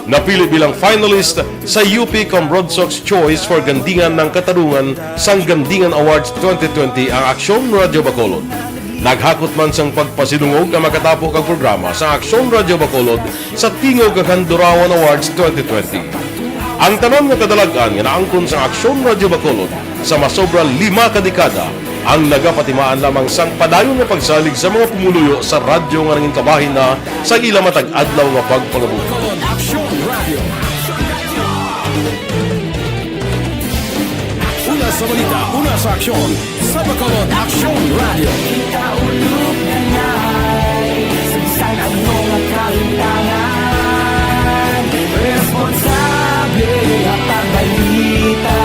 Napili bilang finalist sa U P Cambronsox Choice for Gandingan ng Katarungan sang Gandingan Awards twenty twenty ang Aksyon Radio Bacolod. Naghakot man sang pagpasidungog ang makatapo kag programa sa Aksyon Radio Bacolod sa Tingog kag Handurawan Awards twenty twenty. Ang tanan nga kadalag-an nga naangkon sang Aksyon Radio Bacolod sa masobra lima ka dekada ang nagapatimaan lamang sang padayon nga pagsalig sa mga pumuluyo sa radyo nga nangin kabahin na sa ila matag adlaw nga pagpangabuhi. Aksyon Radio. Una sa balita, una sa aksyon, sa Bacolod Aksyon Radio. Kita ulog na ngay, saysay ang mga kalimtangan. Responsable ang pagbalita,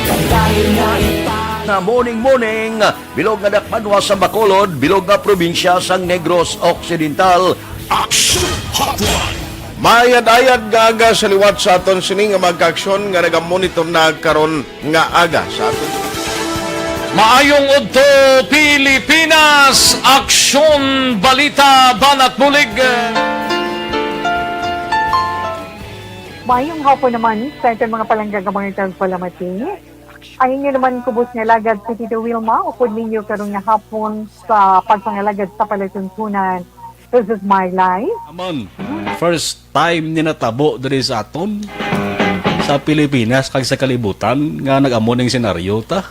kabahin na ipang- Na morning, morning, bilog nga dakpanwa sa Bacolod, bilog nga probinsya sang Negros Occidental. Action Hotline. Maayad-ayad nga aga sa liwat sa aton sini nga mga kaaksyon nga nagamonitor na karon nga aga sa aton. Maayong udto, Pilipinas! Aksyon, balita, banat bulig. Maayong hapon naman sa aton mga palangga nga mga tagpalamati. Ang inyo naman kubos nga alagad si Tito Wilma, upod ninyo karon nga hapon sa pagpangalagad sa palatuntunan. This is my life. Amon, first time ni natabo diri sa aton. sa Pilipinas kag sa kalibutan nga nag-amo ning senaryo ta.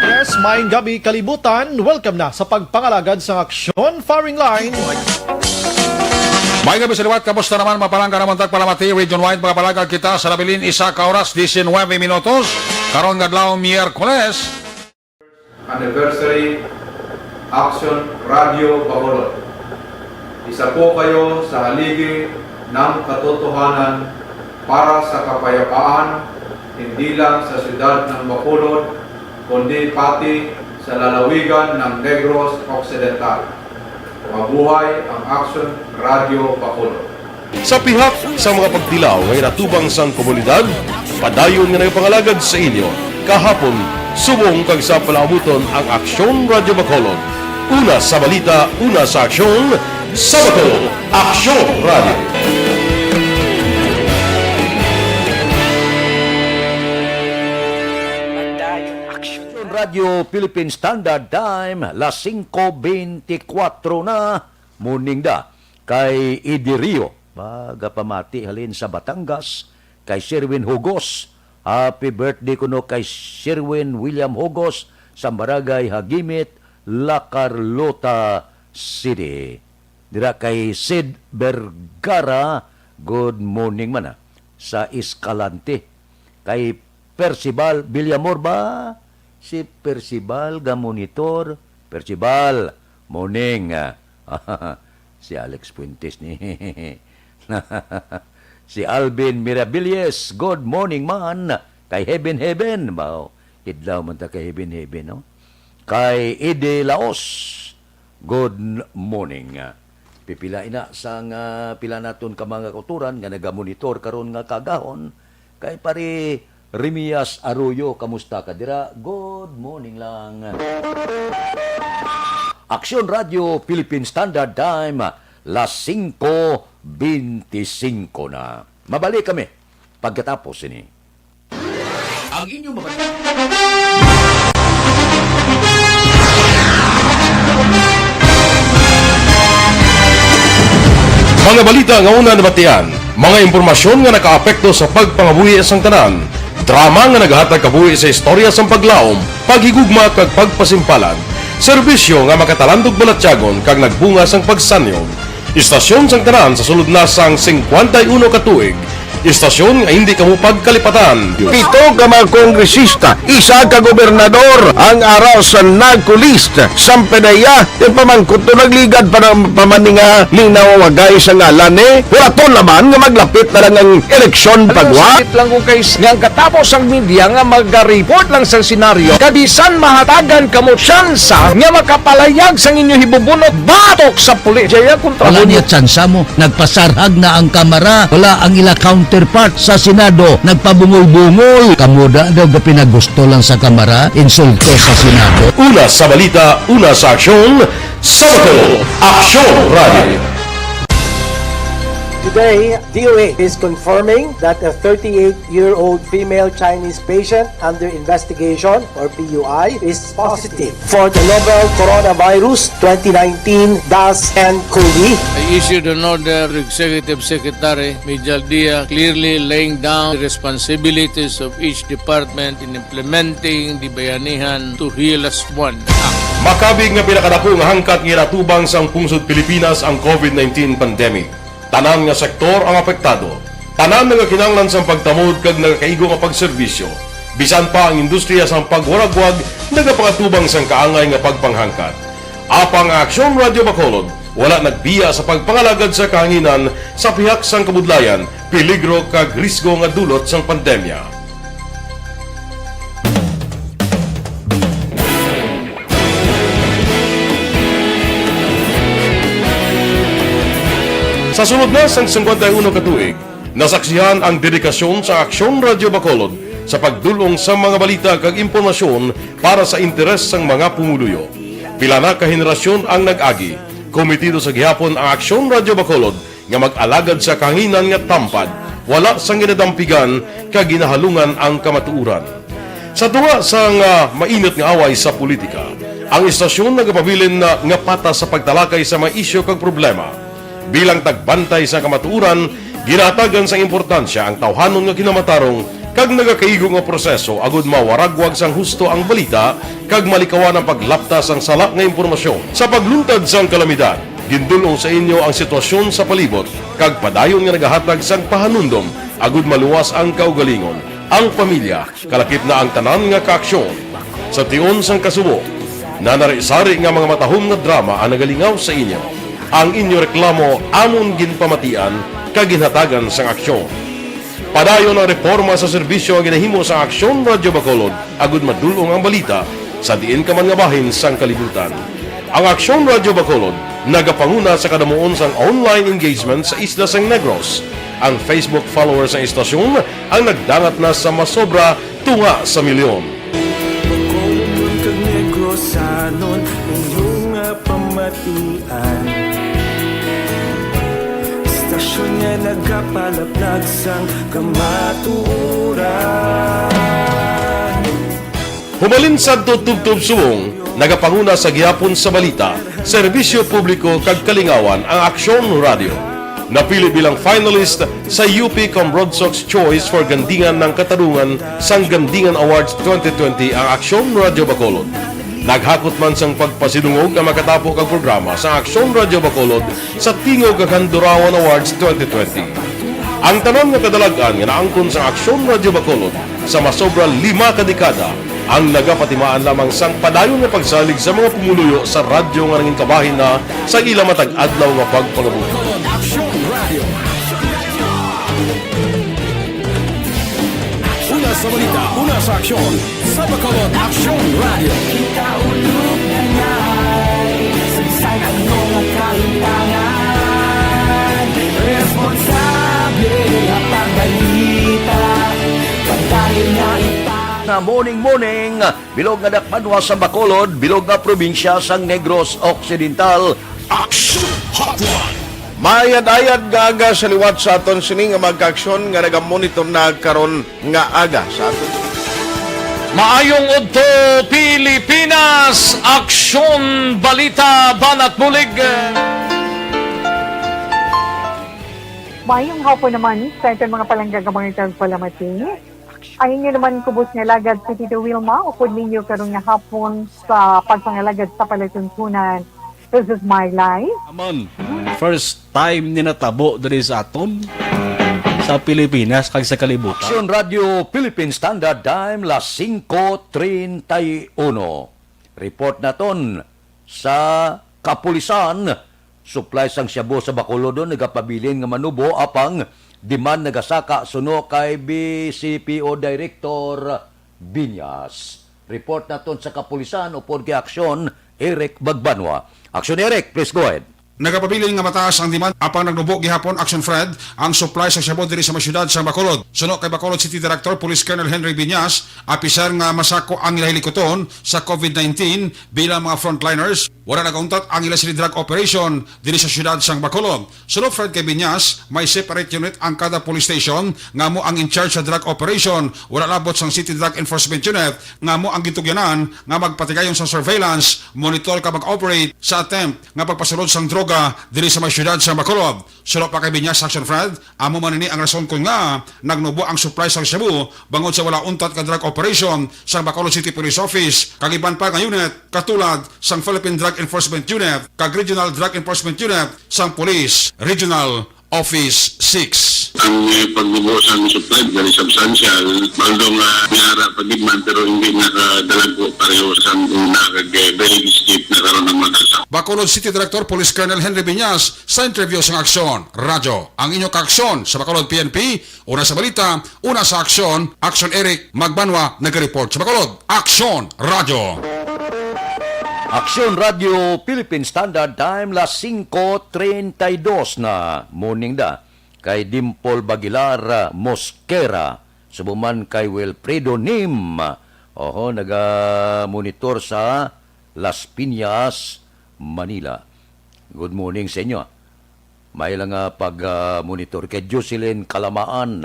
Yes, maayong gabi, kalibutan. Welcome na sa pagpangalagad sa Aksyon Firing Line. May gabi sa liwat, kamusta naman? Mapalangga naman tagpalamati, Region Wide, makapalagad kita sa nabilin isa ka oras, diecinuebe minutos. Karon nga adlaw, Miyerkules. Anniversary, Aksyon Radio Bacolod. Isa po kayo sa haligi ng katotohanan para sa kapayapaan, hindi lang sa siyudad ng Bacolod, kundi pati sa lalawigan ng Negros Occidental. Mabuhay ang Aksyon Radio Bacolod. Sa pihak sa mga pagtilaw nga ginatubang sang komunidad, padayon nga nagapangalagad sa inyo kahapon, subong kag sa palaabuton ang Aksyon Radio Bacolod. Una sa balita, una sa aksyon, sa Bacolod, Aksyon Radio. Padayon, Aksyon Radio Philippine Standard Time, las singko bentikwatro na. Morning da kay Idi Rio, magapamati halin sa Batangas, kay Sherwin Hugos. Happy birthday kuno kay Sherwin William Hugos sa Barangay Hagimit, La Carlota City. Dira kay Sid Vergara, good morning man, ah, sa Escalante. Kay Percival Villamor ba? Si Percival ga monitor. Percival, morning. Si Alex Fuentes ni. Si Alvin Mirabilles, good morning man. Kay Heaven Heaven. Bao, idlaw man ta kay Heaven Heaven, no? Kay Ede Laos, good morning. Pipila ina sang, ah, pila naton ka mga kauturan nga nagamonitor karon nga kaagahon. Kay pare Remias Arroyo, kamusta ka dira? Good morning lang. Aksyon Radio Philippine Standard Time, las singko bentisinko na. Mabalik kami pagkatapos sini. Ang inyong mga Mga balita nga una nabatian, mga impormasyon nga nakaapekto sa pagpangabuhi sang tanan, drama nga nagahatag kabuhi sa istorya sang paglaom, paghigugma kag pagpasimpalan, serbisyo nga makatalandog balatyagon kag nagbunga sang pagsanyog. Istasyon sang tanan sa sulod na sang singkwenta y uno ka tuig, istasyon nga hindi kamo pagkalipatan. Pito ka mga kongresista, isa ka gobernador ang ara sa NAGCO list. Sampanaya, ti pamangkot to nagligad pa ng pamaninga linaw wagay sa ngalan ni Huraton naman nga maglapit na lang ang eleksyon Ano, pagwa. Sakit lang kung kay nga ang katapos ang media nga magareport lang sa senaryo, kabisan mahatagan kamo tsansa nga makapalayag sang inyo hibubunot batok sa pulis. Jaya kontra Wala mo. Niya tsansa mo. Nagpasarhag na ang Kamara. Wala ang ila counterpart sa Senado. Nagpabungol-bungol. Kamo da daw gapinagusto lang sa Kamara. Insulto sa Senado. Una sa balita, una sa aksyon, sa Bacolod, Aksyon Radio. Today, D O H is confirming that a thirty-eight-year-old female Chinese patient under investigation, or P U I, is positive for the novel coronavirus twenty nineteen dash N cov. I issued an order to Executive Secretary Mijal Dia, clearly laying down the responsibilities of each department in implementing the Bayanihan to Heal Us One Act. Makabig nga pinakadako nga hangkat nga ginatubang sang pungsod Pilipinas ang COVID nineteen pandemic. Tanan nga sektor ang apektado. Tanan nagakinahanglan sang pagtamod kag nagakaigo nga pagserbisyo. Bisan pa ang industriya sang pagwaragwag nagapangatubang sang kaangay nga pagpanghangkat. Apang ang Aksyon Radio Bacolod wala nagbiya sa pagpangalagad sa kahanginan sa pihak sang kabudlayan, peligro kag risgo nga dulot sang pandemya. Sa sulod na sang singkwenta y uno ka tuig, nasaksihan ang dedikasyon sa Aksyon Radio Bacolod sa pagdul-ong sa mga balita kag impormasyon para sa interes sang mga pumuluyo. Pila na ka henerasyon ang nag-agi, kometido sa gihapon ang Aksyon Radio Bacolod nga mag-alagad sa kahanginan nga tampad, wala sang ginadampigan kag ginahalungan ang kamatuoran. Sa tunga sang, ah, mainit nga away sa politika, ang istasyon nagapabilin na nga patas sa pagtalakay sa mga isyu kag problema. Bilang tagbantay sa kamatuoran, Ginahatagan sang importansya ang tawhanon nga kinamatarong kag nagakaigo nga proseso agud mawaragwag sang husto ang balita kag malikawan ang paglapta sang sala nga impormasyon. Sa pagluntad sang kalamidad, gindul-ong sa inyo ang sitwasyon sa palibot kag padayon nga nagahatag sang pahanumdom agud maluwas ang kaugalingon, ang pamilya, kalakip na ang tanan nga kaaksyon. Sa tion sang kasubo, nanari-sari nga mga matahom nga drama ang nagalingaw sa inyo. Ang inyo reklamo amon ginpamatian kag ginhatagan sang aksyon. Padayon ang reporma sa serbisyo nga ginahimo sang Aksyon Radyo Bacolod agud madul-ong ang balita sa diin ka man nga bahin sang kalibutan. Ang Aksyon Radyo Bacolod nagapanguna sa kadamuon sang online engagement sa isla sang Negros. Ang Facebook followers sang istasyon ang nagdangat na sa masobra tunga sa milyon. Bacolod kag Negrosanon, inyo nga pamatian. Istasyon nga nagapalaplag sang kamatuoran. Hubalin sadto tubtob subong, nagapanguna sa gihapon sa balita, serbisyo publiko kag kalingawan ang Aksyon Radyo. Napili bilang finalist sa U P Cambronsox Choice for Gandingan ng Katarungan sang Gandingan Awards twenty twenty ang Aksyon Radyo Bacolod. Naghakot man sang pagpasidungog ang makatapo kag programa sa Aksyon Radyo Bacolod sa Tingog kag Handurawan Awards twenty twenty. Ang tanan nga kadalag-an nga naangkon sang Aksyon Radyo Bacolod sa masobra lima ka dekada ang nagapatimaan lamang sang padayon nga pagsalig sa mga pumuluyo sa radyo nga nangin kabahin na sa ila matag adlaw nga pagpangabuhi. Aksyon Radio. Una sa balita, una sa aksyon, sa Bacolod Aksyon Radio. Kita ulog na ngay, sa bisan ano nga kahintangan, responsable nga pagbalita, padayon na ipang- Na morning, morning, bilog nga dakbanwa sa Bacolod, bilog nga probinsya sang Negros Occidental. Action Hotline. Maayad-ayad nga aga sa liwat sa aton sini nga mga kaaksyon nga nagamonitor na karon nga aga sa aton. Maayong udto, Pilipinas! Aksyon, balita, banat bulig. Maayong hapon naman sa aton mga palangga nga mga tagpalamati. Ang inyo naman kubos nga alagad si Tito Wilma, upod ninyo karon nga hapon sa pagpangalagad sa palatuntunan. This is my life. Amon, first time ni natabo diri sa aton, sa Pilipinas kag sa kalibutan. Aksyon Radio Philippine Standard Time, las singko treinta y uno. Report naton sa kapulisan, supply sang shabu sa Bacolod nagapabilin nga manubo, apang demand nagasaka suno kay B C P O Director Biñas. Report naton sa kapulisan upod kay Aksyon, Eric Magbanwa. Aksyon, Eric, please go ahead. Nagapabilin nga mataas ang demand, apang nagnubo gihapon, Aksyon Fred, ang supply sa shabu diri sa may siyudad sa Bacolod. Suno kay Bacolod City Director Police Colonel Henry Biñas, apisar nga masako ang ila hilikuton sa COVID nineteen bilang mga frontliners, wala nagauntat ang ila sini drug operation diri sa siyudad sang Bacolod. Suno, Fred, kay Biñas, may separate unit ang kada police station nga amo ang in charge sa drug operation, wala labot sang City Drug Enforcement Unit nga amo ang gintugyanan nga magpatigayon sa surveillance, monitor kag mag-operate sa attempt nga pagpasulod sang droga diri sa may siyudad sa Bacolod. Suno pa kay Biñas, Aksyon Fred, amo man ini ang rason kon ngaa nagnubo ang supply sang shabu bangod sa wala untat ka drug operation sang Bacolod City Police Office kag iban pa nga unit katulad sang Philippine Drug Enforcement Unit kag Regional Drug Enforcement Unit sang Police Regional Office six. Ang, eh, pagbubo sang supply very substantial, although nga niara pa gid man, pero hindi na kadalagko pareho sang una, kag, eh, very steep na karon ang mga sa Bacolod City Director Police Colonel Henry Biñas sa interview sang Aksyon Radyo. Ang inyo kaaksyon sa Bacolod P N P, una sa balita, una sa aksyon, Aksyon Eric Magbanwa nagareport sa Bacolod. Aksyon Radyo. Aksyon Radyo Philippine Standard Time, las singko treinta y dos na. Morning da kay Dimple Bagilar, ah, Mosquera, subo man kay Wilfredo Nim. Oho, naga-monitor sa Las Piñas, Manila. Good morning sa inyo. May lang nga pag, ah, monitor kay Jocelyn Kalamaan.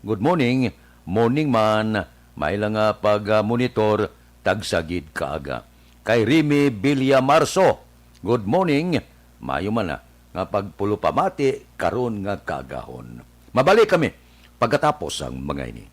Good morning. Morning man. May lang nga pag, ah, monitor, tagsagid kaaga. Kay Remy Villamarso, good morning. Mayo man na nga pagpulupamati karon nga kaagahon. Mabalik kami pagkatapos sang mga ini.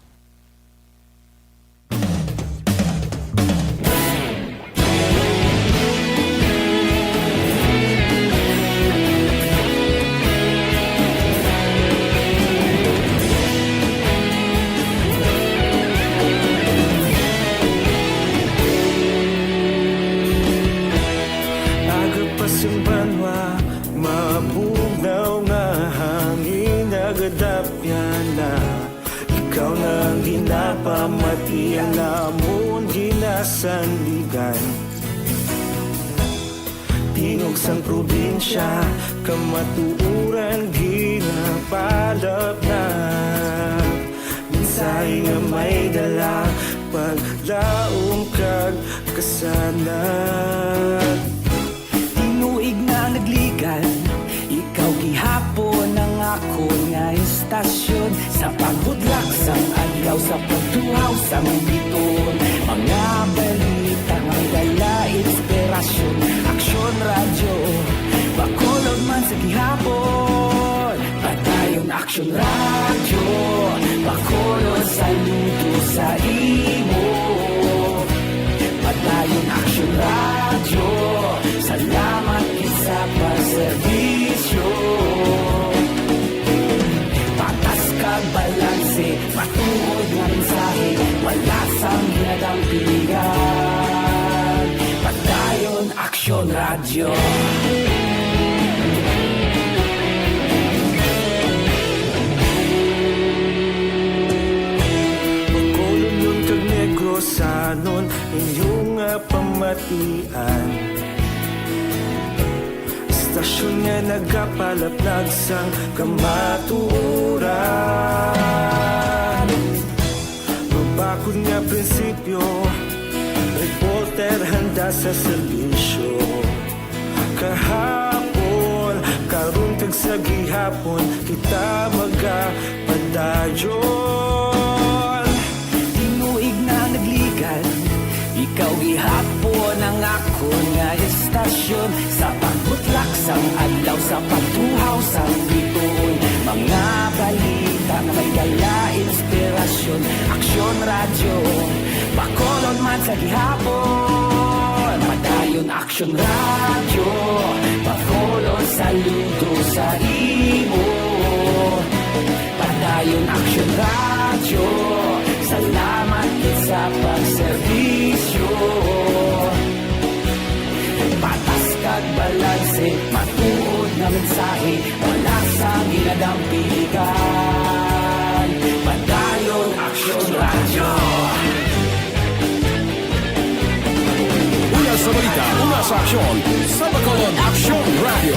Aga pa sing banwa, mabugnaw nga hangin nagadapyan na. Ikaw na ang ginapamati, ang amon ginasandigan. Tingog sang probinsya, kamatuoran ginapalapnap. Mensahe nga may dala, paglaom kag kasanag. Tinuig na nagligan, ikaw gihapon ang akon nga estasyon. Sa pagbudlak sang adlaw, sa pagtuhaw sang bituon, mga balita nga may dala inspirasyon. Aksyon Radyo, Bacolod man sa gihapon. Padayon Aksyon Radyo, Bacolod, saludo sa imo. Padayon Aksyon Radyo, salamat gid sa pagserbisyo. Patas kag balanse, matuod nga mensahe, wala sang ginadampigan. Padayon Aksyon Radyo. Bacolodnon kag Negrosanon, inyo nga pamatian. Estasyon nga nagapalaplag sang kamatuoran. Mabakod nga prinsipyo, reporter handa sa serbisyo. Kahapon, karon, kag sa gihapon, kita magapadayon. Tinuig na nagligan, ikaw gihapon ang akon nga estasyon. Sa pagbutlak sang adlaw, sa pagtuhaw sang bituon, mga balita nga may dala inspirasyon. Aksyon Radyo, Bacolod man sa gihapon. Padayon Aksyon Radyo, Bacolod, saludo sa imo. Padayon Aksyon Radyo, salamat gid sa pagserbisyo. Patas kag balanse, matuod nga mensahe, wala sang ginadampigan. Padayon Aksyon Radyo. Una sa balita, una sa aksyon, sa Bacolod Aksyon Radyo.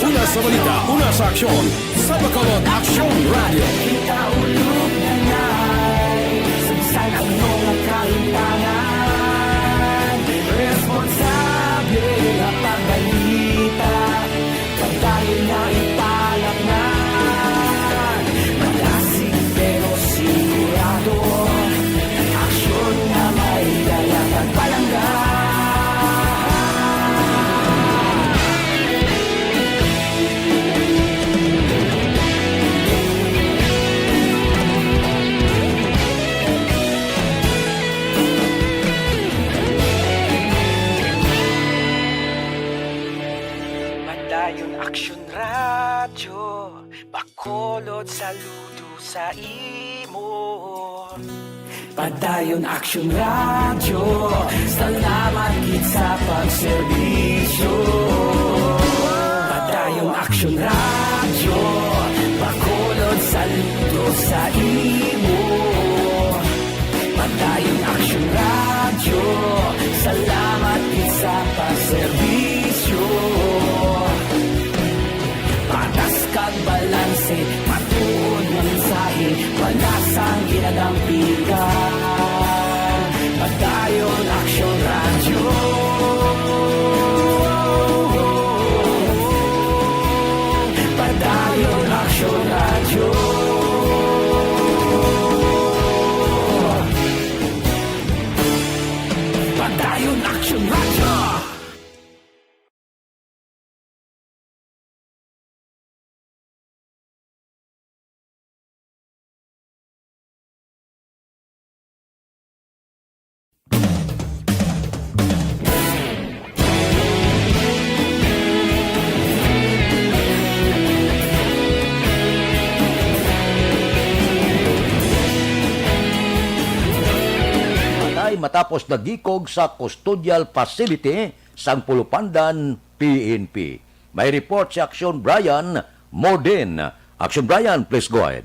Una sa balita, una sa aksyon, sa Bacolod Aksyon Radyo. Kita ulog na ngay, sa bisan ano nga kahimtangan, responsable nga pagbalita. Padayon na ipalaknag, malasig pero sigurado. Aksyon nga may dala kag palangga. Padayon Aksyon Radyo, Bacolod, saludo sa imo. Padayon Aksyon Radyo, salamat gid sa pagserbisyo. Padayon Aksyon Radyo, Bacolod, saludo sa imo. Padayon Aksyon Radyo, salamat gid sa pagserbisyo. Patas kag balanse, matuod nga mensahe, wala sang ginadampigan. Padayon Aksyon Radyo. Padayon Aksyon Radyo. Padayon Aksyon Radyo. tapos nagikog sa custodial facility sang Pulupandan P N P. May report si Action Brian Morden. Action Brian, please go ahead.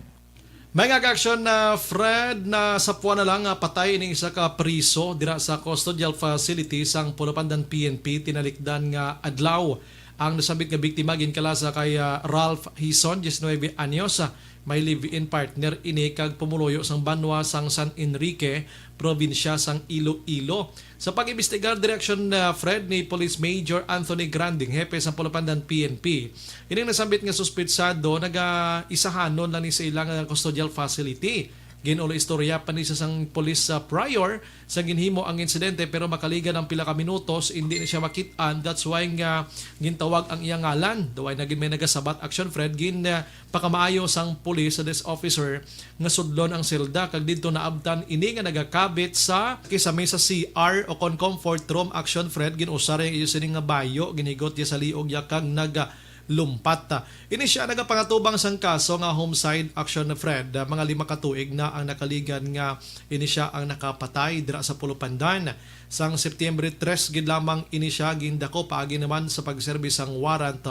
May nga action na Fred, na sapwa na lang nga patay ining isa ka priso dira sa custodial facility sang Pulupandan P N P tinalikdan nga adlaw. Ang nasambit nga biktima ginkalasa kay, ah, Ralph Hison, diecinuebe anyos, ah, may live-in partner ini kag pumuluyo sang banwa sang San Enrique, probinsya sang Iloilo. Sa pag-imbestigar direksyon, ah, Fred, ni Police Major Anthony Granding, hepe sang Pulupandan P N P, ining nasambit nga suspetsado nagaisahanon lang ni sa ila nga custodial facility. Ginulaistorya pa ni sa sang police, ah, prior sa ginhimo ang insidente, pero makaligan ang pila ka minutos, hindi na siya makit-an. That's why nga gintawag ang iyang ngalan. Daw ay nagin may nagasabat action, Fred, gin, ah, pakamaayo sang police sa desk officer nga sudlon ang selda, kag didto naabtan ini nga nagakabit sa kisame sa C R o kon comfort room action, Fred, gin-usar iya sini nga bayo, ginigot iya sa liog iya kag nagalumpat. Ini sia nagapangatubang sang kaso nga homicide action, Fred. Mga lima ka tuig na ang nakaligan nga ini sia ang nakapatay dira sa Pulupandan. Sang Septiembre tres gid lamang ini sia gindako paagi naman sa pagserbi sang warrant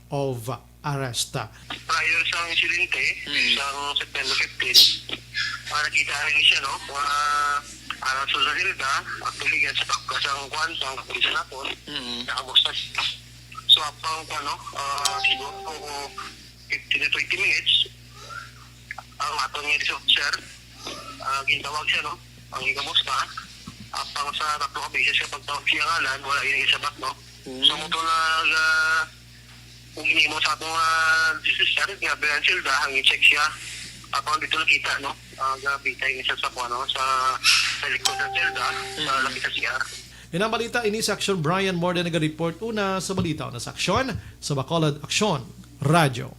of arrest. Prior sang insidente, Mm. sang September fifteen, ah, nakita rin siya, no? Mga alas dos sa Hilda, actually, yan sa pagka sang kwan, sang kapulisan natin, Mm. nakamusta siya. So, apang, ano, ah, siguro, fifteen to twenty minutes, ang aton nga researcher, ah, gintawag siya, no? Ang gikamusta, apang sa tatlo ka beses nga pagtawag siya ngalan, wala ini gisabat, no? Mm. So, mo to nag, ah, Kung ginimo sa ato nga researcher nga Brian Silva, ang i-check siya. Ato ang dito nakita, no? Ah, gabitay ni siya sa kuwan, no? Sa, sa likod ng Silva, sa Mm. lapit sa C R. Inang balita ini sa Aksyon, Brian Morden naga-report una sa balita o na sa Aksyon, sa Bacolod Aksyon Radyo.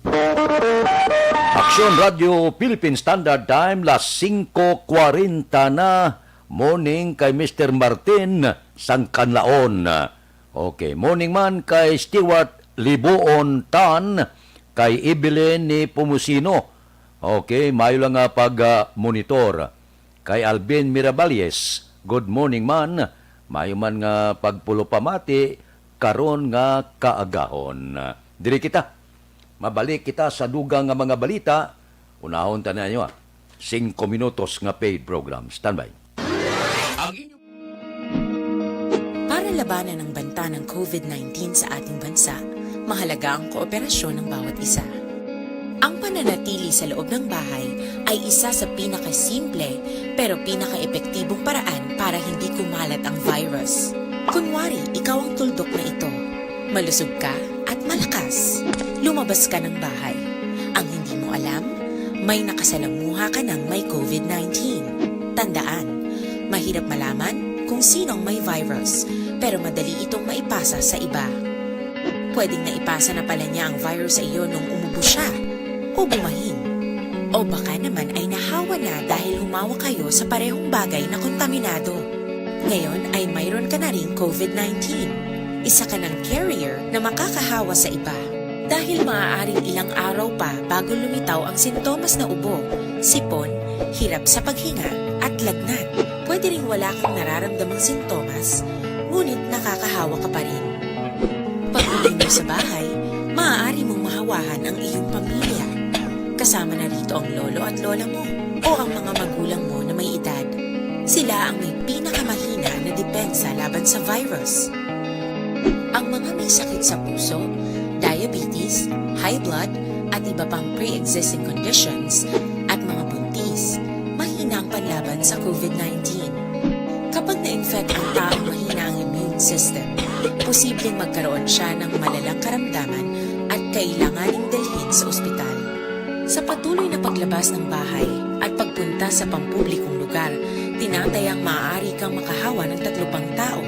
Aksyon Radyo Philippine Standard Time, las singko kwarenta na, morning kay Mister Martin sang Kanlaon. Okay, morning man kay Stewart Libuon Tan, kay Evelyn ni Pumusino. Okay, mayo lang nga pag, ah, monitor. Kay Alvin Miraballes, good morning man. Mayo man nga pagpulopamati karon nga kaagahon. Diri kita. Mabalik kita sa dugang nga mga balita. Unahon ta ninyo, ah. Singko minutos nga paid program. Standby. Ang inyo Para labanan ang banta ng covid nineteen sa ating bansa, mahalaga ang kooperasyon ng bawat isa. Ang pananatili sa loob ng bahay ay isa sa pinakasimple pero pinakaepektibong paraan para hindi kumalat ang virus. Kunwari, ikaw ang tuldok na ito. Malusog ka at malakas. Lumabas ka ng bahay. Ang hindi mo alam, may nakasalamuha ka ng may covid nineteen. Tandaan, mahirap malaman kung sino ang may virus, pero madali itong maipasa sa iba. Pwedeng naipasa na pala niya ang virus sa iyo nung umubo siya, o bumahin. O baka naman ay nahawa na dahil humawak kayo sa parehong bagay na kontaminado. Ngayon ay mayroon ka na ring covid nineteen. Isa ka ng carrier na makakahawa sa iba. Dahil maaaring ilang araw pa bago lumitaw ang sintomas na ubo, sipon, hirap sa paghinga, at lagnat. Pwede ring wala kang nararamdamang sintomas, ngunit nakakahawa ka pa rin. Pag-uwi mo sa bahay, maaari mong mahawahan ang iyong pamilya. Kasama na rito ang lolo at lola mo o ang mga magulang mo na may edad. Sila ang may pinakamahina na depensa laban sa virus. Ang mga may sakit sa puso, diabetes, high blood, at iba pang pre-existing conditions, at mga buntis, mahina ang panlaban sa covid nineteen. Kapag na-infect ang taong mahina ang immune system, posibleng magkaroon siya ng malalang karamdaman at kailanganing dalhin sa ospital. Sa patuloy na paglabas ng bahay at pagpunta sa pampublikong lugar, tinatayang maaari kang makahawa ng tatlo pang tao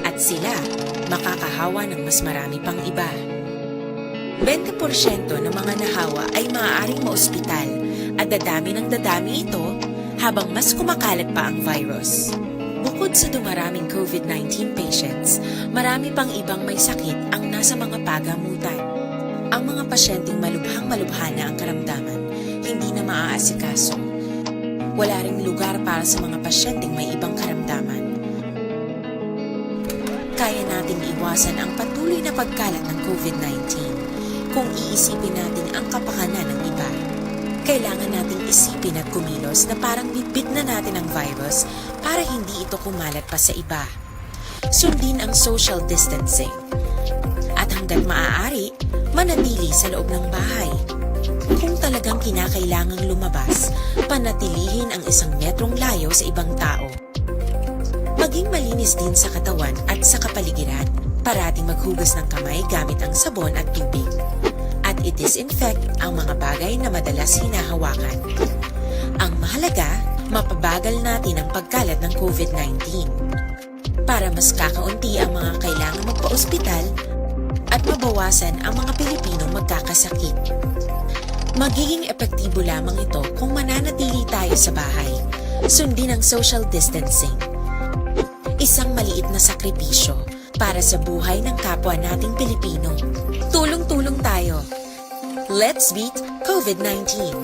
at sila makakahawa ng mas marami pang iba. Bente porsyento ng mga nahawa ay maaaring maospital at dadami ng dadami ito habang mas kumakalat pa ang virus. Bukod sa dumaraming covid nineteen patients, marami pang ibang may sakit ang nasa mga pagamutan. Ang mga pasyenteng malubhang-malubha na ang karamdaman, hindi na maaasikaso. Wala ring lugar para sa mga pasyenteng may ibang karamdaman. Kaya nating iwasan ang patuloy na pagkalat ng covid nineteen kung iisipin natin ang kapakanan ng iba. Kailangan nating isipin at kumilos na parang bitbit na natin ang virus para hindi ito kumalat pa sa iba. Sundin ang social distancing. At hanggat maaari, manatili sa loob ng bahay. Kung talagang kinakailangang lumabas, panatilihin ang isang metrong layo sa ibang tao. Maging malinis din sa katawan at sa kapaligiran. Parating maghugas ng kamay gamit ang sabon at tubig. At i-disinfect ang mga bagay na madalas hinahawakan. Ang mahalaga, mapabagal natin ang pagkalat ng covid nineteen. Para mas kakaunti ang mga kailangan magpa-ospital at mabawasan ang mga Pilipinong magkakasakit. Magiging epektibo lamang ito kung mananatili tayo sa bahay. Sundin ang social distancing. Isang maliit na sakripisyo para sa buhay ng kapwa nating Pilipino. Tulong-tulong tayo. Let's beat covid nineteen.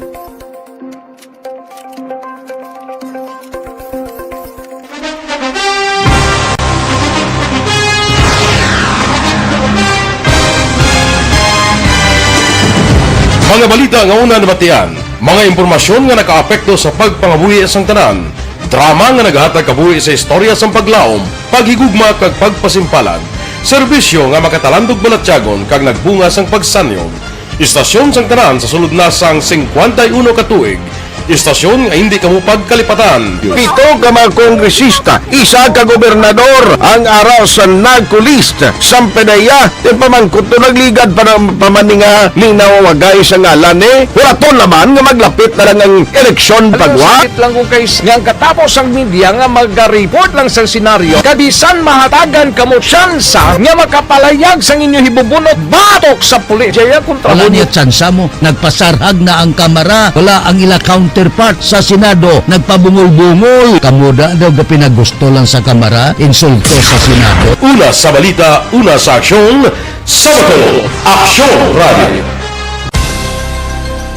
Mga balita nga una nabatian, mga impormasyon nga nakaapekto sa pagpangabuhi sang tanan, drama nga nagahatag kabuhi sa istorya sang paglaom, paghigugma kag pagpasimpalan, serbisyo nga makatalandog balatyagon kag nagbunga sang pagsanyog. Istasyon sang tanan sa sulod na sang singkwenta y uno ka tuig, istasyon nga hindi kamo pagkalipatan. Pito ka mga kongresista, isa ka gobernador ang ara sa NAGCO list. Sampanaya, ti pamangkot to nagligad pa na pamaninga ni nawagay sa ngalan ni Huraton naman nga maglapit na lang ang eleksyon pagwa. Sakit lang kung kay nga ang katapos ang media nga magariport lang sa senaryo kabisan mahatagan kamo tsansa nga makapalayag sang inyo hibubunot batok sa pulis. Jaya kontra. Wala niya tsansa mo. Nagpasarhag na ang Kamara, wala ang ila counterpart sa Senado, nagpabungol-bungol. Kamo da daw gapinagusto lang sa Kamara, insulto sa Senado. Una sa balita, una sa aksyon, sa Bacolod, Aksyon Radio.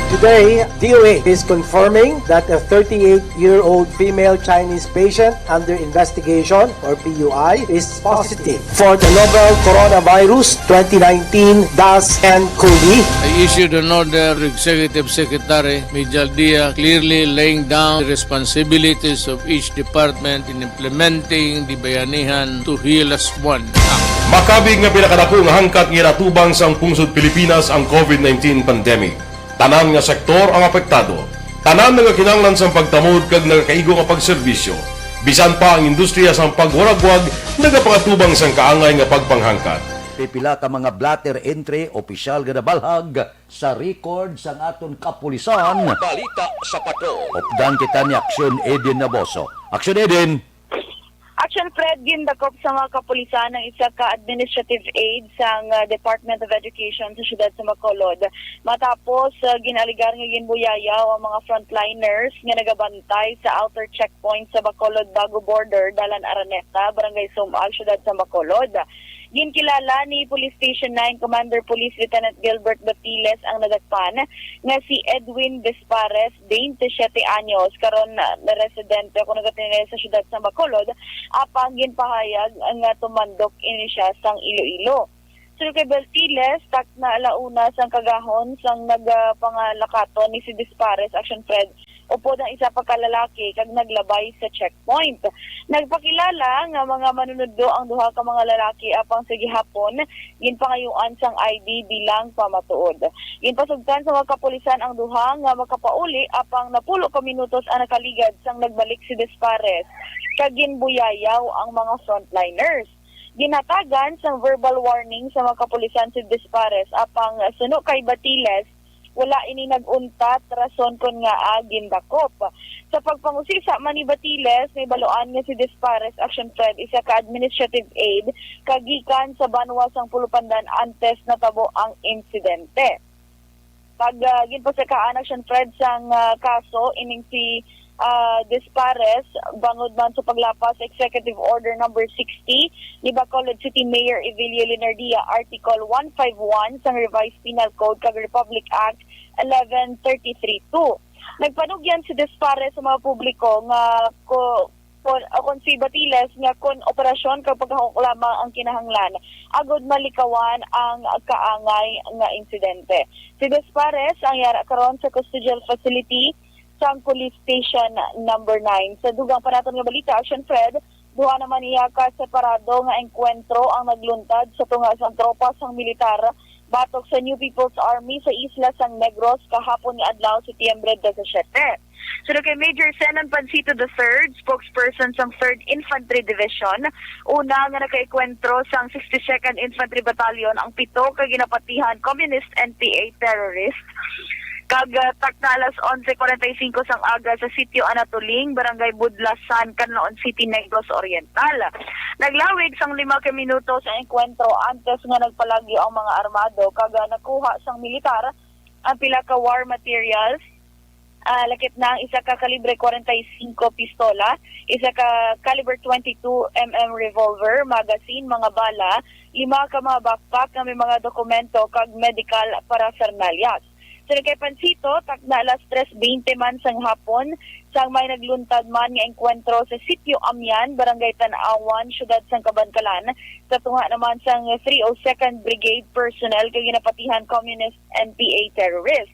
Today, D O H is confirming that a thirty-eight-year-old female Chinese patient under investigation, or P U I, is positive for the novel coronavirus twenty nineteen DAS nCoV. I issued an order to Executive Secretary Mijal Dia clearly laying down the responsibilities of each department in implementing the Bayanihan to Heal Us One Act. Makabig nga pinakadako nga hangkat nga ginatubang sang pungsod Pilipinas ang covid nineteen pandemic. Tanan nga sektor ang apektado. Tanan nagakinahanglan sang pagtamod kag nagakaigo nga pagserbisyo. Bisan pa ang industriya sang pagwaragwag nagapangatubang sang kaangay nga pagpanghangkat. Pipila ka mga blotter entry opisyal nga nabalhag sa record sang aton kapulisan. Balita sa Patrol. Updan kita ni Aksyon Eden Naboso. Aksyon Eden! Action Fred, gindakop sa mga kapulisan ang isa ka administrative aide sang ah, Department of Education sa siyudad sa Bacolod. Matapos ah, gin-alegar nga ginbuyayaw ang mga frontliners nga nagabantay sa outer checkpoint sa Bacolod Bago Border, Dalan Araneta, Barangay Sumal, siyudad sa Bacolod. Ginkilala ni Police Station nine Commander Police Lieutenant Gilbert Batiles ang nadakpan nga si Edwin Despares, twenty-seven anyos, karon na, na residente o nagatingali sa siyudad sa Bacolod, apang ginpahayag nga tumandok ini siya sang Iloilo. Suno kay Batiles, takna ala una sang kagahon sang nagpangalakaton ni si Despares, Action Fred, upod ang isa pa ka lalaki kag naglabay sa checkpoint. Nagpakilala nga mga manunudlo ang duha ka mga lalaki, apang sa gihapon ginpangayuan sang I D bilang pamatuod. Ginpasugtan sa mga kapulisan ang duha nga makapauli, apang napulo ka minutos ang nakaligad sang nagbalik si Despares kag ginbuyayaw ang mga frontliners. Ginhatagan sang verbal warning sa mga kapulisan si Despares, apang suno kay Batiles, wala ini nag-untat rason kon ngaa gindakop. Sa pagpangusisa man ni Batiles, nahibaluan nga si Despares, Action Fred, isa ka administrative aide kag gikan sa banwa sang Pulupandan antes natabo ang insidente. Pag ah, ginpasakaan, Action Fred, sang ah, kaso ining si ah, Despares bangod man sa paglapas sa Executive Order Number sixty ni Bacolod City Mayor Evelio Leonardia, Article one five one sang Revised Penal Code kag Republic Act eleven thirty-three two. Nagpanugyan si Despares sa mga publiko nga ko kon, o kon si Batiles nga kon operasyon kag pagkahukok lamang ang kinahanglan agod malikawan ang kaangay nga insidente. Si Despares ang yara karon sa custodial facility sang Police Station Number Nine. Sa dugang pa naton nga balita, Action Fred, duha naman iya ka separado nga engkwentro ang nagluntad sa tunga sang tropa sang militar batok sa New People's Army sa isla sang Negros kahapon nga adlaw, Setyembre disisiete. Suno kay Major Zenon Pancito the third, spokesperson sang Third Infantry Division, una nga nakaengkwentro sang sixty-second Infantry Battalion ang pito ka ginapatihan Communist N P A terrorist. Kag, ah, takna alas onse cuarenta y cinco sang aga sa Sitio Anatuling, Barangay Budlasan, Canlaon City, Negros Oriental. Naglawig sang lima ka minuto sa engkwentro antes nga nagpalagyo ang mga armado kag, ah, nakuha sang militar ang pila ka war materials, ah, lakip na ang isa ka kalibre kwarenta y singko pistola, isa ka caliber twenty-two M M revolver, magazine, mga bala, lima ka mga backpack nga may mga dokumento kag medical paraphernalias. Suno kay Pancito, takna alas tres bente man sang hapon, sang may nagluntad man nga engkwentro sa Sitio Amian, Barangay Tan-awan, Siyudad sang Kabankalan, sa tunga naman sang three oh second Brigade personnel kag ginapatihan Communist N P A terrorist.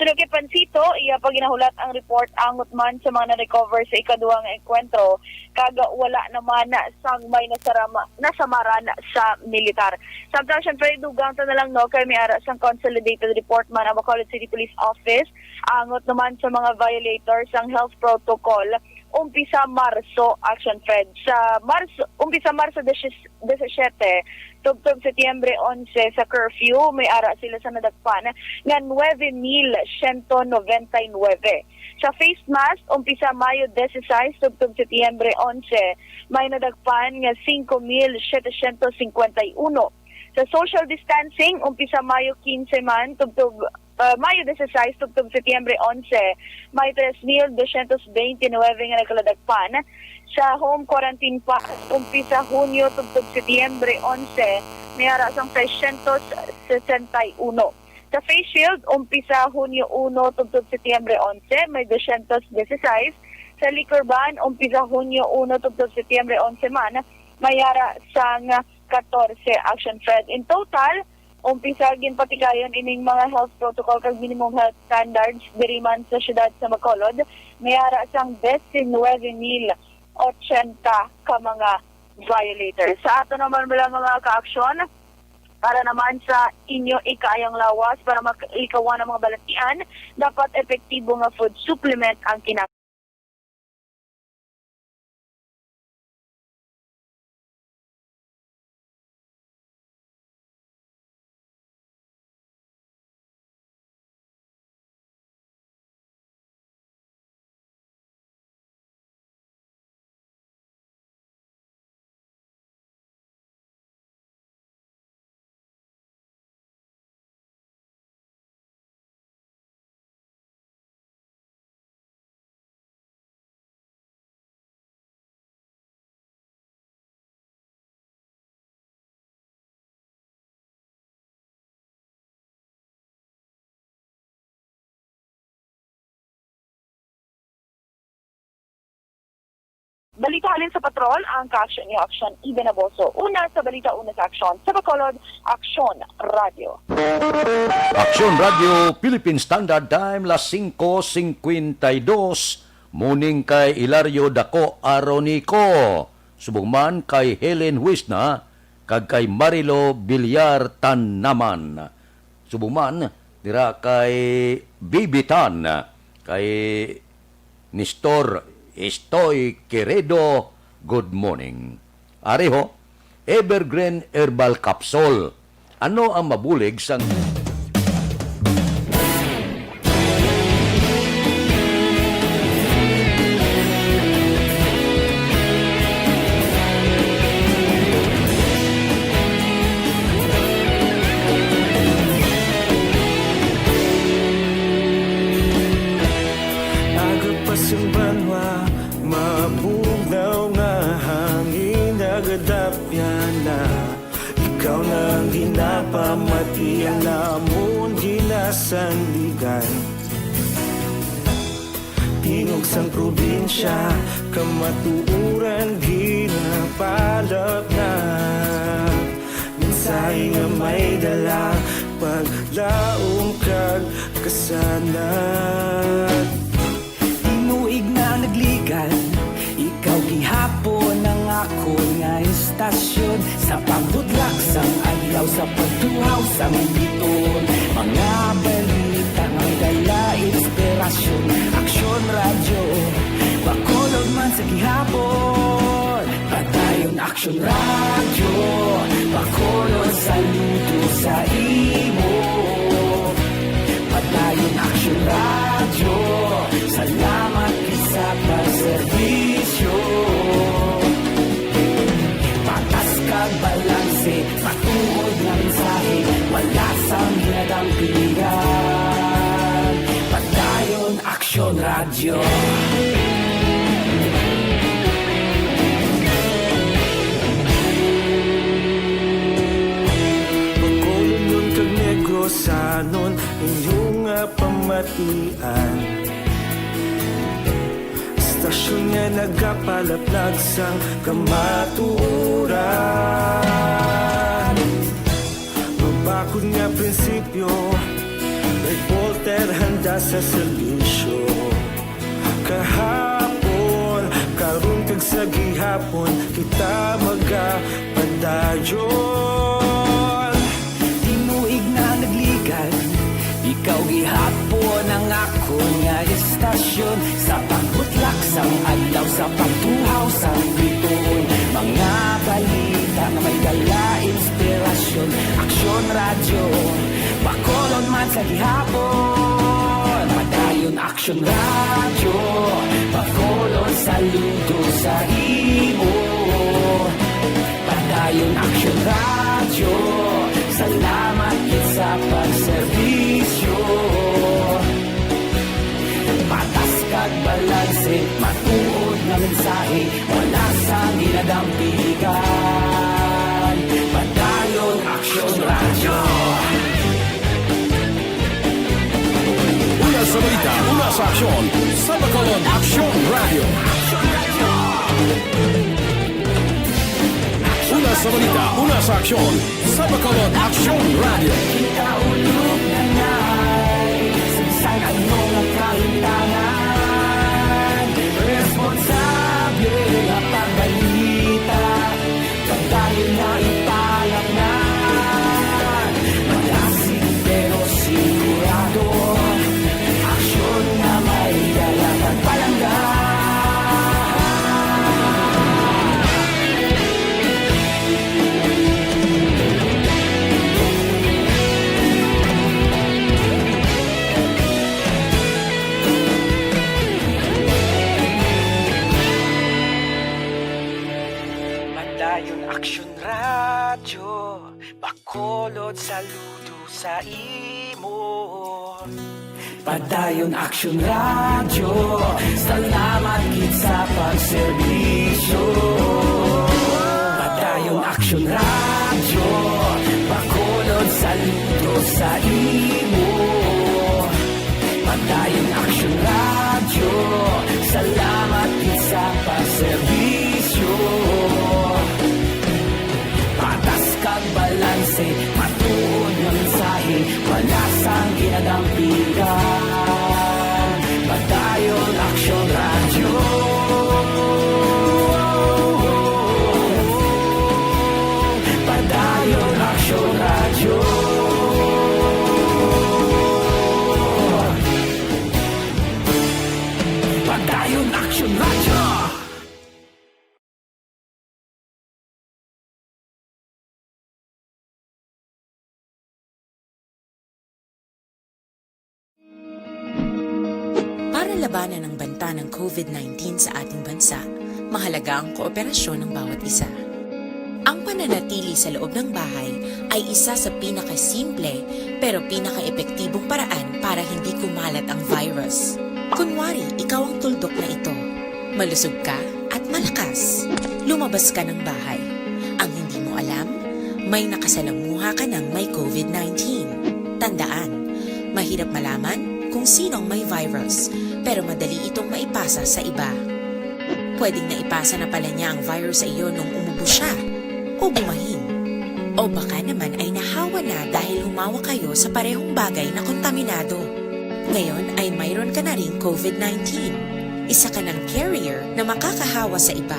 Suno kay Pancito, iya pa ginahulat ang report angot man sa mga na-recover sa ikaduha nga engkwentro, kag wala naman sang may nasarama, nasamaran sa militar. Samtang, syempre, dugang ta na lang, no, kay may ara sang consolidated report man ang Bacolod City Police Office angot naman sa mga violators sang health protocol umpisa Marso, Action Fred. Sa Marso, umpisa Marso disisyete, tubtob Setyembre onse sa curfew, may ara sila sa nadakpan nga nuebe mil siyento nobenta y nuebe. Sa face mask, umpisa Mayo disisais tubtob Setyembre onse, may nadakpan nga singko mil setecientos cincuenta y uno. Sa social distancing, umpisa Mayo kinse man tubtob, ah, Mayo disisais tubtob Setyembre onse, may tres mil dosyentos bente nuebe nga nagkaladakpan. Sa home quarantine pa, umpisa Hunyo tubtob Setyembre onse, may ara sang seiscientos sesenta y uno. Sa face shield, umpisa Hunyo uno tubtob Setyembre onse, may dosyentos disisais. Sa liquor ban, umpisa Hunyo uno tubtob Setyembre onse man, may ara sang katorse, Action Fred. In total, umpisa ginpatikayon ining mga health protocol kag minimum health standards diri man sa siyudad sa Bacolod, may ara sang diecinuebe mil ochenta ka mga violators. Sa ato naman, mga, mga kaaksyon, para naman sa inyo ikaayang lawas, para makalikawan ang mga balatian, dapat epektibo nga food supplement ang kina- Balita halin sa patrol, ang kaaksyon ni Aksyon Eden Aboso. Una sa balita, una sa aksyon sa Bacolod, Aksyon Radio. Aksyon Radio, Philippine Standard Time, las singko singkwenta y dos. Morning kay Hilario Daco Aronico. Subong man kay Helen Huisna kag kay Marilo Villar Tanaman. Subong man dira kay Bibitan, kay Nestor Estoy Queredo, good morning. Ari ho, Evergreen Herbal Capsule. Ano ang mabulig sang Aga pa sing banwa, mabugnaw nga hangin, nagadapyan na. Ikaw na ang ginapamati, ang amon ginasandigan. Di Tingog sang probinsya, kamatuoran ginapalapnap. Mensahe nga may dala, paglaom kag kasanag. Tinuig na nagligan, ikaw gihapon ang akon nga istasyon. Sa pagbudlak sang adlaw, sa pagtuhaw sang biton, mga balita nga may dala inspirasyon. Aksyon Radyo, Bacolod man sa gihapon. Padayon Aksyon Radyo, Bacolod, saludo sa imo. Padayon Aksyon Radyo, salamat gid sa pagserbisyo. Patas kag balanse, matuod nga mensahe, wala sang ginadampigan. Padayon Aksyon Radyo. Bacolodnon kag Negrosanon, inyo nga pamatian. Istasyon nga nagapalaplag sang kamatuoran. Mabakod nga prinsipyo, reporter handa sa serbisyo. Kahapon, karon kag sa gihapon, kita magapadayon. Tinuig na nagligan, ikaw gihapon ang akon nga istasyon. Sa pagbutlak sang adlaw, sa pagtuhaw sang bituon, mga balita nga may dala inspirasyon. Aksyon Radyo, Bacolod man sa gihapon. Padayon Aksyon Radyo, Bacolod, saludo sa imo. Padayon Aksyon Radyo, salamat gid sa pagserbisyo. Patas kag balanse, matuod nga mensahe, wala sang ginadampigan. Padayon Aksyon Radyo. Una sa balita, una sa aksyon, sa Bacolod Aksyon Radyo. Una sa balita, una sa aksyon, sa Bacolod Aksyon Radyo. Kita ulog na ngay, sa bisan ano nga kahimtangan, responsable nga pagbalita. Pagdayon na ipalapngan, malasig pero sigurado. Aksyon nga may dala kag palangga. Padayon Aksyon Radyo, Bacolod, saludo sa imo. Padayon Aksyon Radyo, salamat gid sa pagserbisyo. Padayon Aksyon Radyo, Bacolod, saludo sa imo. Padayon Aksyon Radyo, salamat gid sa pagserbisyo. Patas kag balanse, matuod nga mensahe, wala sang ginadampigan. Padayon Aksyon Radyo. Padayon Aksyon Radyo. Padayon Aksyon Radyo. Para labanan ang banta ng covid nineteen sa ating bansa, mahalaga ang kooperasyon ng bawat isa. Ang pananatili sa loob ng bahay ay isa sa pinakasimple pero pinakaepektibong paraan para hindi kumalat ang virus. Kunwari, ikaw ang tuldok na ito. Malusog ka at malakas. Lumabas ka ng bahay. Ang hindi mo alam, may nakasalamuha ka ng may covid nineteen. Tandaan, mahirap malaman kung sino ang may virus, pero madali itong maipasa sa iba. Pwedeng naipasa na pala niya ang virus sa iyo nung umubo siya o bumahin. O baka naman ay nahawa na dahil humawak kayo sa parehong bagay na kontaminado. Ngayon ay mayroon ka na ring COVID nineteen. Isa ka ng carrier na makakahawa sa iba.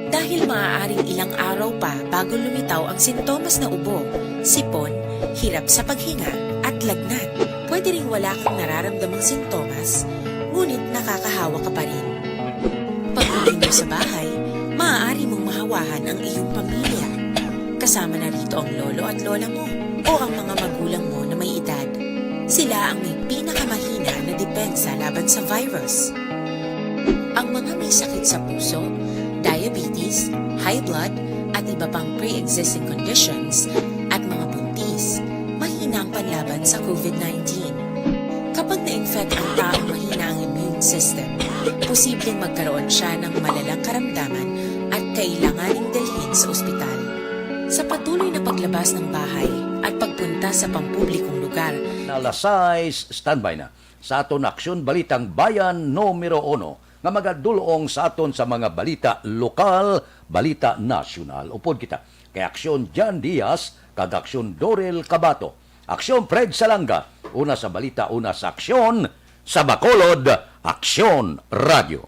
Dahil maaaring ilang araw pa bago lumitaw ang sintomas na ubo, sipon, hirap sa paghinga, at lagnat. Pwede ring wala kang nararamdamang sintomas, ngunit nakakahawa ka pa rin. Pag-uwi mo sa bahay, maaari mong mahawahan ang iyong pamilya. Kasama na rito ang lolo at lola mo o ang mga magulang mo na may edad. Sila ang may pinakamahina na depensa laban sa virus. Ang mga may sakit sa puso, diabetes, high blood, at iba pang pre-existing conditions, at mga buntis, mahina ang panlaban sa COVID nineteen. Kapag na-infect ang taong mahina ang immune system, posibleng magkaroon siya ng malalang karamdaman at kailanganing dalhin sa ospital. Sa patuloy na paglabas ng bahay at pagpunta sa pampublikong lugar, Alas sais, standby na sa aton Aksyon Balitang Bayan numero uno nga magadulong sa aton sa mga balita lokal, balita nasyonal. Upod kita kay Aksyon Jan Diaz kag Aksyon Dorel Cabato. Aksyon Fred Salanga, una sa balita, una sa aksyon, sa Bacolod, Aksyon Radio.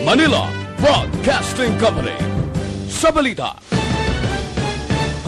Manila Broadcasting Company, sa balita.